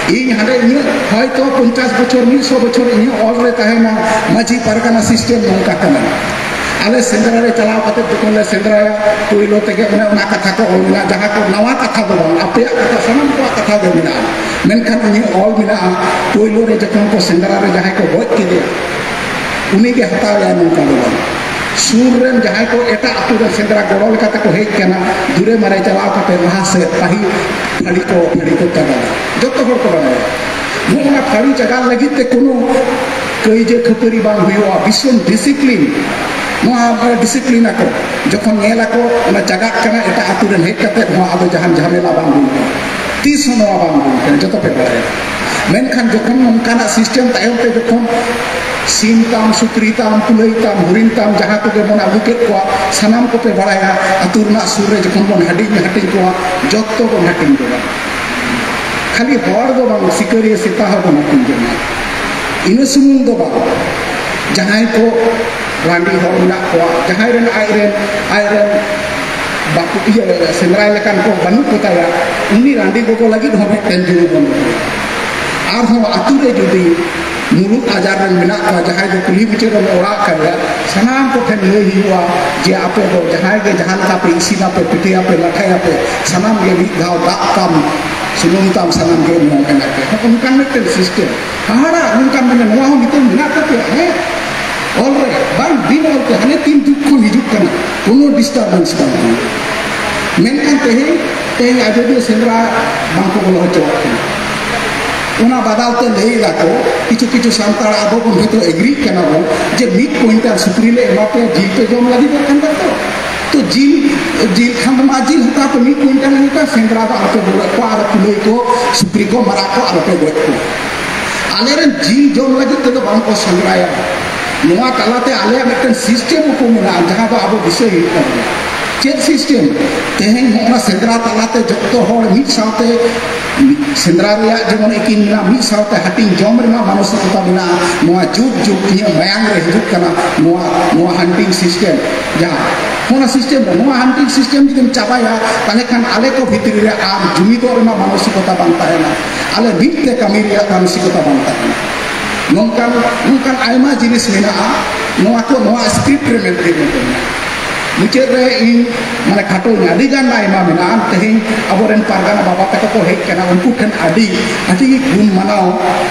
ᱤᱧ ᱦᱟᱸᱰᱮ ᱤᱧᱟᱹᱜ ᱦᱚᱭᱛᱚ ᱯᱚᱧᱪᱟᱥ ᱵᱚᱪᱷᱚᱨ, ᱢᱤᱫ ᱥᱚ ᱵᱚᱪᱷᱚᱨ ᱤᱧᱟᱹᱜ ᱚᱞ ᱨᱮ ᱛᱟᱦᱮᱱᱟ, ᱢᱟᱹᱡᱷᱤ ᱯᱟᱨᱜᱟᱱᱟ ᱥᱤᱥᱴᱮᱢ ᱱᱚᱝᱠᱟ ᱠᱟᱱᱟ᱾ ᱟᱞᱮ ᱥᱮᱸᱫᱽᱨᱟ ᱨᱮ ᱪᱟᱞᱟᱣ ᱠᱟᱛᱮ ᱡᱚᱠᱷᱚᱱ ᱞᱮ ᱥᱮᱸᱫᱽᱨᱟᱭᱟ, ᱯᱳᱭᱞᱳ ᱛᱮᱜᱮ ᱚᱱᱮ ᱚᱱᱟ ᱠᱟᱛᱷᱟ ᱠᱚ ᱚᱞ ᱢᱮᱱᱟᱜᱼᱟ, ᱡᱟᱦᱟᱸ ᱠᱚ ᱱᱟᱣᱟ ᱠᱟᱛᱷᱟ ᱫᱚ ᱵᱟᱝ, ᱟᱯᱮᱭᱟᱜ ᱠᱟᱛᱷᱟ, ᱥᱟᱱᱟᱢ ᱠᱚᱣᱟᱜ ᱠᱟᱛᱷᱟ ᱜᱮ ᱢᱮᱱᱟᱜᱼᱟ᱾ ᱢᱮᱱᱠᱷᱟᱱ ᱤᱧᱟᱹᱜ ᱚᱞ ᱢᱮᱱᱟᱜᱼᱟ, ᱯᱳᱭᱞᱳ ᱨᱮ ᱡᱚᱠᱷᱚᱱ ᱠᱚ ᱥᱮᱸᱫᱽᱨᱟ ᱨᱮ ᱡᱟᱦᱟᱸᱭ ᱠᱚ ᱜᱚᱡ ᱠᱮᱫᱮᱭᱟ, ᱩᱱᱤᱜᱮ ᱦᱟᱛᱟᱣᱮᱭᱟ, ᱱᱚᱝᱠᱟ ᱫᱚ ᱵᱟᱝ᱾ ᱥᱩᱨ ᱨᱮᱱ ᱡᱟᱦᱟᱸᱭ ᱠᱚ ᱮᱴᱟᱜ ᱟᱹᱛᱩ ᱨᱮᱱ ᱥᱮᱸᱫᱽᱨᱟ ᱜᱚᱲᱚ ᱞᱮᱠᱟᱛᱮ ᱠᱚ ᱦᱮᱡ ᱠᱟᱱᱟ, ᱫᱩᱨᱮ ᱢᱟᱨᱮ ᱪᱟᱞᱟᱣ ᱠᱟᱛᱮ ᱞᱟᱦᱟ ᱥᱮᱫ ᱯᱟᱹᱦᱤᱞ ᱯᱷᱟᱹᱲᱤ ᱠᱚ, ᱯᱷᱟᱹᱲᱤ ᱠᱚ ᱪᱟᱜᱟᱲᱟ᱾ ᱡᱚᱛᱚ ᱦᱚᱲ ᱠᱚ ᱵᱟᱲᱟᱭᱟ᱾ ᱱᱚᱜᱼᱚ ᱱᱟ ᱯᱷᱟᱹᱲᱤ ᱪᱟᱜᱟᱲ ᱞᱟᱹᱜᱤᱫ ᱛᱮ ᱠᱳᱱᱳ ᱠᱟᱹᱭᱡᱟᱹ ᱠᱷᱟᱹᱯᱟᱹᱨᱤ ᱵᱟᱝ ᱦᱩᱭᱩᱜᱼᱟ, ᱵᱷᱤᱥᱚᱱ ᱰᱤᱥᱤᱯᱞᱤᱱ᱾ ᱱᱚᱣᱟ ᱰᱤᱥᱤᱯᱞᱤᱱ ᱟᱠᱚ᱾ ᱡᱚᱠᱷᱚᱱ ᱧᱮᱞ ᱟᱠᱚ ᱚᱱᱟ ᱪᱟᱜᱟᱜ ᱠᱟᱱᱟ, ᱮᱴᱟᱜ ᱟᱹᱛᱩ ᱨᱮᱱ ᱦᱮᱡ ᱠᱟᱛᱮ ᱱᱚᱣᱟ ᱟᱫᱚ ᱡᱟᱦᱟᱱ ᱡᱷᱟᱢᱮᱞᱟ ᱵᱟᱝ ᱦᱩᱭᱩᱜᱼᱟ, ᱛᱤᱥ ᱦᱚᱸ ᱱᱚᱣᱟ ᱵᱟᱝ ᱦᱩᱭ ᱠᱟᱱᱟ, ᱡᱚᱛᱚ ᱯᱮ ᱵᱟᱲᱟᱭᱟ᱾ ᱢᱮᱱᱠᱷᱟᱱ ᱡᱚᱠᱷᱚᱱ ᱱᱚᱝᱠᱟᱱᱟᱜ ᱥᱤᱥᱴᱮᱢ ᱛᱟᱭᱚᱢ ᱛᱮ ᱡᱚᱠᱷᱚᱱ ᱥᱤᱢ ᱛᱟᱢ, ᱥᱩᱠᱨᱤ ᱛᱟᱢ, ᱠᱩᱞᱟᱹᱭ ᱛᱟᱢ, ᱦᱚᱨᱤᱱ ᱛᱟᱢ, ᱡᱟᱦᱟᱸ ᱠᱚᱜᱮ ᱵᱚᱱ ᱟᱹᱜᱩ ᱠᱮᱫ ᱠᱚᱣᱟ, ᱥᱟᱱᱟᱢ ᱠᱚᱯᱮ ᱵᱟᱲᱟᱭᱟ, ᱟᱹᱛᱩ ᱨᱮᱱᱟᱜ ᱥᱩᱨ ᱨᱮ ᱡᱚᱠᱷᱚᱱ ᱵᱚᱱ ᱦᱟᱹᱴᱤᱧ ᱦᱟᱹᱴᱤᱧ ᱠᱚᱣᱟ, ᱡᱚᱛᱚ ᱵᱚᱱ ᱦᱟᱹᱴᱤᱧ ᱠᱚᱣᱟ᱾ ᱠᱷᱟᱹᱞᱤ ᱦᱚᱲ ᱫᱚ ᱵᱟᱝ, ᱥᱤᱠᱟᱹᱨᱤᱭᱟᱹ ᱥᱮᱛᱟ ᱦᱚᱸ ᱵᱚᱱ ᱦᱟᱹᱴᱤᱧ ᱠᱚᱣᱟ᱾ ᱤᱱᱟᱹ ᱥᱩᱢᱩᱝ ᱫᱚ ᱵᱟᱝ, ᱡᱟᱦᱟᱸᱭ ᱠᱚ ᱨᱟᱺᱰᱤ ᱦᱚᱲ ᱢᱮᱱᱟᱜ ᱠᱚᱣᱟ, ᱡᱟᱦᱟᱸᱭ ᱨᱮᱱ ᱟᱡ ᱨᱮᱱ, ᱟᱡ ᱨᱮᱱ ᱵᱟᱠᱚ ᱤᱭᱟᱹ ᱥᱮᱸᱫᱽᱨᱟᱭ ᱞᱮᱠᱟᱱ ᱠᱚ ᱵᱟᱹᱱᱩᱜ ᱠᱚ ᱛᱟᱭᱟ, ᱩᱱᱤ ᱨᱟᱺᱰᱤ ᱜᱚᱜᱚ ᱞᱟᱹᱜᱤᱫ ᱦᱚᱸ ᱢᱤᱫᱴᱮᱱ ᱡᱩᱲᱩ ᱵᱚᱱ ᱫᱚᱦᱚᱭᱟ᱾ ᱟᱨᱦᱚᱸ ᱟᱹᱛᱩ ᱨᱮ ᱡᱩᱫᱤ ᱢᱩᱞᱩᱠ ᱟᱡᱟᱨ ᱨᱮᱱ ᱢᱮᱱᱟᱜ ᱠᱚᱣᱟ, ᱡᱟᱦᱟᱸᱭ ᱫᱚ ᱠᱩᱞᱦᱤ ᱢᱩᱪᱟᱹᱫ ᱨᱮ ᱚᱲᱟᱜ ᱠᱟᱫᱮᱭᱟ, ᱥᱟᱱᱟᱢ ᱠᱚᱴᱷᱮᱱ ᱞᱟᱹᱭ ᱦᱩᱭᱩᱜᱼᱟ ᱡᱮ ᱟᱯᱮ ᱫᱚ ᱡᱟᱦᱟᱸᱭ ᱜᱮ ᱡᱟᱦᱟᱸ ᱞᱮᱠᱟ ᱯᱮ ᱤᱥᱤᱱᱟᱯᱮ, ᱯᱤᱴᱷᱟᱹᱭᱟᱯᱮ, ᱞᱟᱴᱷᱟᱭᱟᱯᱮ, ᱥᱟᱱᱟᱢ ᱜᱮ ᱢᱤᱫ ᱫᱷᱟᱣ ᱫᱟᱜ ᱛᱟᱢ, ᱥᱩᱱᱩᱢ ᱛᱟᱢ, ᱥᱟᱱᱟᱢ ᱜᱮ ᱮᱢᱚᱜ ᱢᱮᱱᱟᱜ ᱯᱮ᱾ ᱦᱚᱸᱜᱼᱚ ᱱᱚᱝᱠᱟᱱ ᱢᱤᱫᱴᱮᱱ ᱥᱤᱥᱴᱮᱢ᱾ ᱦᱟᱦᱟᱲᱟ, ᱱᱚᱝᱠᱟᱱ ᱢᱟᱱᱮ ᱱᱚᱣᱟ ᱦᱚᱸ ᱱᱤᱛᱚᱝ ᱢᱮᱱᱟᱜ ᱛᱟᱯᱮᱭᱟ, ᱦᱮᱸ? ᱚᱞ ᱨᱮ ᱵᱟᱝ, ᱵᱤᱱ ᱚᱞ ᱛᱮ ᱦᱟᱱᱮ ᱛᱤᱱ ᱡᱩᱜᱽ ᱠᱷᱚᱱ ᱦᱤᱡᱩᱜ ᱠᱟᱱᱟ, ᱠᱳᱱᱳ ᱰᱤᱥᱴᱟᱨᱵᱮᱱᱥ ᱵᱟᱝ ᱦᱩᱭᱩᱜᱼᱟ᱾ ᱢᱮᱱᱠᱷᱟᱱ ᱛᱮᱦᱮᱧ, ᱛᱮᱦᱮᱧ ᱟᱡᱚᱫᱤᱭᱟᱹ ᱥᱮᱸᱫᱽᱨᱟ ᱵᱟᱝᱠᱚ ᱵᱚᱞᱚ ᱦᱚᱪᱚᱣᱟᱜ ᱠᱟᱱᱟ᱾ ᱚᱱᱟ ᱵᱟᱫᱟᱞ ᱛᱮ ᱞᱟᱹᱭ ᱫᱟᱠᱚ, ᱠᱤᱪᱷᱩ ᱠᱤᱪᱷᱩ ᱥᱟᱱᱛᱟᱲ ᱟᱵᱚ ᱵᱚᱱ ᱦᱚᱭᱛᱳ ᱮᱜᱽᱨᱤᱜ ᱠᱟᱱᱟ ᱵᱚᱱ ᱡᱮ ᱢᱤᱫ ᱠᱩᱭᱤᱱᱴᱟᱞ ᱥᱩᱠᱨᱤ ᱞᱮ ᱮᱢᱟ ᱯᱮᱭᱟ, ᱡᱤᱞ ᱯᱮ ᱡᱚᱢ ᱞᱟᱹᱜᱤᱫᱚᱜ ᱠᱟᱱ ᱛᱟᱠᱚ᱾ ᱛᱚ ᱡᱤᱞ, ᱡᱤᱞ ᱠᱷᱟᱱ ᱫᱚ ᱢᱟ ᱡᱤᱞ ᱦᱟᱛᱟᱣ ᱯᱮ, ᱢᱤᱫ ᱠᱩᱭᱤᱱᱴᱟᱞ ᱦᱟᱛᱟᱣ, ᱥᱮᱸᱫᱽᱨᱟ ᱫᱚ ᱟᱞᱚᱯᱮ ᱵᱚᱞᱚ ᱠᱚᱣᱟ, ᱟᱨ ᱠᱩᱞᱟᱹᱭ ᱠᱚ, ᱥᱩᱠᱨᱤ ᱠᱚ, ᱢᱟᱨᱟᱜ ᱠᱚ ᱟᱞᱚᱯᱮ ᱜᱚᱡ ᱠᱚᱣᱟ᱾ ᱟᱞᱮᱨᱮᱱ ᱡᱤᱞ ᱡᱚᱢ ᱞᱟᱹᱜᱤᱫ ᱛᱮᱫᱚ ᱵᱟᱝ ᱠᱚ ᱥᱮᱸᱫᱽᱨᱟᱭᱟ᱾ ᱱᱚᱣᱟ ᱛᱟᱞᱟᱛᱮ ᱟᱞᱮᱭᱟᱜ ᱢᱤᱫᱴᱮᱱ ᱥᱤᱥᱴᱮᱢ ᱩᱯᱚ ᱢᱮᱱᱟᱜᱼᱟ, ᱡᱟᱦᱟᱸ ᱫᱚ ᱟᱵᱚ ᱫᱤᱥᱟᱹᱭ ᱦᱩᱭᱩᱜ ᱛᱟᱵᱚᱱᱟ᱾ ᱪᱮᱫ ᱥᱤᱥᱴᱮᱢ? ᱛᱮᱦᱮᱧ ᱱᱚᱜᱼᱚ ᱱᱟ ᱥᱮᱸᱫᱽᱨᱟ ᱛᱟᱞᱟᱛᱮ ᱡᱚᱛᱚ ᱦᱚᱲ ᱢᱤᱫ ᱥᱟᱶᱛᱮ ᱥᱮᱸᱫᱽᱨᱟ ᱨᱮᱭᱟᱜ ᱡᱮᱢᱚᱱ ᱟᱹᱠᱤᱱ ᱢᱮᱱᱟᱜᱼᱟ, ᱢᱤᱫ ᱥᱟᱶᱛᱮ ᱦᱟᱹᱴᱤᱧ ᱡᱚᱢ ᱨᱮᱱᱟᱜ ᱢᱟᱱᱚᱥᱤᱠᱚᱛᱟ ᱢᱮᱱᱟᱜᱼᱟ᱾ ᱱᱚᱣᱟ ᱡᱩᱜᱽ ᱡᱩᱜᱽ ᱤᱧᱟᱹᱜ ᱢᱟᱭᱟᱝ ᱨᱮ ᱦᱤᱡᱩᱜ ᱠᱟᱱᱟ, ᱱᱚᱣᱟ, ᱱᱚᱣᱟ ᱦᱟᱱᱴᱤᱝ ᱥᱤᱥᱴᱮᱢ᱾ ᱡᱟᱦᱟᱸ ᱚᱱᱟ ᱥᱤᱥᱴᱮᱢ ᱨᱮ, ᱱᱚᱣᱟ ᱦᱟᱱᱴᱤᱝ ᱥᱤᱥᱴᱮᱢ ᱡᱩᱫᱤᱢ ᱪᱟᱵᱟᱭᱟ, ᱛᱟᱦᱚᱞᱮ ᱠᱷᱟᱱ ᱟᱞᱮ ᱠᱚ ᱵᱷᱤᱛᱨᱤ ᱨᱮ ᱟᱨ ᱡᱩᱢᱤᱫᱚᱜ ᱨᱮᱱᱟᱜ ᱢᱟᱱᱚᱥᱤᱠᱚᱛᱟ ᱵᱟᱝ ᱛᱟᱦᱮᱱᱟ, ᱟᱞᱮ ᱢᱤᱫ ᱛᱮ ᱠᱟᱹᱢᱤ ᱨᱮᱭᱟᱜ ᱢᱟᱱᱚᱥᱤᱠᱚᱛᱟ ᱵᱟᱝ ᱛᱟᱦᱮᱱᱟ᱾ ᱱᱚᱝᱠᱟᱱ, ᱱᱚᱝᱠᱟᱱ ᱟᱭᱢᱟ ᱡᱤᱱᱤᱥ ᱢᱮᱱᱟᱜᱼᱟ, ᱱᱚᱣᱟ ᱠᱚ, ᱱᱚᱣᱟ ᱥᱠᱨᱤᱯᱴ ᱨᱮ ᱢᱮᱱᱛᱮ ᱢᱮᱱᱛᱮ ᱢᱮᱱᱟᱜᱼᱟ᱾ ᱢᱩᱪᱟᱹᱫ ᱨᱮ ᱤᱧ ᱢᱟᱱᱮ ᱠᱷᱟᱴᱚᱧ, ᱟᱹᱰᱤ ᱜᱟᱱ ᱟᱭᱢᱟ ᱢᱮᱱᱟᱜᱼᱟ᱾ ᱛᱮᱦᱮᱧ ᱟᱵᱚᱨᱮᱱ ᱯᱟᱨᱜᱟᱱᱟ ᱵᱟᱵᱟ ᱛᱟᱠᱚ ᱠᱚ ᱦᱮᱡ ᱠᱟᱱᱟ, ᱩᱱᱠᱩ ᱴᱷᱮᱱ ᱟᱹᱰᱤ, ᱟᱹᱰᱤ ᱜᱩᱱ ᱢᱟᱱᱟᱣ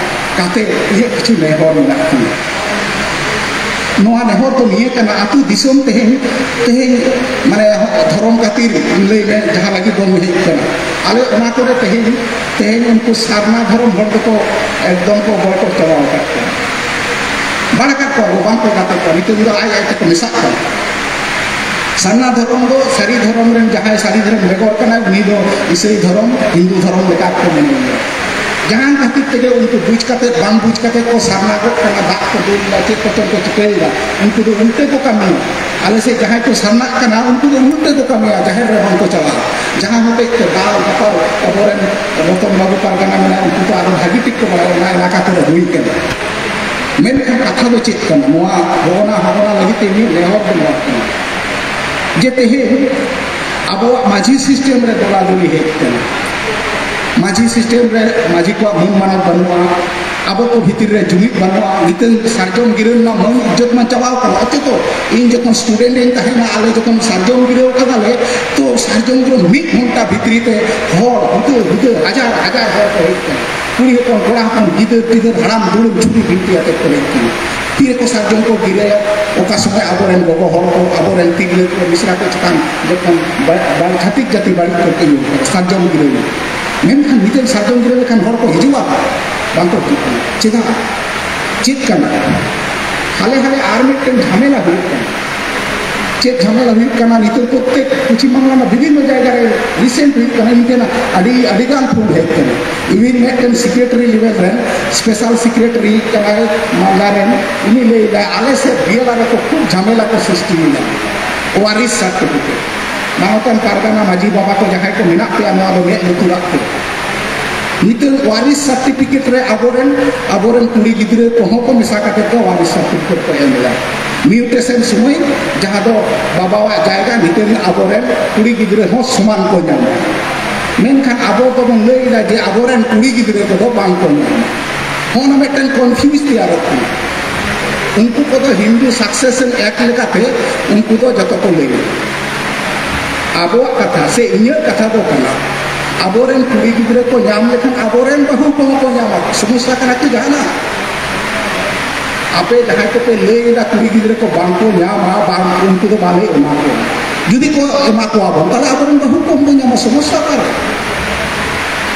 ᱠᱟᱛᱮ ᱤᱧᱟᱹᱜ ᱠᱤᱪᱷᱩ ᱱᱮᱦᱚᱨ ᱢᱮᱱᱟᱜ ᱛᱤᱧᱟᱹ᱾ ᱱᱚᱣᱟ ᱱᱮᱦᱚᱨ ᱫᱚ ᱱᱤᱭᱟᱹ ᱠᱟᱱᱟ, ᱟᱹᱛᱩ ᱫᱤᱥᱚᱢ ᱛᱮᱦᱮᱧ, ᱛᱮᱦᱮᱧ ᱢᱟᱱᱮ ᱫᱷᱚᱨᱚᱢ ᱠᱷᱟᱹᱛᱤᱨ ᱞᱟᱹᱭ ᱢᱮ, ᱡᱟᱦᱟᱸ ᱞᱟᱹᱜᱤᱫ ᱵᱚᱱ ᱦᱮᱡ ᱠᱟᱱᱟ, ᱟᱞᱮ ᱚᱱᱟ ᱠᱚᱨᱮ ᱛᱮᱦᱮᱧ, ᱛᱮᱦᱮᱧ ᱩᱱᱠᱩ ᱥᱟᱨᱱᱟ ᱫᱷᱚᱨᱚᱢ ᱦᱚᱲ ᱫᱚᱠᱚ ᱮᱠᱫᱚᱢ ᱠᱚ ᱵᱚᱭᱠᱚᱴ ᱪᱟᱵᱟ ᱟᱠᱟᱫ ᱠᱚᱣᱟ, ᱵᱟᱲ ᱟᱠᱟᱫ ᱠᱚᱣᱟ ᱠᱚ, ᱵᱟᱝ ᱠᱚ ᱜᱟᱛᱮ ᱠᱚᱣᱟ, ᱱᱤᱛᱚᱜ ᱫᱚ ᱟᱡ ᱟᱡ ᱛᱮᱠᱚ ᱢᱮᱥᱟᱜ ᱠᱟᱱᱟ᱾ ᱥᱟᱨᱱᱟ ᱫᱷᱚᱨᱚᱢ ᱫᱚ ᱥᱟᱹᱨᱤ ᱫᱷᱚᱨᱚᱢ ᱨᱮᱱ ᱡᱟᱦᱟᱸᱭ ᱥᱟᱹᱨᱤ ᱫᱷᱚᱨᱚᱢ ᱵᱮᱜᱚᱨ ᱠᱟᱱᱟᱭ, ᱩᱱᱤ ᱫᱚ ᱤᱥᱟᱹᱭ ᱫᱷᱚᱨᱚᱢ, ᱦᱤᱱᱫᱩ ᱫᱷᱚᱨᱚᱢ ᱞᱮᱠᱟ ᱠᱚ ᱢᱚᱱᱮᱭᱮᱭᱟ᱾ ᱡᱟᱦᱟᱸ ᱠᱷᱟᱹᱛᱤᱨ ᱛᱮᱜᱮ ᱩᱱᱠᱩ ᱵᱩᱡᱽ ᱠᱟᱛᱮ, ᱵᱟᱝ ᱵᱩᱡᱽ ᱠᱟᱛᱮ ᱠᱚ ᱥᱟᱨᱱᱟ ᱜᱚᱜ ᱠᱟᱱᱟ, ᱫᱟᱜ ᱠᱚ ᱫᱩᱞ ᱮᱫᱟ, ᱪᱮᱫ ᱠᱚᱪᱚᱝ ᱠᱚ ᱪᱤᱠᱟᱹᱭᱮᱫᱟ, ᱩᱱᱠᱩ ᱫᱚ ᱩᱞᱴᱟᱹ ᱠᱚ ᱠᱟᱹᱢᱤᱭᱟ᱾ ᱟᱞᱮ ᱥᱮᱫ ᱡᱟᱦᱟᱸᱭ ᱠᱚ ᱥᱟᱨᱱᱟᱜ ᱠᱟᱱᱟ, ᱩᱱᱠᱩ ᱫᱚ ᱩᱞᱴᱟᱹ ᱠᱚ ᱠᱟᱹᱢᱤᱭᱟ, ᱡᱟᱦᱮᱨ ᱨᱮ ᱵᱟᱝ ᱠᱚ ᱪᱟᱞᱟᱜᱼᱟ᱾ ᱡᱟᱦᱟᱸ ᱦᱚᱛᱮᱡ ᱛᱮ ᱫᱟᱞ ᱫᱟᱯᱟᱞ ᱟᱵᱚᱨᱮᱱ ᱨᱚᱛᱚᱱ ᱵᱟᱵᱩ ᱯᱟᱨᱜᱟᱱᱟ ᱢᱮᱱᱟᱭ, ᱩᱱᱠᱩ ᱫᱚ ᱟᱨᱚ ᱵᱷᱟᱹᱜᱤ ᱴᱷᱤᱠ ᱠᱚ ᱵᱟᱲᱟᱭᱟ, ᱚᱱᱟ ᱮᱞᱟᱠᱟ ᱠᱚᱨᱮ ᱦᱩᱭ ᱠᱟᱱᱟ᱾ ᱢᱮᱱᱠᱷᱟᱱ ᱠᱟᱛᱷᱟ ᱫᱚ ᱪᱮᱫ ᱠᱟᱱᱟ? ᱱᱚᱣᱟ ᱵᱷᱚᱜᱚᱱᱟ ᱵᱷᱚᱜᱚᱱᱟ ᱞᱟᱹᱜᱤᱫ ᱛᱮ ᱤᱧᱟᱹᱜ ᱱᱮᱦᱚᱨ ᱫᱚ ᱱᱚᱣᱟ ᱠᱟᱱᱟ ᱡᱮ ᱛᱮᱦᱮᱧ ᱟᱵᱚᱣᱟᱜ ᱢᱟᱹᱡᱷᱤ ᱥᱤᱥᱴᱮᱢ ᱨᱮ ᱫᱚᱞᱟᱫᱚᱞᱤ ᱦᱮᱡ ᱠᱟᱱᱟ᱾ ᱢᱟᱹᱡᱷᱤ ᱥᱤᱥᱴᱮᱢ ᱨᱮ ᱢᱟᱹᱡᱷᱤ ᱠᱚᱣᱟᱜ ᱢᱟᱹᱱ ᱢᱟᱱᱚᱛ ᱵᱟᱹᱱᱩᱜᱼᱟ, ᱟᱵᱚ ᱠᱚ ᱵᱷᱤᱛᱤᱨ ᱨᱮ ᱡᱩᱢᱤᱫ ᱵᱟᱹᱱᱩᱜᱼᱟ᱾ ᱱᱤᱛᱚᱝ ᱥᱟᱨᱡᱚᱢ ᱜᱤᱨᱟᱹ ᱨᱮᱱᱟᱜ ᱢᱟᱹᱱ ᱤᱡᱽᱡᱚᱛ ᱢᱟ ᱪᱟᱵᱟᱣ ᱠᱟᱱᱟ᱾ ᱚᱪᱚ ᱛᱚ, ᱤᱧ ᱡᱚᱠᱷᱚᱱ ᱥᱴᱩᱰᱮᱱᱴ ᱤᱧ ᱛᱟᱦᱮᱱᱟ, ᱟᱞᱮ ᱡᱚᱠᱷᱚᱱ ᱥᱟᱨᱡᱚᱢ ᱜᱤᱨᱟᱹ ᱟᱠᱟᱫᱟᱞᱮ, ᱛᱚ ᱥᱟᱨᱡᱚᱢ ᱜᱤᱨᱟᱹ ᱢᱤᱫ ᱜᱷᱚᱱᱴᱟ ᱵᱷᱤᱛᱨᱤ ᱛᱮ ᱦᱚᱲ ᱦᱩᱫᱟᱹ ᱦᱩᱫᱟᱹ ᱦᱟᱡᱟᱨ ᱦᱟᱡᱟᱨ ᱦᱚᱲ ᱠᱚ ᱦᱮᱡ ᱠᱟᱱᱟ᱾ ᱠᱩᱲᱤ ᱦᱚᱯᱚᱱ, ᱠᱚᱲᱟ ᱦᱚᱯᱚᱱ, ᱜᱤᱫᱟᱹᱨ ᱯᱤᱫᱟᱹᱨ, ᱦᱟᱲᱟᱢ ᱫᱩᱲᱩᱢ ᱪᱷᱩᱨᱤ ᱵᱤᱱᱴᱤ ᱟᱛᱮ ᱠᱚ ᱦᱮᱡ ᱠᱟᱱᱟ᱾ ᱛᱤᱨᱮᱠᱚ ᱥᱟᱨᱡᱚᱢ ᱠᱚ ᱜᱤᱨᱟᱹᱭᱟ? ᱚᱠᱟ ᱥᱚᱢᱚᱭ ᱟᱵᱚᱨᱮᱱ ᱜᱚᱜᱚ ᱦᱚᱲ ᱠᱚ, ᱟᱵᱚᱨᱮᱱ ᱛᱤᱨᱞᱟᱹ ᱠᱚ, ᱢᱤᱥᱨᱟ ᱠᱚ ᱪᱮᱛᱟᱱ ᱡᱚᱠᱷᱚᱱ ᱵᱟ-, ᱵᱟ-, ᱪᱷᱟᱹᱛᱤᱠ ᱡᱟᱹᱛᱤ ᱵᱟᱹᱲᱤᱡ ᱠᱚ ᱠᱟᱹᱢᱤ ᱠᱟᱱᱟ, ᱥᱟᱨᱡᱚᱢ ᱜᱤᱨᱟᱹ᱾ ᱢᱮᱱᱠᱷᱟᱱ ᱱᱤᱛᱚᱜ ᱥᱟᱨᱡᱚᱢ ᱜᱤᱨᱟᱹ ᱞᱮᱠᱷᱟᱱ ᱦᱚᱲ ᱠᱚ ᱦᱤᱡᱩᱜᱼᱟ? ᱵᱟᱝ ᱠᱚ ᱦᱤᱡᱩᱜ ᱠᱟᱱᱟ᱾ ᱪᱮᱫᱟᱜ? ᱪᱮᱫ ᱠᱟᱱᱟ? ᱦᱟᱞᱮ ᱦᱟᱞᱮ ᱟᱨ ᱢᱤᱫᱴᱮᱱ ᱡᱷᱟᱢᱮᱞᱟ ᱦᱩᱭᱩᱜ ᱠᱟᱱᱟ᱾ ᱪᱮᱫ ᱡᱷᱟᱢᱮᱞᱟ ᱦᱩᱭᱩᱜ ᱠᱟᱱᱟ? ᱱᱤᱛᱚᱜ ᱯᱨᱚᱛᱮᱠ ᱯᱚᱪᱷᱤᱢ ᱵᱟᱝᱞᱟ ᱨᱮᱱᱟᱜ ᱵᱤᱵᱷᱤᱱᱱᱚ ᱡᱟᱭᱜᱟ ᱨᱮ ᱨᱤᱥᱮᱱᱴ ᱦᱩᱭᱩᱜ ᱠᱟᱱᱟ, ᱤᱧ ᱴᱷᱮᱱ ᱟᱹᱰᱤ, ᱟᱹᱰᱤ ᱜᱟᱱ ᱯᱷᱳᱱ ᱦᱮᱡ ᱠᱟᱱᱟ᱾ ᱤᱵᱷᱤᱱ ᱢᱤᱫᱴᱮᱱ ᱥᱮᱠᱨᱮᱴᱟᱨᱤ ᱞᱮᱵᱮᱞ ᱨᱮᱱ, ᱥᱯᱮᱥᱟᱞ ᱥᱮᱠᱨᱮᱴᱟᱨᱤ ᱠᱟᱱᱟᱭ ᱢᱟᱞᱫᱟ ᱨᱮᱱ, ᱩᱱᱤ ᱞᱟᱹᱭ ᱮᱫᱟᱭ, "ᱟᱞᱮ ᱥᱮᱫ ᱵᱤᱭᱮᱞᱟᱨ ᱨᱮᱠᱚ ᱠᱷᱩᱵ ᱡᱷᱟᱢᱮᱞᱟ ᱠᱚ ᱥᱨᱤᱥᱴᱤᱭᱮᱫᱟ, ᱣᱟᱨᱤᱥ ᱥᱟᱨᱴᱤᱯᱷᱤᱠᱮᱴ᱾ ᱢᱟᱱᱚᱛᱟᱱ ᱯᱟᱨᱜᱟᱱᱟ ᱢᱟᱹᱡᱷᱤ ᱵᱟᱵᱟ ᱠᱚ ᱡᱟᱦᱟᱸᱭ ᱠᱚ ᱢᱮᱱᱟᱜ ᱯᱮᱭᱟ, ᱱᱚᱣᱟ ᱫᱚ ᱢᱮᱫ ᱞᱩᱛᱩᱨᱟᱜ ᱯᱮ᱾ ᱱᱤᱛᱚᱜ ᱣᱟᱨᱤᱥ ᱥᱟᱨᱴᱤᱯᱷᱤᱠᱮᱴ ᱨᱮ ᱟᱵᱚᱨᱮᱱ, ᱟᱵᱚᱨᱮᱱ ᱠᱩᱲᱤ ᱜᱤᱫᱽᱨᱟᱹ ᱠᱚᱦᱚᱸ ᱠᱚ ᱢᱮᱥᱟ ᱠᱟᱛᱮ ᱠᱚ ᱣᱟᱨᱤᱥ ᱥᱟᱨᱴᱤᱯᱷᱤᱠᱮᱴ ᱠᱚ ᱮᱢ ᱮᱫᱟ᱾ ᱢᱤᱭᱩᱴᱮᱥᱚᱱ ᱥᱚᱢᱚᱭ ᱡᱟᱦᱟᱸ ᱫᱚ ᱵᱟᱵᱟᱣᱟᱜ ᱡᱟᱭᱜᱟ ᱱᱤᱛᱚᱜ ᱟᱵᱚᱨᱮᱱ ᱠᱩᱲᱤ ᱜᱤᱫᱽᱨᱟᱹ ᱦᱚᱸ ᱥᱚᱢᱟᱱ ᱠᱚ ᱧᱟᱢᱟ᱾ ᱢᱮᱱᱠᱷᱟᱱ ᱟᱵᱚ ᱫᱚᱵᱚᱱ ᱞᱟᱹᱭ ᱮᱫᱟ ᱡᱮ ᱟᱵᱚᱨᱮᱱ ᱠᱩᱲᱤ ᱜᱤᱫᱽᱨᱟᱹ ᱠᱚᱫᱚ ᱵᱟᱝ ᱠᱚ ᱧᱟᱢᱟ᱾ ᱦᱚᱸ, ᱚᱱᱟ ᱢᱤᱫᱴᱮᱱ ᱠᱚᱱᱯᱷᱤᱭᱩᱡᱽ ᱛᱮᱭᱟᱨᱚᱜ ᱠᱟᱱᱟ᱾ ᱩᱱᱠᱩ ᱠᱚᱫᱚ ᱦᱤᱱᱫᱩ ᱥᱟᱠᱥᱮᱥᱚᱱ ᱮᱠᱴ ᱞᱮᱠᱟᱛᱮ ᱩᱱᱠᱩ ᱫᱚ ᱡᱚᱛᱚ ᱠᱚ ᱞᱟᱹᱭᱟ᱾ ᱟᱵᱚᱣᱟᱜ ᱠᱟᱛᱷᱟ ᱥᱮ ᱤᱧᱟᱹᱜ ᱠᱟᱛᱷᱟ ᱫᱚ ᱠᱟᱱᱟ, ᱟᱵᱚᱨᱮᱱ ᱠᱩᱲᱤ ᱜᱤᱫᱽᱨᱟᱹ ᱠᱚ ᱧᱟᱢ ᱞᱮᱠᱷᱟᱱ ᱟᱵᱚᱨᱮᱱ ᱵᱟᱹᱦᱩ ᱠᱚᱦᱚᱸ ᱠᱚ ᱧᱟᱢᱟ᱾ ᱥᱚᱢᱚᱥᱥᱟ ᱠᱟᱱᱟ ᱠᱤ ᱡᱟᱦᱟᱱᱟᱜ? ᱟᱯᱮ ᱡᱟᱦᱟᱸᱭ ᱠᱚᱯᱮ ᱞᱟᱹᱭ ᱮᱫᱟ ᱠᱩᱲᱤ ᱜᱤᱫᱽᱨᱟᱹ ᱠᱚ ᱵᱟᱝ ᱠᱚ ᱧᱟᱢᱟ, ᱵᱟᱝ, ᱩᱱᱠᱩ ᱫᱚ ᱵᱟᱞᱮ ᱮᱢᱟ ᱠᱚᱣᱟ᱾ ᱡᱩᱫᱤ ᱠᱚ ᱮᱢᱟ ᱠᱚᱣᱟ ᱵᱚᱱ, ᱛᱟᱦᱞᱮ ᱟᱵᱚᱨᱮᱱ ᱵᱟᱹᱦᱩ ᱠᱚ ᱵᱚᱱ ᱧᱟᱢᱟ, ᱥᱚᱢᱚᱥᱥᱟ ᱚᱠᱟᱨᱮ?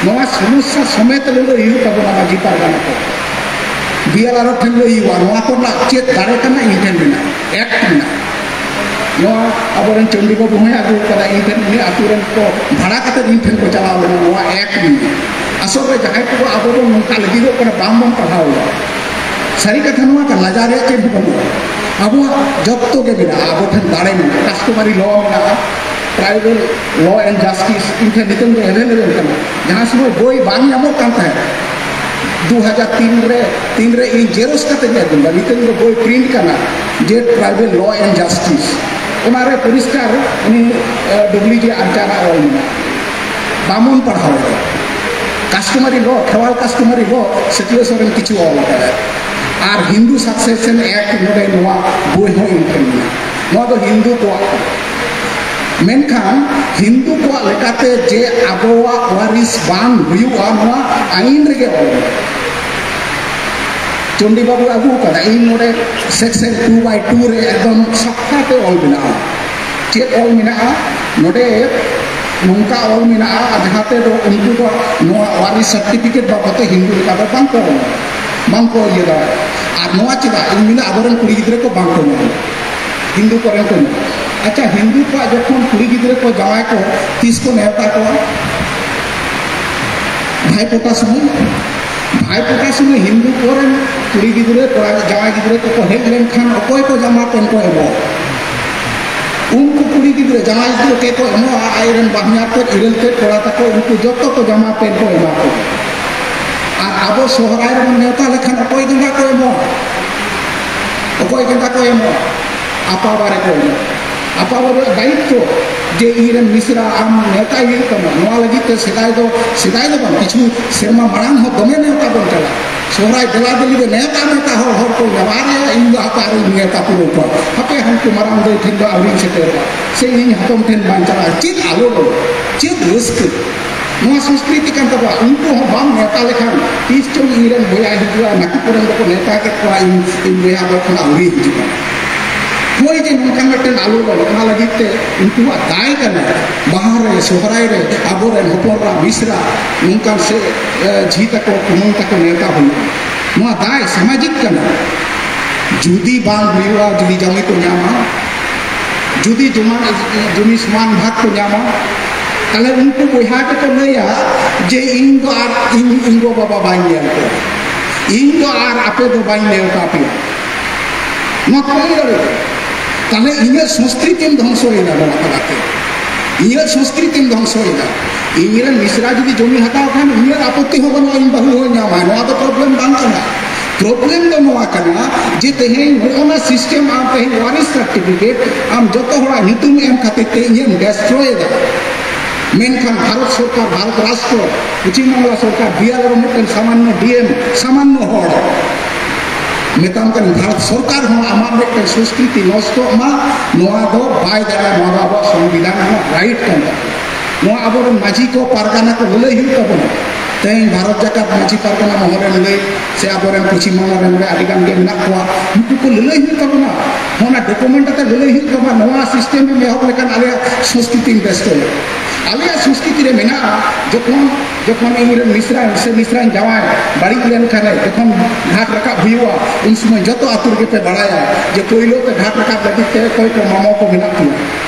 ᱱᱚᱣᱟ ᱥᱚᱢᱚᱥᱥᱟ ᱥᱚᱢᱮᱛ ᱞᱟᱹᱞᱟᱹᱭ ᱦᱩᱭᱩᱜ ᱛᱟᱵᱚᱱᱟ ᱢᱟᱹᱡᱷᱤ ᱯᱟᱨᱜᱟᱱᱟ ᱠᱚ᱾ ᱵᱤ ᱮᱞ ᱟᱨ ᱳ ᱴᱷᱮᱱ ᱞᱟᱹᱭ ᱦᱩᱭᱩᱜᱼᱟ, ᱱᱚᱣᱟ ᱠᱚᱨᱮᱱᱟᱜ ᱪᱮᱫ ᱫᱟᱲᱮ ᱠᱟᱱᱟ ᱤᱧ ᱴᱷᱮᱱ ᱢᱮᱱᱟᱜᱼᱟ, ᱮᱠᱴ ᱢᱮᱱᱟᱜᱼᱟ᱾ ᱱᱚᱣᱟ ᱟᱵᱚᱨᱮᱱ ᱪᱚᱱᱰᱤ ᱵᱟᱹᱵᱩ ᱦᱚᱸᱭ ᱟᱹᱜᱩ ᱟᱠᱟᱫᱟ, ᱤᱧ ᱴᱷᱮᱱ, ᱩᱱᱤ ᱟᱹᱛᱩ ᱨᱮᱱ ᱠᱚ ᱵᱷᱟᱲᱟ ᱠᱟᱛᱮ ᱤᱧ ᱴᱷᱮᱱ ᱠᱚ ᱪᱟᱞᱟᱣ ᱞᱮᱱᱟ, ᱱᱚᱣᱟ ᱮᱠᱴ ᱢᱮᱱᱟᱜᱼᱟ᱾ ᱟᱥᱚᱞ ᱨᱮ ᱡᱟᱦᱟᱸᱭ ᱠᱚ ᱟᱵᱚ ᱵᱚᱱ ᱱᱚᱝᱠᱟ ᱞᱟᱹᱜᱤᱫᱚᱜ ᱠᱟᱱᱟ, ᱵᱟᱝ ᱵᱚᱱ ᱯᱟᱲᱦᱟᱣ ᱮᱫᱟ᱾ ᱥᱟᱹᱨᱤ ᱠᱟᱛᱷᱟ ᱱᱚᱣᱟ ᱠᱟᱱᱟ, ᱞᱟᱡᱟᱣ ᱨᱮᱭᱟᱜ ᱪᱮᱫ ᱦᱚᱸ ᱵᱟᱹᱱᱩᱜᱼᱟ᱾ ᱟᱵᱚᱣᱟᱜ ᱡᱚᱛᱚ ᱜᱮ ᱢᱮᱱᱟᱜᱼᱟ, ᱟᱵᱚ ᱴᱷᱮᱱ ᱫᱟᱲᱮ ᱢᱮᱱᱟᱜᱼᱟ, ᱠᱟᱥᱴᱚᱢᱟᱨᱤ ᱞᱚ ᱢᱮᱱᱟᱜᱼᱟ, ᱴᱨᱟᱭᱵᱟᱞ ᱞᱚ ᱮᱱᱰ ᱡᱟᱥᱴᱤᱥ ᱤᱧ ᱴᱷᱮᱱ ᱱᱤᱛᱚᱝ ᱫᱚ ᱮᱵᱷᱮᱞᱮᱵᱮᱞ ᱠᱟᱱᱟ᱾ ᱡᱟᱦᱟᱸ ᱥᱚᱢᱚᱭ ᱵᱳᱭ ᱵᱟᱝ ᱧᱟᱢᱚᱜ ᱠᱟᱱ ᱛᱟᱦᱮᱸᱫ, ᱫᱩ ᱦᱟᱡᱟᱨ ᱛᱤᱱ ᱨᱮ, ᱛᱤᱱ ᱨᱮ ᱤᱧ ᱡᱮᱨᱚᱠᱥ ᱠᱟᱛᱮ ᱤᱧ ᱟᱹᱜᱩ ᱞᱮᱫᱟ, ᱱᱤᱛᱚᱝ ᱫᱚ ᱵᱳᱭ ᱯᱨᱤᱱᱴ ᱠᱟᱱᱟ, ᱡᱮ ᱴᱨᱟᱭᱵᱟᱞ ᱞᱚ ᱮᱱᱰ ᱡᱟᱥᱴᱤᱥ, ᱚᱱᱟ ᱨᱮ ᱯᱚᱨᱤᱥᱠᱟᱨ ᱩᱱᱤ ᱰᱩᱵᱞᱤ ᱡᱮ ᱟᱨ ᱪᱟᱨ ᱟᱜ ᱚᱞ ᱢᱮᱱᱟᱜᱼᱟ᱾ ᱵᱟᱢᱚᱱ ᱯᱟᱲᱦᱟᱣ ᱮᱫᱟ᱾ ᱠᱟᱥᱴᱚᱢᱟᱨᱤ ᱞᱚ, ᱠᱷᱮᱣᱟᱞ ᱠᱟᱥᱴᱚᱢᱟᱨᱤ ᱞᱚ, ᱥᱤᱠᱞᱟᱹ ᱥᱚᱨᱮᱱ ᱠᱤᱪᱷᱩ ᱚᱞ ᱟᱠᱟᱫᱟᱭ᱾ ᱟᱨ ᱦᱤᱱᱫᱩ ᱥᱟᱠᱥᱮᱥᱮᱱ ᱮᱠᱴ ᱱᱚᱰᱮ ᱱᱚᱣᱟ ᱵᱳᱭ ᱦᱚᱸ ᱤᱧ ᱴᱷᱮᱱ ᱢᱮᱱᱟᱜᱼᱟ᱾ ᱱᱚᱣᱟ ᱫᱚ ᱦᱤᱱᱫᱩ ᱠᱚᱣᱟᱜ ᱠᱟᱱᱟ᱾ ᱢᱮᱱᱠᱷᱟᱱ ᱦᱤᱱᱫᱩ ᱠᱚᱣᱟᱜ ᱞᱮᱠᱟᱛᱮ ᱡᱮ ᱟᱵᱚᱣᱟᱜ ᱣᱟᱨᱤᱥ ᱵᱟᱝ ᱦᱩᱭᱩᱜᱼᱟ, ᱱᱚᱣᱟ ᱟᱹᱭᱤᱱ ᱨᱮᱜᱮ ᱚᱞ ᱢᱮᱱᱟᱜᱼᱟ᱾ ᱪᱚᱱᱰᱤ ᱵᱟᱹᱵᱩ ᱟᱹᱜᱩ ᱟᱠᱟᱫᱟ, ᱤᱧ ᱱᱚᱰᱮ ᱥᱮᱠᱥᱚᱱ ᱴᱩ ᱵᱟᱭ ᱴᱩ ᱨᱮ ᱮᱠᱫᱚᱢ ᱥᱟᱯᱷᱟ ᱛᱮ ᱚᱞ ᱢᱮᱱᱟᱜᱼᱟ᱾ ᱪᱮᱫ ᱚᱞ ᱢᱮᱱᱟᱜᱼᱟ? ᱱᱚᱰᱮ ᱱᱚᱝᱠᱟ ᱚᱞ ᱢᱮᱱᱟᱜᱼᱟ, ᱟᱨ ᱡᱟᱦᱟᱸ ᱛᱮᱫᱚ ᱩᱱᱠᱩ ᱫᱚ ᱱᱚᱣᱟ ᱣᱟᱨᱤᱥ ᱥᱟᱨᱴᱤᱯᱷᱤᱠᱮᱴ ᱵᱟᱵᱚᱫ ᱛᱮ ᱦᱤᱱᱫᱩ ᱞᱮᱠᱟ ᱫᱚ ᱵᱟᱝ ᱠᱚ ᱚᱞ, ᱵᱟᱝ ᱠᱚ ᱤᱭᱟᱹ ᱫᱟᱲᱮᱭᱟᱜᱼᱟ᱾ ᱟᱨ ᱱᱚᱣᱟ ᱪᱮᱫᱟᱜ? ᱤᱧ ᱢᱮᱱᱟ, ᱟᱵᱚᱨᱮᱱ ᱠᱩᱲᱤ ᱜᱤᱫᱽᱨᱟᱹ ᱠᱚ ᱵᱟᱝ ᱠᱚ ᱧᱟᱢᱟ, ᱦᱤᱱᱫᱩ ᱠᱚᱨᱮᱱ ᱠᱚ ᱧᱟᱢᱟ᱾ ᱟᱪᱪᱷᱟ, ᱦᱤᱱᱫᱩ ᱠᱚᱣᱟᱜ ᱡᱚᱠᱷᱚᱱ ᱠᱩᱲᱤ ᱜᱤᱫᱽᱨᱟᱹ ᱠᱚ ᱡᱟᱶᱟᱭ ᱠᱚ, ᱛᱤᱥ ᱠᱚ ᱱᱮᱣᱛᱟ ᱠᱚᱣᱟ? ᱵᱷᱟᱭ ᱯᱷᱳᱴᱟ ᱥᱚᱢᱚᱭ᱾ ᱵᱷᱟᱭ ᱯᱷᱳᱴᱟ ᱥᱚᱢᱚᱭ ᱦᱤᱱᱫᱩ ᱠᱚᱨᱮᱱ ᱠᱩᱲᱤ ᱜᱤᱫᱽᱨᱟᱹ, ᱠᱚᱲᱟ ᱡᱟᱶᱟᱭ ᱜᱤᱫᱽᱨᱟᱹ ᱠᱚᱠᱚ ᱦᱮᱡ ᱞᱮᱱᱠᱷᱟᱱ ᱚᱠᱚᱭ ᱠᱚ ᱡᱟᱢᱟ ᱯᱮᱱ ᱠᱚ ᱮᱢᱚᱜᱼᱟ? ᱩᱱᱠᱩ ᱠᱩᱲᱤ ᱜᱤᱫᱽᱨᱟᱹ ᱡᱟᱶᱟᱭ ᱜᱤᱫᱽᱨᱟᱹ ᱠᱚ ᱮᱢᱚᱜᱼᱟ, ᱟᱡᱨᱮᱱ ᱵᱟᱦᱧᱟᱨ ᱛᱮᱫ, ᱤᱨᱟᱹᱞ ᱛᱮᱫ ᱠᱚᱲᱟ ᱛᱟᱠᱚ, ᱩᱱᱠᱩ ᱡᱚᱛᱚ ᱠᱚ ᱡᱟᱢᱟ ᱯᱮᱱ ᱠᱚ ᱮᱢᱟ ᱠᱚᱣᱟ᱾ ᱟᱨ ᱟᱵᱚ ᱥᱚᱦᱨᱟᱭ ᱨᱮᱵᱚᱱ ᱱᱮᱣᱛᱟ ᱞᱮᱠᱷᱟᱱ ᱚᱠᱚᱭ ᱜᱮᱸᱫᱟᱜ ᱠᱚ ᱮᱢᱚᱜᱼᱟ? ᱚᱠᱚᱭ ᱜᱮᱸᱫᱟᱜ ᱠᱚ ᱮᱢᱚᱜᱼᱟ? ᱟᱯᱟ ᱵᱟᱨᱮ ᱠᱚ ᱮᱢᱚᱜᱼᱟ᱾ ᱟᱯᱟ ᱵᱟᱨᱮ ᱫᱟᱭᱤᱛᱛᱚ ᱡᱮ ᱤᱧᱨᱮᱱ ᱢᱤᱥᱨᱟ ᱟᱢ ᱱᱮᱣᱛᱟᱭ ᱦᱩᱭᱩᱜ ᱛᱟᱢᱟ᱾ ᱱᱚᱣᱟ ᱞᱟᱹᱜᱤᱫ ᱛᱮ ᱥᱮᱫᱟᱭ ᱫᱚ, ᱥᱮᱫᱟᱭ ᱫᱚ ᱵᱟᱝ, ᱠᱤᱪᱷᱩ ᱥᱮᱨᱢᱟ ᱢᱟᱲᱟᱝ ᱦᱚᱸ ᱫᱚᱢᱮ ᱱᱮᱣᱛᱟ ᱵᱚᱱ ᱪᱟᱞᱟᱜᱼᱟ᱾ ᱥᱚᱦᱨᱟᱭ ᱫᱮᱞᱟ ᱫᱮᱞᱤ ᱨᱮ ᱱᱮᱣᱛᱟ ᱱᱮᱣᱛᱟ ᱦᱚᱲ, ᱦᱚᱲ ᱠᱚ ᱧᱟᱢᱟ, "ᱟᱨᱮ, ᱤᱧ ᱫᱚ ᱦᱟᱯᱮ ᱟᱨᱤᱧ ᱱᱮᱣᱛᱟ ᱯᱩᱨᱟᱹᱣ ᱠᱚᱣᱟ, ᱦᱟᱯᱮ ᱦᱟᱱᱠᱩ ᱢᱟᱨᱟᱝ ᱫᱟᱹᱭ ᱴᱷᱮᱱ ᱫᱚ ᱟᱹᱣᱨᱤᱧ ᱥᱮᱴᱮᱨᱚᱜᱼᱟ, ᱥᱮ ᱤᱧ ᱦᱟᱛᱚᱢ ᱴᱷᱮᱱ ᱵᱟᱧᱪᱟᱣᱟ", ᱪᱮᱫ ᱟᱞᱚ, ᱪᱮᱫ ᱨᱟᱹᱥᱠᱟᱹ᱾ ᱱᱚᱣᱟ ᱥᱚᱝᱥᱠᱨᱤᱛᱤ ᱠᱟᱱ ᱛᱟᱵᱚᱣᱟ᱾ ᱩᱱᱠᱩ ᱦᱚᱸ ᱵᱟᱢ ᱱᱮᱣᱛᱟ ᱞᱮᱠᱷᱟᱱ ᱛᱤᱥ ᱪᱚᱝ ᱤᱧ ᱨᱮᱱ ᱵᱚᱭᱦᱟ ᱦᱤᱡᱩᱜᱼᱟ, ᱱᱟᱹᱠᱩ ᱠᱚᱨᱮᱱ ᱫᱚᱠᱚ ᱱᱮᱣᱛᱟ ᱠᱮᱫ ᱠᱚᱣᱟ, ᱤᱧ ᱤᱧ ᱵᱚᱭᱦᱟ ᱫᱚ ᱠᱷᱚᱱᱟᱜ ᱟᱹᱣᱨᱤ ᱦᱤᱡᱩᱜᱼᱟ᱾ ᱦᱳᱭ ᱡᱮ ᱱᱚᱝᱠᱟᱱ ᱢᱤᱫᱴᱮᱱ ᱟᱞᱚ ᱫᱚ, ᱚᱱᱟ ᱞᱟᱹᱜᱤᱫ ᱛᱮ ᱩᱱᱠᱩᱣᱟᱜ ᱫᱟᱭ ᱠᱟᱱᱟ᱾ ᱵᱟᱦᱟ ᱨᱮ, ᱥᱚᱦᱨᱟᱭ ᱨᱮ ᱟᱵᱚᱨᱮᱱ ᱦᱚᱯᱚᱱ ᱮᱨᱟ, ᱢᱤᱥᱨᱟ, ᱱᱚᱝᱠᱟᱱ ᱥᱮ ᱮ, ᱡᱷᱤ ᱛᱟᱠᱚ, ᱠᱩᱢᱟᱹᱝ ᱛᱟᱠᱚ ᱱᱮᱣᱛᱟ ᱦᱩᱭᱩᱜᱼᱟ᱾ ᱱᱚᱣᱟ ᱫᱟᱭ ᱥᱟᱢᱟᱡᱤᱠ ᱠᱟᱱᱟ᱾ ᱡᱩᱫᱤ ᱵᱟᱝ ᱦᱩᱭᱩᱜᱼᱟ, ᱡᱩᱫᱤ ᱡᱟᱶᱟᱭ ᱠᱚ ᱧᱟᱢᱟ, ᱡᱩᱫᱤ ᱡᱚᱢᱟᱱ ᱡᱩᱢᱤ ᱥᱚᱢᱟᱱ ᱵᱷᱟᱜᱽ ᱠᱚ ᱧᱟᱢᱟ, ᱛᱟᱦᱞᱮ ᱩᱱᱠᱩ ᱵᱚᱭᱦᱟ ᱠᱚᱠᱚ ᱞᱟᱹᱭᱟ ᱡᱮ, "ᱤᱧ ᱫᱚ ᱟᱨ ᱤᱧ, ᱤᱧ ᱜᱚ ᱵᱟᱵᱟ ᱵᱟᱹᱧ ᱧᱮᱞ ᱠᱚᱣᱟ, ᱤᱧ ᱫᱚ ᱟᱨ ᱟᱯᱮ ᱫᱚ ᱵᱟᱹᱧ ᱱᱮᱣᱛᱟ ᱯᱮᱭᱟ᱾" ᱱᱚᱣᱟ ᱠᱚ ᱞᱟᱹᱭ ᱫᱟᱲᱮᱭᱟᱜᱼᱟ᱾ ᱛᱟᱦᱞᱮ ᱤᱧᱟᱹᱜ ᱥᱚᱝᱥᱠᱨᱤᱛᱤᱢ ᱫᱷᱚᱝᱥᱚᱭᱮᱫᱟ ᱱᱚᱣᱟ ᱛᱟᱞᱟᱛᱮ, ᱤᱧᱟᱹᱜ ᱥᱚᱝᱥᱠᱨᱤᱛᱤᱢ ᱫᱷᱚᱝᱥᱚᱭᱮᱫᱟ᱾ ᱤᱧ ᱨᱮᱱ ᱢᱤᱥᱨᱟ ᱡᱩᱫᱤ ᱡᱚᱢᱤ ᱦᱟᱛᱟᱣ ᱠᱷᱟᱱ, ᱤᱧᱟᱹᱜ ᱟᱯᱚᱛᱛᱤ ᱦᱚᱸ ᱵᱟᱹᱱᱩᱜᱼᱟ, ᱤᱧ ᱵᱟᱹᱦᱩ ᱦᱚᱸ ᱧᱟᱢᱟᱭ, ᱱᱚᱣᱟ ᱫᱚ ᱯᱨᱚᱵᱞᱮᱢ ᱵᱟᱝ ᱠᱟᱱᱟ᱾ ᱯᱨᱚᱵᱞᱮᱢ ᱫᱚ ᱱᱚᱣᱟ ᱠᱟᱱᱟ ᱡᱮ ᱛᱮᱦᱮᱧ ᱱᱚᱜᱼᱚ ᱱᱟ ᱥᱤᱥᱴᱮᱢ, ᱟᱢ ᱛᱮᱦᱮᱧ ᱣᱟᱨᱤᱥ ᱥᱟᱨᱴᱤᱯᱷᱤᱠᱮᱴ ᱟᱢ ᱡᱚᱛᱚ ᱦᱚᱲᱟᱜ ᱧᱩᱛᱩᱢ ᱮᱢ ᱠᱷᱟᱹᱛᱤᱨ ᱛᱮ ᱤᱧᱮᱢ ᱰᱮᱥᱴᱨᱚᱭᱮᱫᱟ᱾ ᱢᱮᱱᱠᱷᱟᱱ ᱵᱷᱟᱨᱚᱛ ᱥᱚᱨᱠᱟᱨ, ᱵᱷᱟᱨᱚᱛ ᱨᱟᱥᱴᱨᱚ, ᱯᱚᱪᱷᱤᱢ ᱵᱟᱝᱞᱟ ᱥᱚᱨᱠᱟᱨ, ᱵᱤᱦᱟᱨ ᱨᱮ ᱢᱤᱫᱴᱮᱱ ᱥᱟᱢᱟᱱᱱᱚ ᱰᱤ ᱮᱢ, ᱥᱟᱢᱟᱱᱱᱚ ᱦᱚᱲ, ᱢᱮᱛᱟᱢ ᱠᱟᱹᱱᱟᱹᱧ, ᱵᱷᱟᱨᱚᱛ ᱥᱚᱨᱠᱟᱨ ᱦᱚᱸ ᱟᱢᱟᱜ ᱢᱤᱫᱴᱮᱱ ᱥᱚᱝᱥᱠᱨᱤᱛᱤ ᱱᱚᱥᱴᱚᱜ ᱢᱟ, ᱱᱚᱣᱟ ᱫᱚ ᱵᱟᱭ ᱫᱟᱲᱮᱭᱟᱜᱼᱟ᱾ ᱱᱚᱣᱟ ᱫᱚ ᱟᱵᱚᱣᱟᱜ ᱥᱚᱝᱵᱤᱫᱷᱟᱱ ᱨᱮᱱᱟᱜ ᱨᱟᱭᱤᱴ ᱠᱟᱱ ᱛᱟᱵᱚᱱᱟ᱾ ᱱᱚᱣᱟ ᱟᱵᱚᱨᱮᱱ ᱢᱟᱹᱡᱷᱤ ᱠᱚ, ᱯᱟᱨᱜᱟᱱᱟ ᱠᱚ ᱞᱟᱹᱞᱟᱹᱭ ᱦᱩᱭᱩᱜ ᱛᱟᱵᱚᱱᱟ᱾ ᱛᱮᱦᱮᱧ ᱵᱷᱟᱨᱚᱛ ᱡᱟᱠᱟᱛ ᱢᱟᱹᱡᱷᱤ ᱯᱟᱨᱜᱟᱱᱟ ᱢᱚᱦᱚᱞ ᱨᱮᱱ ᱞᱟᱹᱭ ᱥᱮ ᱟᱵᱚᱨᱮᱱ ᱯᱚᱪᱷᱤᱢ ᱵᱟᱝᱞᱟ ᱨᱮᱱ ᱨᱮ ᱟᱹᱰᱤ ᱜᱟᱱ ᱜᱮ ᱢᱮᱱᱟᱜ ᱠᱚᱣᱟ, ᱱᱩᱠᱩ ᱠᱚ ᱞᱟᱹᱞᱟᱹᱭ ᱦᱩᱭᱩᱜ ᱛᱟᱵᱚᱱᱟ᱾ ᱚᱱᱟ ᱰᱚᱠᱩᱢᱮᱱᱴ ᱠᱟᱛᱮ ᱞᱟᱹᱞᱟᱹᱭ ᱦᱩᱭᱩᱜ ᱛᱟᱵᱚᱱᱟ, ᱱᱚᱣᱟ ᱥᱤᱥᱴᱮᱢ ᱮᱢ ᱮᱦᱚᱵ ᱞᱮᱠᱷᱟᱱ ᱟᱞᱮᱭᱟᱜ ᱥᱚᱝᱥᱠᱨᱤᱛᱤᱢ ᱰᱮᱥᱴᱨᱚᱭᱟ᱾ ᱟᱞᱮᱭᱟᱜ ᱥᱚᱝᱥᱠᱨᱤᱛᱤ ᱨᱮ ᱢᱮᱱᱟᱜᱼᱟ, ᱡᱚᱠᱷᱚᱱ, ᱡᱚᱠᱷᱚᱱ ᱤᱧ ᱨᱮᱱ ᱢᱤᱥᱨᱟ ᱥᱮ ᱢᱤᱥᱨᱟᱧ ᱡᱟᱶᱟᱭ ᱵᱟᱹᱲᱤᱡ ᱞᱮᱱᱠᱷᱟᱱᱮ, ᱡᱚᱠᱷᱚᱱ ᱜᱷᱟᱴ ᱨᱟᱠᱟᱵ ᱦᱩᱭᱩᱜᱼᱟ, ᱩᱱ ᱥᱚᱢᱚᱭ ᱡᱚᱛᱚ ᱟᱹᱛᱩ ᱨᱮᱜᱮ ᱯᱮ ᱵᱟᱲᱟᱭᱟ ᱡᱮ ᱯᱳᱭᱞᱳ ᱛᱮ ᱜᱷᱟᱴ ᱨᱟᱠᱟᱵ ᱞᱟᱹᱜᱤᱫ ᱛᱮ ᱚᱠᱚᱭ ᱠᱚ ᱢᱟᱢᱚ ᱠᱚ ᱢᱮᱱᱟᱜ ᱯᱮᱭᱟ᱾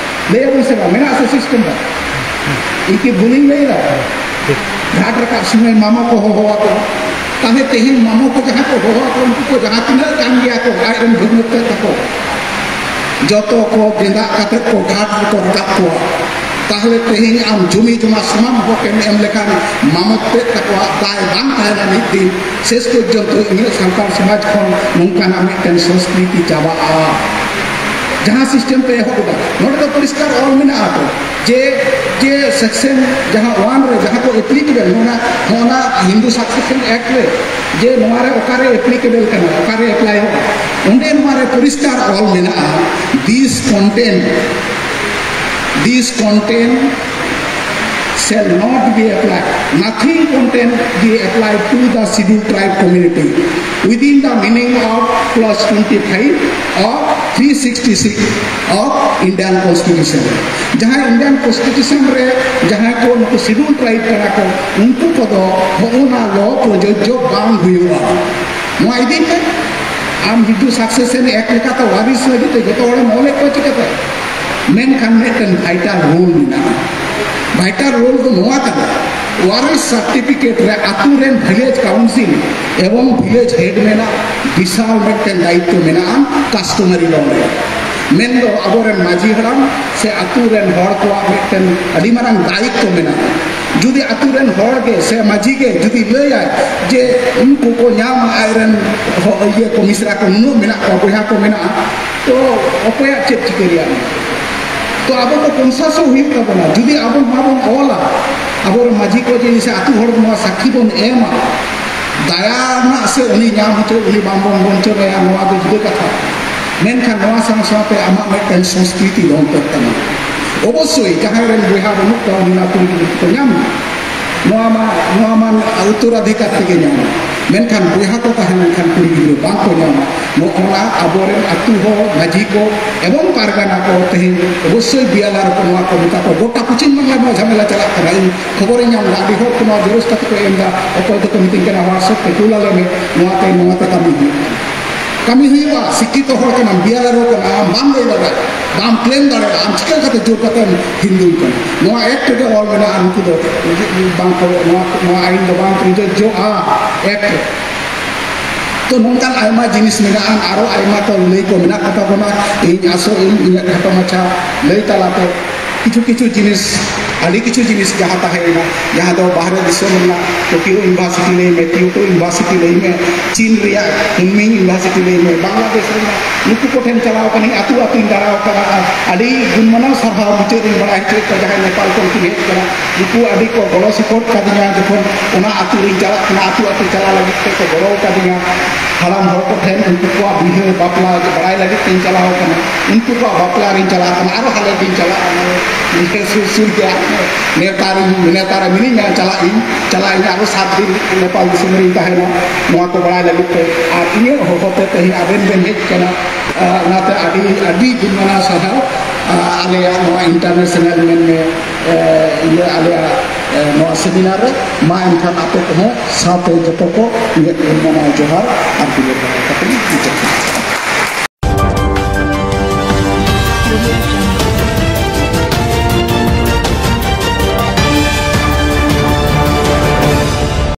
ᱞᱟᱹᱭ ᱟᱵᱚᱱ ᱥᱮ ᱵᱟᱝ, ᱢᱮᱱᱟᱜ ᱥᱮ ᱥᱤᱥᱴᱮᱢ ᱫᱚ? ᱤᱧ ᱠᱤ ᱵᱷᱩᱞᱤᱧ ᱞᱟᱹᱭ ᱮᱫᱟ? ᱜᱷᱟᱴ ᱨᱟᱠᱟᱵ ᱥᱚᱢᱚᱭ ᱢᱟᱢᱚ ᱠᱚ ᱦᱚᱦᱚ ᱟᱠᱚ᱾ ᱛᱟᱦᱞᱮ ᱛᱮᱦᱮᱧ ᱢᱟᱢᱚ ᱠᱚ ᱡᱟᱦᱟᱸ ᱠᱚ ᱦᱚᱦᱚ ᱟᱠᱚ, ᱩᱱᱠᱩ ᱠᱚ ᱡᱟᱦᱟᱸ ᱛᱤᱱᱟᱹᱜ ᱠᱟᱱ ᱜᱮᱭᱟ ᱠᱚ, ᱟᱡ ᱨᱮᱱ ᱵᱷᱟᱹᱜᱱᱟᱹ ᱛᱮᱫ ᱛᱟᱠᱚ, ᱡᱚᱛᱚ ᱠᱚ ᱜᱮᱸᱫᱟᱜ ᱠᱟᱛᱮ ᱠᱚ ᱜᱷᱟᱴ ᱨᱮᱠᱚ ᱨᱟᱠᱟᱵ ᱠᱚᱣᱟ᱾ ᱛᱟᱦᱞᱮ ᱛᱮᱦᱮᱧ ᱟᱢ ᱡᱩᱢᱤ ᱡᱚᱢᱟ ᱥᱟᱱᱟᱢ ᱦᱚᱠ ᱮᱢ ᱮᱢ ᱞᱮᱠᱷᱟᱱ ᱢᱟᱢᱚ ᱛᱮᱫ ᱛᱟᱠᱚᱣᱟᱜ ᱫᱟᱭ ᱵᱟᱝ ᱛᱟᱦᱮᱱᱟ᱾ ᱢᱤᱫ ᱫᱤᱱ ᱥᱮᱥ ᱯᱚᱨᱡᱚᱱᱛᱚ ᱤᱧᱟᱹᱜ ᱥᱟᱱᱛᱟᱲ ᱥᱚᱢᱟᱡᱽ ᱠᱷᱚᱱ ᱱᱚᱝᱠᱟᱱᱟᱜ ᱢᱤᱫᱴᱮᱱ ᱥᱚᱝᱥᱠᱨᱤᱛᱤ ᱪᱟᱵᱟᱜᱼᱟ᱾ ᱡᱟᱦᱟᱸ ᱥᱤᱥᱴᱮᱢ ᱯᱮ ᱮᱦᱚᱵ ᱮᱫᱟ, ᱱᱚᱰᱮ ᱫᱚ ᱯᱚᱨᱤᱥᱠᱟᱨ ᱚᱞ ᱢᱮᱱᱟᱜᱼᱟ ᱛᱚ, ᱡᱮ, ᱡᱮ ᱥᱮᱠᱥᱚᱱ ᱡᱟᱦᱟᱸ ᱳᱣᱟᱱ ᱨᱮ ᱡᱟᱦᱟᱸ ᱠᱚ ᱮᱯᱞᱤᱠᱮᱵᱮᱞ, ᱱᱚᱣᱟ, ᱱᱚᱣᱟ ᱦᱤᱱᱫᱩ ᱥᱟᱠᱥᱮᱥᱚᱱ ᱮᱠᱴ ᱨᱮ, ᱡᱮ ᱱᱚᱣᱟ ᱨᱮ ᱚᱠᱟᱨᱮ ᱮᱯᱞᱤᱠᱮᱵᱮᱞ ᱠᱟᱱᱟ, ᱚᱠᱟᱨᱮ ᱮᱯᱞᱟᱭᱚᱜᱼᱟ, ᱚᱸᱰᱮ ᱱᱚᱣᱟ ᱨᱮ ᱯᱚᱨᱤᱥᱠᱟᱨ ᱚᱞ ᱢᱮᱱᱟᱜᱼᱟ, this content, this content shall not be applied. Nothing content be applied to the scheduled tribe community within the meaning of clause twenty-five of three sixty-six of Indian Constitution. ᱡᱟᱦᱟᱸ Indian Constitution ᱨᱮ ᱡᱟᱦᱟᱸᱭ ᱠᱚ ᱱᱩᱠᱩ scheduled tribe ᱠᱟᱱᱟ ᱠᱚ, ᱩᱱᱠᱩ ᱠᱚᱫᱚ ᱦᱚᱸᱜᱼᱚ ᱱᱟ law ᱯᱨᱚᱡᱳᱡᱡᱚ ᱵᱟᱝ ᱦᱩᱭᱩᱜᱼᱟ᱾ ᱱᱚᱣᱟ ᱤᱫᱤ ᱛᱮ ᱟᱢ ᱦᱤᱡᱩᱜ succession act ᱞᱮᱠᱟᱛᱮ ᱣᱟᱨᱤᱥ ᱞᱟᱹᱜᱤᱫ ᱛᱮ ᱡᱚᱛᱚ ᱦᱚᱲᱮᱢ ᱚᱞᱮᱫ ᱠᱚᱣᱟ ᱪᱤᱠᱟᱹᱛᱮ? ᱢᱮᱱᱠᱷᱟᱱ ᱢᱤᱫᱴᱮᱱ vital rule ᱢᱮᱱᱟᱜᱼᱟ᱾ Vital rule ᱫᱚ ᱱᱚᱣᱟ ᱠᱟᱱᱟ, ᱣᱟᱨᱤᱥ certificate ᱨᱮ ᱟᱛᱳ ᱨᱮᱱ village council ᱮᱵᱚᱝ village head ᱢᱮᱱᱟᱜ ᱵᱤᱥᱟᱞ ᱢᱤᱫᱴᱮᱱ ᱫᱟᱭᱤᱛᱛᱚ ᱢᱮᱱᱟᱜᱼᱟ customary law ᱨᱮ᱾ ᱢᱮᱱᱫᱚ ᱟᱵᱚᱨᱮᱱ ᱢᱟᱹᱡᱷᱤ ᱦᱟᱲᱟᱢ ᱥᱮ ᱟᱛᱳ ᱨᱮᱱ ᱦᱚᱲ ᱠᱚᱣᱟᱜ ᱢᱤᱫᱴᱮᱱ ᱟᱹᱰᱤ ᱢᱟᱨᱟᱝ ᱫᱟᱭᱤᱛᱛᱚ ᱢᱮᱱᱟᱜᱼᱟ᱾ ᱡᱩᱫᱤ ᱟᱛᱳ ᱨᱮᱱ ᱦᱚᱲ ᱜᱮ ᱥᱮ ᱢᱟᱹᱡᱷᱤ ᱜᱮ ᱡᱩᱫᱤ ᱞᱟᱹᱭᱟᱭ ᱡᱮ ᱩᱱᱠᱩ ᱠᱚ ᱧᱟᱢᱟ, ᱟᱡᱨᱮᱱ ᱦᱚ-, ᱤᱭᱟᱹ ᱠᱚ, ᱢᱤᱥᱨᱟ ᱠᱚ ᱱᱩᱱᱟᱹᱜ ᱢᱮᱱᱟᱜ ᱠᱚᱣᱟ, ᱵᱚᱭᱦᱟ ᱠᱚ ᱢᱮᱱᱟᱜᱼᱟ, ᱛᱚ ᱚᱠᱚᱭᱟᱜ ᱪᱮᱫ ᱪᱤᱠᱟᱹ ᱨᱮᱭᱟᱜ ᱢᱮᱱᱟᱜᱼᱟ? ᱛᱚ ᱟᱵᱚ ᱫᱚ ᱠᱚᱱᱥᱟᱥᱚᱜ ᱦᱩᱭᱩᱜ ᱛᱟᱵᱚᱱᱟ᱾ ᱡᱩᱫᱤ ᱟᱵᱚ ᱱᱚᱣᱟ ᱵᱚᱱ ᱚᱞᱟ, ᱟᱵᱚᱨᱮᱱ ᱢᱟᱹᱡᱷᱤ ᱠᱚ ᱡᱮ ᱥᱮ ᱟᱛᱳ ᱦᱚᱲ ᱱᱚᱣᱟ ᱥᱟᱹᱠᱷᱤ ᱵᱚᱱ ᱮᱢᱟ, ᱫᱟᱭᱟ ᱨᱮᱱᱟᱜ ᱥᱮ ᱩᱱᱤ ᱧᱟᱢ ᱦᱚᱪᱚ, ᱩᱱᱤ ᱵᱟᱝ ᱵᱚᱱ ᱵᱚᱧᱪᱚᱱᱟᱭᱟ, ᱱᱚᱣᱟ ᱫᱚ ᱡᱩᱫᱟᱹ ᱠᱟᱛᱷᱟ᱾ ᱢᱮᱱᱠᱷᱟᱱ ᱱᱚᱣᱟ ᱥᱟᱶ ᱥᱟᱶᱛᱮ ᱟᱢᱟᱜ ᱢᱤᱫᱴᱟᱝ ᱥᱚᱝᱥᱠᱨᱤᱛᱤ ᱫᱚᱦᱚ ᱩᱛᱟᱹᱨ ᱛᱟᱢᱟ᱾ ᱚᱵᱚᱥᱥᱳᱭ ᱡᱟᱦᱟᱸᱭ ᱨᱮᱱ ᱵᱚᱭᱦᱟ ᱵᱟᱹᱱᱩᱜ ᱠᱚᱣᱟ, ᱩᱱᱤ ᱢᱟ ᱠᱩᱲᱤ ᱜᱤᱫᱽᱨᱟᱹ ᱠᱚ ᱧᱟᱢ᱾ ᱱᱚᱣᱟ ᱢᱟ, ᱱᱚᱣᱟ ᱢᱟ ᱩᱛᱛᱚᱨᱟᱫᱷᱤᱠᱟᱨ ᱛᱮᱜᱮ ᱧᱟᱢ᱾ ᱢᱮᱱᱠᱷᱟᱱ ᱵᱚᱭᱦᱟ ᱠᱚ ᱛᱟᱦᱮᱸ ᱞᱮᱱᱠᱷᱟᱱ ᱠᱩᱲᱤ ᱜᱤᱫᱽᱨᱟᱹ ᱵᱟᱝ ᱠᱚ ᱧᱟᱢᱟ᱾ ᱱᱚᱜᱼᱚ ᱱᱟ ᱟᱵᱚᱨᱮᱱ ᱟᱹᱛᱩ ᱦᱚᱲ, ᱢᱟᱹᱡᱷᱤ ᱠᱚ ᱮᱵᱚᱝ ᱯᱟᱨᱜᱟᱱᱟ ᱠᱚ ᱛᱮᱦᱮᱧ ᱚᱵᱚᱥᱥᱳᱭ ᱵᱤᱭᱟᱞᱟᱨ ᱠᱚ ᱱᱚᱣᱟ ᱠᱚ ᱢᱮᱛᱟ ᱠᱚ᱾ ᱜᱚᱴᱟ ᱯᱚᱪᱷᱤᱢ ᱵᱟᱝᱞᱟ ᱱᱚᱣᱟ ᱡᱷᱟᱢᱮᱞᱟ ᱪᱟᱞᱟᱜ ᱠᱟᱱᱟ᱾ ᱤᱧ ᱠᱷᱚᱵᱚᱨᱤᱧ ᱧᱟᱢ ᱮᱫᱟ, ᱟᱹᱰᱤ ᱦᱚᱲ ᱠᱚ ᱱᱚᱣᱟ ᱡᱮᱨᱚᱠᱥ ᱠᱟᱛᱮ ᱠᱚ ᱮᱢ ᱮᱫᱟ, ᱚᱠᱚᱭ ᱫᱚᱠᱚ ᱢᱤᱛᱟᱹᱧ ᱠᱟᱱᱟ WhatsApp ᱛᱮ ᱠᱩᱞ ᱟᱞᱮ ᱢᱮ, ᱱᱚᱣᱟ ᱛᱮ, ᱱᱚᱣᱟ ᱛᱮ ᱠᱟᱹᱢᱤ ᱦᱩᱭᱩᱜᱼᱟ᱾ ᱠᱟᱹᱢᱤ ᱦᱩᱭᱩᱜᱼᱟ, ᱥᱤᱠᱠᱷᱤᱛᱚ ᱦᱚᱲ ᱠᱟᱱᱟᱢ, ᱵᱤᱭᱟᱞᱟᱨ ᱠᱟᱱᱟᱢ, ᱟᱢ ᱵᱟᱢ ᱞᱟᱹᱭ ᱫᱟᱲᱮᱭᱟᱜᱼᱟ, ᱵᱟᱢ ᱠᱞᱮᱢ ᱫᱟᱲᱮᱭᱟᱜᱼᱟ, ᱟᱢ ᱪᱤᱠᱟᱹ ᱠᱟᱛᱮ ᱡᱳᱨ ᱠᱟᱛᱮᱢ ᱦᱤᱱᱫᱩᱭ ᱠᱟᱱᱟ? ᱱᱚᱣᱟ ᱮᱠᱴ ᱨᱮᱜᱮ ᱚᱞ ᱢᱮᱱᱟᱜᱼᱟ, ᱱᱩᱠᱩ ᱫᱚ ᱵᱟᱝ ᱠᱚ, ᱱᱚᱣᱟ, ᱱᱚᱣᱟ ᱟᱭᱤᱱ ᱫᱚ ᱵᱟᱝ ᱯᱨᱚᱡᱳᱡᱡᱚᱜᱼᱟ ᱮᱠᱴ ᱨᱮ᱾ ᱛᱚ ᱱᱚᱝᱠᱟᱱ ᱟᱭᱢᱟ ᱡᱤᱱᱤᱥ ᱢᱮᱱᱟᱜᱼᱟ, ᱟᱨᱚ ᱟᱭᱢᱟ ᱠᱚ ᱞᱟᱹᱭ ᱠᱚ ᱢᱮᱱᱟᱜ ᱠᱚᱛᱟ ᱵᱚᱱᱟ᱾ ᱤᱧ ᱟᱥᱚᱜ ᱟᱹᱧ ᱤᱧᱟᱹᱜ ᱠᱷᱟᱴᱚ ᱢᱟᱪᱷᱟ ᱞᱟᱹᱭ ᱛᱟᱞᱟᱛᱮ ᱠᱤᱪᱷᱩ ᱠᱤᱪᱷᱩ ᱡᱤᱱᱤᱥ, ᱟᱹᱰᱤ ᱠᱤᱪᱷᱩ ᱡᱤᱱᱤᱥ ᱡᱟᱦᱟᱸ ᱛᱟᱦᱮᱸᱭᱮᱱᱟ, ᱡᱟᱦᱟᱸ ᱫᱚ ᱵᱟᱦᱨᱮ ᱫᱤᱥᱚᱢ ᱨᱮᱱᱟᱜ ᱴᱳᱠᱤᱭᱳ ᱤᱭᱩᱱᱤᱵᱷᱟᱨᱥᱤᱴᱤ ᱞᱟᱹᱭ ᱢᱮ, ᱠᱤᱭᱳᱴᱳ ᱤᱭᱩᱱᱤᱵᱷᱟᱨᱥᱤᱴᱤ ᱞᱟᱹᱭ ᱢᱮ, ᱪᱤᱱ ᱨᱮᱭᱟᱜ ᱠᱩᱱᱢᱤᱝ ᱤᱭᱩᱱᱤᱵᱷᱟᱨᱥᱤᱴᱤ ᱞᱟᱹᱭ ᱢᱮ, ᱵᱟᱝᱞᱟᱫᱮᱥ ᱨᱮᱱᱟᱜ ᱱᱩᱠᱩ ᱠᱚᱴᱷᱮᱱ ᱪᱟᱞᱟᱣ ᱠᱟᱹᱱᱟᱹᱧ, ᱟᱹᱛᱩ ᱟᱹᱛᱩᱧ ᱫᱟᱬᱟ ᱟᱠᱟᱫᱟ᱾ ᱟᱨ ᱟᱹᱰᱤ ᱜᱩᱱᱢᱟᱱᱟᱣ ᱥᱟᱨᱦᱟᱣ ᱢᱩᱪᱟᱹᱫ ᱨᱤᱧ ᱵᱟᱲᱟᱭ ᱦᱚᱪᱚᱭᱮᱫ ᱠᱚᱣᱟ, ᱡᱟᱦᱟᱸᱭ ᱱᱮᱯᱟᱞ ᱠᱷᱚᱱ ᱠᱤᱱ ᱦᱮᱡ ᱟᱠᱟᱱᱟ, ᱱᱩᱠᱩ ᱟᱹᱰᱤ ᱠᱚ ᱜᱚᱲᱚ ᱥᱚᱯᱚᱦᱚᱫ ᱠᱟᱫᱤᱧᱟ᱾ ᱡᱚᱠᱷᱚᱱ ᱚᱱᱟ ᱟᱹᱛᱩ ᱨᱤᱧ ᱪᱟᱞᱟᱜ ᱠᱟᱱᱟ, ᱟᱹᱛᱩ ᱟᱹᱛᱩ ᱪᱟᱞᱟᱣ ᱞᱟᱹᱜᱤᱫ ᱛᱮ ᱠᱚ ᱜᱚᱲᱚ ᱟᱠᱟᱫᱤᱧᱟ᱾ ᱦᱟᱲᱟᱢ ᱦᱚᱲ ᱠᱚᱴᱷᱮᱱ ᱩᱱᱠᱩ ᱠᱚᱣᱟᱜ ᱵᱤᱦᱟᱹ ᱵᱟᱯᱞᱟ ᱵᱟᱲᱟᱭ ᱞᱟᱹᱜᱤᱫ ᱛᱤᱧ ᱪᱟᱞᱟᱣ ᱠᱟᱱᱟ, ᱩᱱᱠᱩ ᱠᱚᱣᱟᱜ ᱵᱟᱯᱞᱟ ᱨᱤᱧ ᱪᱟᱞᱟᱣ ᱠᱟᱱᱟ, ᱟᱨᱚ ᱦᱟᱞᱮ ᱫᱤᱱ ᱪᱟᱞᱟᱜᱼᱟ, ᱱᱤᱭᱟᱹ ᱥᱩᱨ ᱥᱩᱨ ᱜᱮᱭᱟ᱾ ᱱᱮᱣᱛᱟ ᱨᱤᱧ, ᱱᱮᱣᱛᱟ ᱨᱮ ᱢᱤᱱᱟᱹᱧᱟ, ᱪᱟᱞᱟᱜ ᱤᱧ, ᱪᱟᱞᱟᱜ ᱤᱧ, ᱟᱨᱚ ᱥᱟᱛ ᱫᱤᱱ ᱱᱮᱯᱟᱞ ᱫᱤᱥᱚᱢ ᱨᱤᱧ ᱛᱟᱦᱮᱱᱟ, ᱱᱚᱣᱟ ᱠᱚ ᱵᱟᱲᱟᱭ ᱞᱟᱹᱜᱤᱫ ᱛᱮ᱾ ᱟᱨ ᱤᱧᱟᱹᱜ ᱦᱚᱦᱚᱛᱮ ᱛᱮᱦᱮᱧ ᱟᱵᱮᱱ ᱵᱮᱱ ᱦᱮᱡ ᱟᱠᱟᱱᱟ᱾ ᱟᱨ ᱚᱱᱟᱛᱮ ᱟᱹᱰᱤ, ᱟᱹᱰᱤ ᱜᱩᱱᱢᱟᱱᱟᱣ ᱥᱟᱨᱦᱟᱣ᱾ ᱟᱨ ᱟᱞᱮᱭᱟᱜ ᱱᱚᱣᱟ international ᱢᱮᱱ ᱢᱮ, ᱮ, ᱤᱭᱟᱹ, ᱟᱞᱮᱭᱟᱜ, ᱮ, ᱱᱚᱣᱟ seminar ᱨᱮ, ᱢᱟ ᱮᱱᱠᱷᱟᱱ ᱟᱯᱮ ᱠᱚᱦᱚᱸ ᱥᱟᱶᱛᱮ ᱡᱚᱛᱚ ᱠᱚ ᱤᱧᱟᱹᱜ ᱜᱩᱱᱢᱟᱱᱟᱣ ᱡᱚᱦᱟᱨ ᱟᱨ ᱫᱩᱞᱟᱹᱲ ᱵᱟᱲᱟᱭ ᱠᱟᱛᱮ ᱢᱩᱪᱟᱹᱫ ᱠᱟᱜᱼᱟ᱾